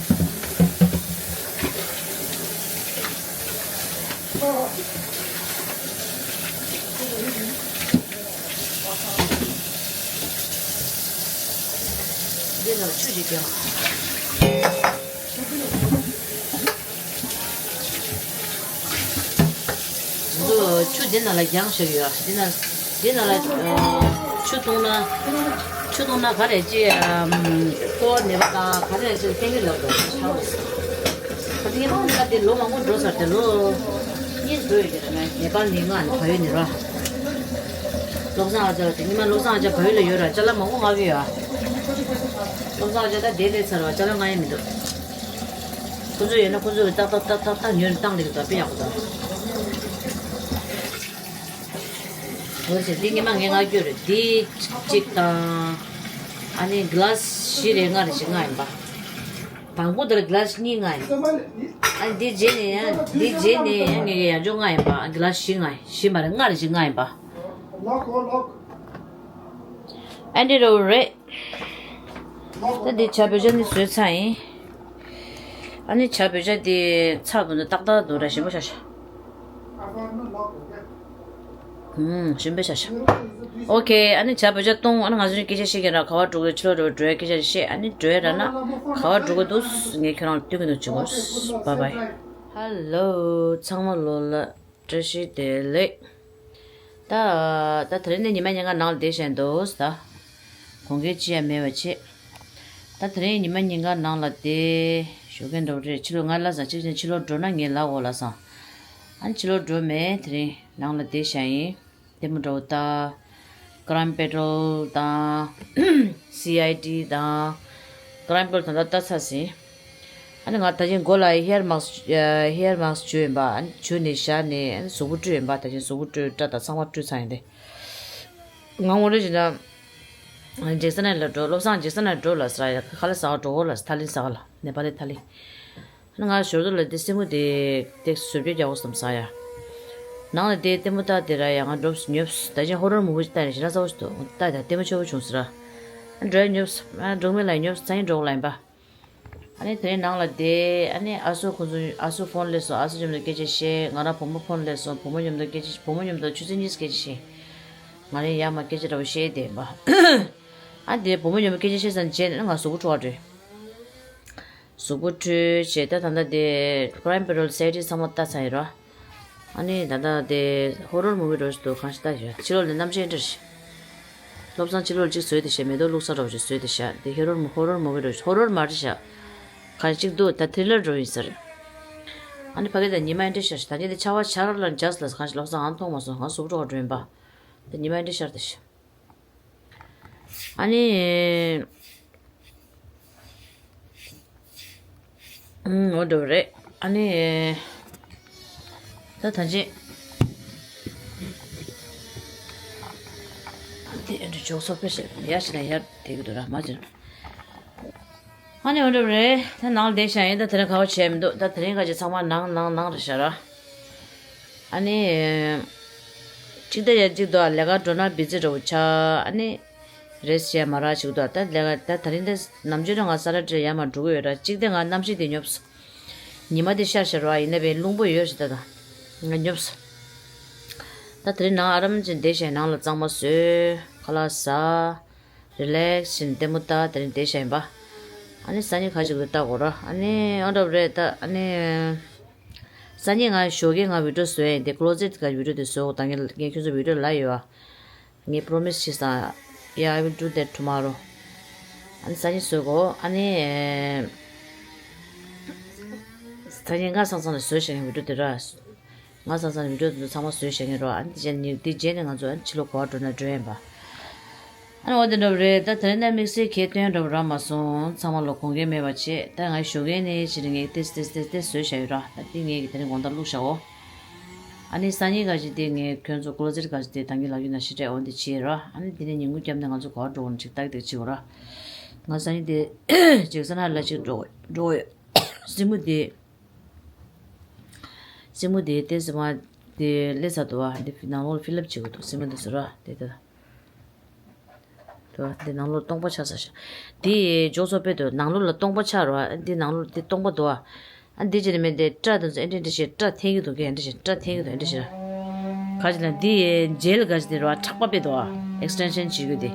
འདི་ལ་ཆུ་ཞིག་རྒྱག་འདུག་ཆུ་འདི་ནང་ལ་རྒྱང་ཞིག་ཡོད། འདི་ནང་འདི་ནང་ལ་ཆུ་བཏུང་ན། ཆུ་བཏུང་ན་ག་རེ་ཅི། ཕོ་ནད་པ་དང་ག་རེ་ཅི་ཕན་གི་ལབ་འདུག་ཆ་བ། ཁ་སང་ཉི་མ་ད་དེ་ལོ་མང་པོ་འགྲོ་ཚར་ཏེ་ལོ་གཉིས་འགྲོ་ཡོད་ཀྱི་རེད། ནེ་པཱལ་ནས་ང་ནི་བལ་ཡུལ་ནས་རོ། བློ་བཟང་ཨ་ཅག་དེ་ཉི་མ་བློ་བཟང་ཨ་ཅག་བལ་ཡུལ་ལ་ཡོད་ར། ཅ་ལག་མང་པོ་མངགས་ཀྱི་ཡོད། བློ་བཟང་ཨ་ཅག་ད་དེ་སླེབས་ཚར་བ་ཅ་ལག་མངགས་ཡས་མི་འདུག་ཁོ་ཚོ་ཡོད་ན་ཁོ་ཚོ་གི་ཏག་ཏག་ཏག་ཏག་ཏག་ཉོས་ནས་བཏང་སྟེ་གི་ད་དཔེ་ཡག་པོ་འདུག་འོ་ཟེར་འདི་ཉི་མ་ངས་ང་སྐྱོར་རེད། འདི་གཅིག་དང་། ཨ་ནི་གི་ལཱ་སི་བཞི་རེ་ལྔ་རེ་ཞིག་མངགས་ཡིན་པ། དང་པོ་དེར་གི་ལཱ་སི་གཉིས་མངགས་ཡིན། ཨ་འདི་རྗེས་ནས་ཡང་འདི་རྗེས་ནས་ཡང་ངས་ཡང་ཅུང་མངགས་ཡིན་པ། གི་ལཱ་སི་བཞི་མངགས་ཡིན། བཞི་མ་རེད། ལྔ་རེ་ཞིག་མངགས་ཡིན་པ། ཨ་འདི་རུ་རེད། ད་འདི་ཇ་བོད་ཇ་ནི་བཟོས་ཚར་ཡིན། ཨ་ནི་ཇ་བོད་ཇ་འདི་ཚར་བུ་འདི་ཏག་ཏག་འདུག་ར། ཞིམ་པོ་ཤ་ཤ། ཧུམ། ཞིམ་པོ་ཤ་ཤ། ཨོ་ཁེ། ཨ་ནི་ཇ་བོད་ཇ་བཏུང་། ཨ་ནི་ང་ཚོ་སྐད་ཆ་བཤད་ཀྱིན་ར། ག་པར་འགྲོ་གི། ཕྱི་ལོགས་འགྲོ་འགྲོ་ཡ་སྐད་ཆ་བཤད། ཨ་ནི་འགྲོ་ཡ་ར་ན་ག་པར་འགྲོ་གི་འདུག་ངས་ཁྱོད་རང་ལ་སྟོན་གྱི་འདུག་བྱེད་དགོས། བཱའི་བཱའི། ཧ་ལོ། ཚང་མ་ལོ་ལ་བཀྲ་ཤིས་བདེ་ལེགས། ད་ད་དེ་རིང་ནས་ཉི་མ་ཉིན་གང་ནང་ལ་བསྡད་བཞིན་འདུག་ད་གོང་གི་ཅི་ཡང་མེད་པ་བྱེད། ད་དེ་རིང་ཉི་མ་ཉིན་གང་ནང་ལ་བསྡད་ཞོགས་ཀས་འགྲོ་རེད། ཕྱི་ལོགས་ང་ལ་ས་གཅིག་ཕྱིན་ཕྱི་ལོགས་འགྲོ་ན་ངས་ལབ་འོ་ལ་སང་། ཨ་ནི་ཕྱི་ལོགས་འགྲོ་མེད། དེ་རིང་ནང་ལ་བསྡད་བཞིན་ཡིན། ལྟད་མོ་འདྲ་བོ་ལྟ། Crime Patrol དང་། སི་ཨའི་ཌི་དང་། Crime Patrol ད་ལྟ་ལྟ་ཚར་ཟིན། ཨ་ནི་ང་ད་ཅིང་མགོ་ལ་ཧེ་ཡར་མཱ་སི་ཀི་ཧེ་ཡར་མཱ་སི་ཀི་བྱུགས་ཡིན་པ། ཨ་ནི་བྱུགས་ནས་བཞག་ནས་ཨ་ནི་གཟུགས་པོ་བཀྲུས་ཡིན་པ། ད་ཅིང་གཟུགས་པོ་བཀྲུས། སྐྲ་དང་ཚང་མ་བཀྲུས་ཚར་ཡིན་ཏེ། ང་ངོ་རེ་བྱས་ན་ཇེག་སན་ལ་འགྲོ། བློ་བཟང་ཇེག་སན་ལ་འགྲོ་ལ་ཟེར་ཡ། ཁ་ལག་ཟ་ག་འགྲོ་གོ་ལ། ཐ་ལི་ཟ་ག་ལ། ནེ་པ་ལི་ཐ་ལི། ང་ཞོར་དུ་ལ་དེ་སེན་མོ་དེ་དེ་བཟོ་བཅོས་རྒྱག་དགོས་བསམ་ས་ཡ། ནང་ལ་དེ་ལྟད་མོ་ལྟ་དེ་ར་ཡ། ང་འགྲོ་ཉོབ། ད་ཅིང་ཧོ་རོར་མུ་བི་ཅིག་ལྟ་ནས་ཞེ་དྲག་ཚ་བོ་ཞིག་འདུག་ལྟ་དེ་ལྟད་མོ་ཆེ་བོ་བྱུང་ཟེར་ར། འགྲོ་ཉོབ། འགྲོ་མི་ལ་ཉོབ། ཚ་ཡིན་འགྲོ་ལ་ཡིན་པ། ཨ་ནི་དེ་ནང་ལ་དེ་ཨ་ནི་ཨ་སོ་ཁོ་ཚོ། ཨ་སོ་ཕོན་སླེབས་སོང་། ཨ་སོ་མཉམ་དུ་སྐད་ཆ་བཤད། ང་རང་བུ་མོ་ཕོན་སླེབས་སོང་། བུ་མོ་མཉམ་དུ་སྐད་ཆ། བུ་མོ་མཉམ་དུ་ཆུ་ཚོད་གཉིས་སྐད་ཆ་བཤད། ང་རང་ཡར་མར་སྐད་ཆ་འདྲ་བོ་བཤད་བསྡད་པ། ཨ་དེ་བུ་མོ་མཉམ་དུ་སྐད་ཆ་བཤད་ཚར་རྗེས་ནས་ང་གཟུགས་པོ་བཀྲུ་བ་འགྲོ། གཟུགས་པོ་བཀྲུས་བྱས། ད་ད་ལྟ་དེ་Crime Patrol སི་ཨའི་ཌི་ཚང་མ་ལྟ་ཚར་ཡིན་རོ། ཨ་ནི་ད་ལྟ་དེ་ཧོ་རོར་མུ་བི་འདྲ་བོ་ཞིག་འདུག་གང་ཞིག་ལྟ་ཡོད། ཕྱི་ལོགས་ལ་གནམ་གཤིས་འདྲ་ཞིག་བློ་བཟང་ཕྱི་ལོགས་ལ་གཅིག་བཟོས་ཏེ་བཞག་མེ་ཏོག་བླུགས་ས་འདྲ་བོ་ཞིག་བཟོས་ཏེ་བཞག་དེ་ཧོ་རོར་མུ་ཧོ་རོར་མུ་བི་འདྲ་བོ་ཞིག་ཧོ་རོར་མ་རེད་བཞག་གང་ཞིག་འདུག་ད་ཐི་རི་ལར་འདྲ་བོ་ཡིན་ས་རེད། ཨ་ནི་ཕ་གི་ད་ཉི་མ་འདྲ་ཞིག་ད་ནི་དེ་ཆར་པ་ཆར་ལ་ཇག་ལ་གང་ཞིག་བློ་བཟང་ཨང་མཐོང་མ་སོང་། གང་གཟུགས་སྤྲོ་བ་འགྲོ་ཡིན་པ། ད་ཉི་མ་འདྲ་ཤར་ད་ཞིག་ཨ་ནི། ཨུམ། འོ་འདྲ་བ་རེད། ཨ་ནི། ད་ད་ཅི། དེ་འདྲ་འཇོག་སོ་པེ་ཤ་ཡར་ཕྱིན་ན་ཡར་དེ་གི་འདུག་ར་མ་ཅི། ཨ་ནི་འོ་འདྲ་བ་རེད། ད་ནང་ལ་བསྡད་བཞག་ཡིན། ད་དེ་རིང་ག་བ་བྱས་མི་འདུག་ད་དེ་རིང་ག་ཅི་ཚང་མ་ནང་ནང་ནང་རེད་ཤག་ར། ཨ་ནི། གཅིག་ད་ཡ་གཅིག་འདུག་ལས་ཀ་འགྲོ་ན་བི་ཛི་འདྲ་བོ་ཆགས། ཨ་ནི། རེས་བྱས་མ་རག་ཅིག་འདུག་ད་ལས་ཀ་ད་ད་རིང་ད་ནམ་རྒྱུན་ནས་ང་ས་ར་ཏྲེ་ཡར་མར་འགྲོ་གི་ཡོད་ར། གཅིག་ད་ང་གནམ་གཤིས་དེ་ཉོབ་སོང་། ཉི་མ་དེ་ཤར་ཤར་བ་ཡིན་ན་བས་རླུང་པོ་ཡོད་ཞིག་ད་ད་ང་ཉོབ་སོང་། ད་དེ་རིང་ནང་ཨ་རམ་ཅིག་བསྡད་བྱས་ནང་ལ་གཙང་མ་བཟོས། ཁ་ལག་ཟ། རི་ལེགས་བྱས་ནས་ལྟད་མོ་ལྟ། དེ་རིང་བསྡད་བཞག་ཡིན་པ། ཨ་ནི་སང་ཉིན་ག་ཅིག་ལ་ལྟ་དགོས་ར། ཨ་ནི་ཨོ་འདྲ་བ་རེད་ད། ཨ་ནི། སང་ཉིན་ང་ཞོགས་ཀས་ང་བི་ཌི་ཡོ་བཟོ་ཡིན་ཏེ། ཀློ་ཛེཊ་ག་བི་ཌི་ཡོ་དེ་བཟོ་དགོས། ད་ངས་ངས་ཁྱོད་ཚོ་བི་ཌི་ཡོ་ལབ་ཡོད་ཨ། ངས་པྲོ་མི་སི་བྱས་སོང་། Yeah, I will do that tomorrow. ཨ་ནི་སང་ཉིན་བཟོ་དགོས། ཨ་ནི། སང་ཉིན་ང་སང་སང་ལ་བཟོས་བཞག་ཡིན་བི་ཌི་ཡོ་དེ་ར། ང་སང་སང་བི་ཌི་ཡོ་དེ་ཚོ་ཚང་མ་བཟོས་བཞག་ཡིན་རོ། ཨ་ནི་དེ་རྗེས་ནས་དེ་རྗེས་ནས་ང་ཚོ་ཨ་ནི་ཕྱི་ལོགས་ག་པར་འགྲོ་ན་འགྲོ་ཡིན་པ། ཨ་ནི་འོ་དེ་འདྲ་བ་རེད། ད་དེ་རིང་ནས་དམིགས་བསལ་གྱི་སྟོན་འདྲ་བ་རག་མ་སོང་། ཚང་མ་ལ་དགོངས་འགལ་མེད་པ་བྱེད། ད་ང་ཞོགས་ཀས་ནས་བྱས་ནས་ངས་ཏེས་ཏེས་ཏེས་ཏེས་བཟོས་བཞག་ཡོད་ར། ད་དེ་ངས་ཀྱི་དེ་རིང་དགོང་དག་བླུགས་བཞག་འོ། ཨ་ནི་སང་ཉིན་ག་ཅིག་དེ་ངས་ཁྱོད་ཚོ་ཀློ་ཛེཊ་ག་ཅིག་དེ་ད་གིན་ལབ་ཀྱི་ན་ཞེ་དྲག་འོ་འདི་བྱེད་ར། ཨ་ནི་དེ་ནས་ཉིན་གུང་རྒྱབ་ནས་ང་ཚོ་ག་པར་འགྲོ་འོ་ན་ཅིག་ཏག་ཏག་བྱེད་འོ་ར། ང་སང་ཉིན་དེ་ཇེག་སན་ཧ་ལ་ཅིག་འགྲོ་འགྲོ་འོ། སྲིན་མོ་དེ། སྲིན་མོ་དེ་ཏེ་སྲིན་མ་དེ་སླེབས་ཚར་འདུག་བ། དེ་ནང་ལོགས་ལ་ཕི་ལབ་བྱེད་དགོས་འདུག་སྲིན་མོ་དེ་ཚོ་ར་དེ་ལྟ། དེ་ནང་ལོགས་སྟོང་པ་ཆགས་ཚར་ཤག་དེ་འཇོག་ཚོ་དཔེ་འདུག་ནང་ལོགས་ལ་སྟོང་པ་ཆགས་ར་བ། དེ་ནང་ལོགས་དེ་སྟོང་པ་འདུག་བ། ཨ་འདི་བྱས་ནས་མེད་དེ་སྐྲ་དེ་ཚོ་ཨེ་འདྲ་འདྲ་ཞིག་སྐྲ་འཐེན་གྱི་འདུག་གས། ཨེ་འདྲ་ཞིག་སྐྲ་འཐེན་གྱི་འདུག་ཨེ་འདྲ་ཞིག་ར། ག་ཅི་ལ་འདི་ཇེལ་ག་ཅི་དེ་ར་ཁྲག་པ་དཔེ་འདུག་བ། ཨེགས་ཊེན་ཤན་བྱེད་རྒྱུ་དེ།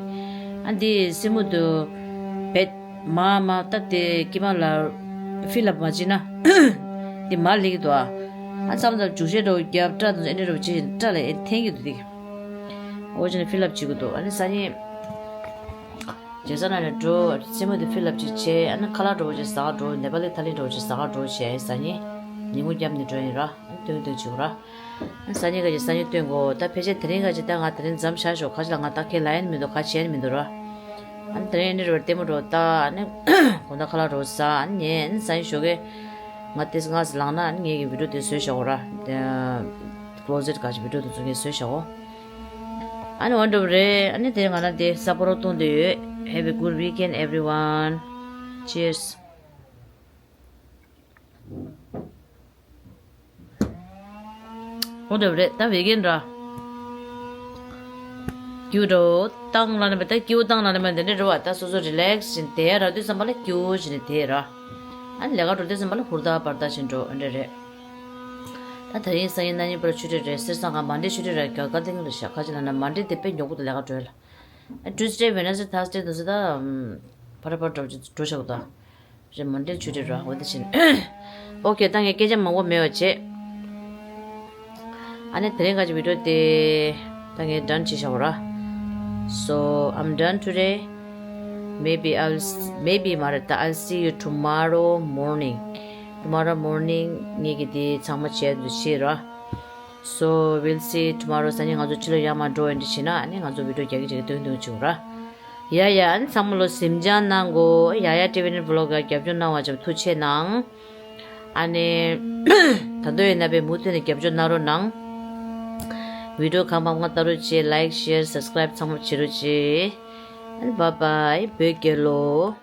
ཨ་འདི་སྲིན་མོ་དེ་བེད་མ་མ་སྟབས་དེ་ཀི་མ་ལ་ཕི་ལབ་མ་བྱས་ན། དེ་མར་ལྷོད་ཀྱི་འདུག་ཨ། ཨ་མཚམས་མཚམས་འཇུག་ཤེས་འདྲ་བོ་རྒྱབ་སྐྲ་དང་ཨེ་འདྲ་འདྲ་བོ་བྱེད་བཞིན་སྐྲ་ལ་ཨེ་འཐེན་གྱི་འདུག་དེ། འོ་བྱས་ནས་ཕི་ལབ་བྱེད་ཀྱི་འདུག་ཨ་ནི་སང་ཉིན། ཇེག་སན་ཧ་ལ་འགྲོ། སྲིན་མོ་དེ་ཕི་ལབ་ཅིག་བྱས། ཨ་ནི་ཁ་ལག་འདྲ་བོ་ཅིག་ཟ་ག་འགྲོ། ནེ་པ་ལི་ཐ་ལི་འདྲ་བོ་ཅིག་ཟ་ག་འགྲོ་བྱས། སང་ཉིན་ཉིན་གུང་རྒྱབ་ནས་འགྲོ་ཡིན་ར། ཨ་ནི་སྟོན་གྱི་འདུག་བྱེད་ཀྱི་ར། ཨ་ནི་སང་ཉིན་ག་ཅིག་སང་ཉིན་སྟོན་དགོས། ད་ཕལ་ཆེར་དེ་རིང་ག་ཅིག་ད་ང་དེ་རིང་མཚམས་བཞག་ཞོག་ག་ཅི་ལ་ང་ད་ཁས་ལེན་ཡ་ནི་མི་འདུག་ག་བྱས་ཡ་ནི་མི་འདུག་ར། ཨ་ནི་དེ་རིང་ཨེ་འདྲ་ར་བ་ལྟད་མོ་འདྲ་བོ་ལྟ། ཨ་ནི་དགོང་དག་ཁ་ལག་འདྲ་བོ་ཟ། ཨ་ནི་ཉལ། ཨ་ནི་སང་ཉིན་ཞོགས་ཀས། ང་ཏིས་ང་ལངས་ན་ངེད་ཀྱི་བི་ཌིའོ་དེ་བཟོས་བཞག་གོ་ར། ཀློ་ཟེཊ་ག་ཅིག་བི་ཌིའོ་དེ་ཚོ་ངས་བཟོས་བཞག་གོ། ཨ་ནི་འོ་འདྲ་བོ་རེད། ཨ་ནི་དེ་ང་ན་དེ་ས་པོ་རོ་བཏུང་དེ་ཡོད། Have a good weekend, everyone. Cheers. འོ་འདྲ་བོ་རེད། ད་བི་གན་ར། སྐྱིད་པོ་བཏང་ལ་ནི་མེད། ད་སྐྱིད་པོ་བཏང་ལ་ནི་མེད། འདི་འདྲ་རེད་བ། ད་སོ་སོ་རི་ལེག་སི་བྱས་ནས་བསྡད་ར། དུས་ཙམ་པ་ལ་སྐྱིད་པོ་བྱས་ནས་བསྡད་ར། ཨ་ནི་ལས་ཀ་འགྲོ་དུས་ཙམ་པ་ལ་ཧུར་ཐག་པར་ཐག་བྱས་འགྲོ། འོ་འདྲ་རེད། ད་ད་རིང་སང་ཉིན་གནངས་ཉིན་པར་ཆུ་ཚོད་རེད། སེར་སང་ག་མན་ཌེ་ཆུ་ཚོད་རེད། ག་ག་དེང་རེད་ཤག་ཁ་ཅིག་ལ་ན་མན་ཌེ་དེ་དཔེ་མགྱོགས་པོ་དུ་ལས་ཀ་འགྲོ་ལ། ཨ་ཊུ་སི་ཌེ་ཝེ་ནེ་སི་ཌེ་ཐར་སི་ཌེ་དུ་སི་ད་ཕར་ཕར་འགྲོ་འགྲོ་ཤག་ད། རེད། མན་ཌེ་ཆུ་ཚོད་ར། འོ་དེ་བཞིན། ཨོ་ཁེ། ད་ངས་སྐད་ཆ་མང་པོ་མེད་པ་བྱས། ཨ་ནི་དེ་རིང་ག་ཅིག་བི་ཌིའོ་དེ་ད་ངས་ཌན་བྱས་བཞག་གོ་ར། So I'm done today. Maybe I'll s- maybe མ་རེད། ད་I'll see you tomorrow morning. Tomorrow morning ངེད་ཀྱི་དེ་ཚང་མ་བྱས་འདུག་བྱས་ར། So we'll see tomorrow. སང་ཉིན་ང་ཚོ་ཕྱི་ལོགས་ཡར་མར་འགྲོ་ཡོང་དུས་བྱས་ན། ཨ་ནི་ང་ཚོ་བི་ཌིའོ་རྒྱག་གི་རྒྱག་གི་སྟོན་སྟོན་བྱེད་ར། ཡ་ཡ། ཨ་ནི་ཚང་མ་ལོ་གཟིམ་འཇག་གནང་གོ། ཡ་ཡ་ཊི་ཝི་ནེཊ་བི་ལོག་ག་རྒྱབ་སྐྱོར་གནང་བ་ཅབ་ཐུགས་ཆེ་གནང་། ཨ་ནི་ད་དུང་ཡིན་ན་པའི་མུ་མཐུད་ནས་རྒྱབ་སྐྱོར་གནང་རོགས་གནང་། བི་ཌིའོ་གང་མང་མང་ལྟ་རོགས་བྱེད། ལའིཀ་ཤེར་སབ་སི་ཀ་རའིབ་ཚང་མ་བྱེད་རོགས་བྱེད། ཨ་ནི་བཱའི་བཱའི། བོད་རྒྱལ་ལོ།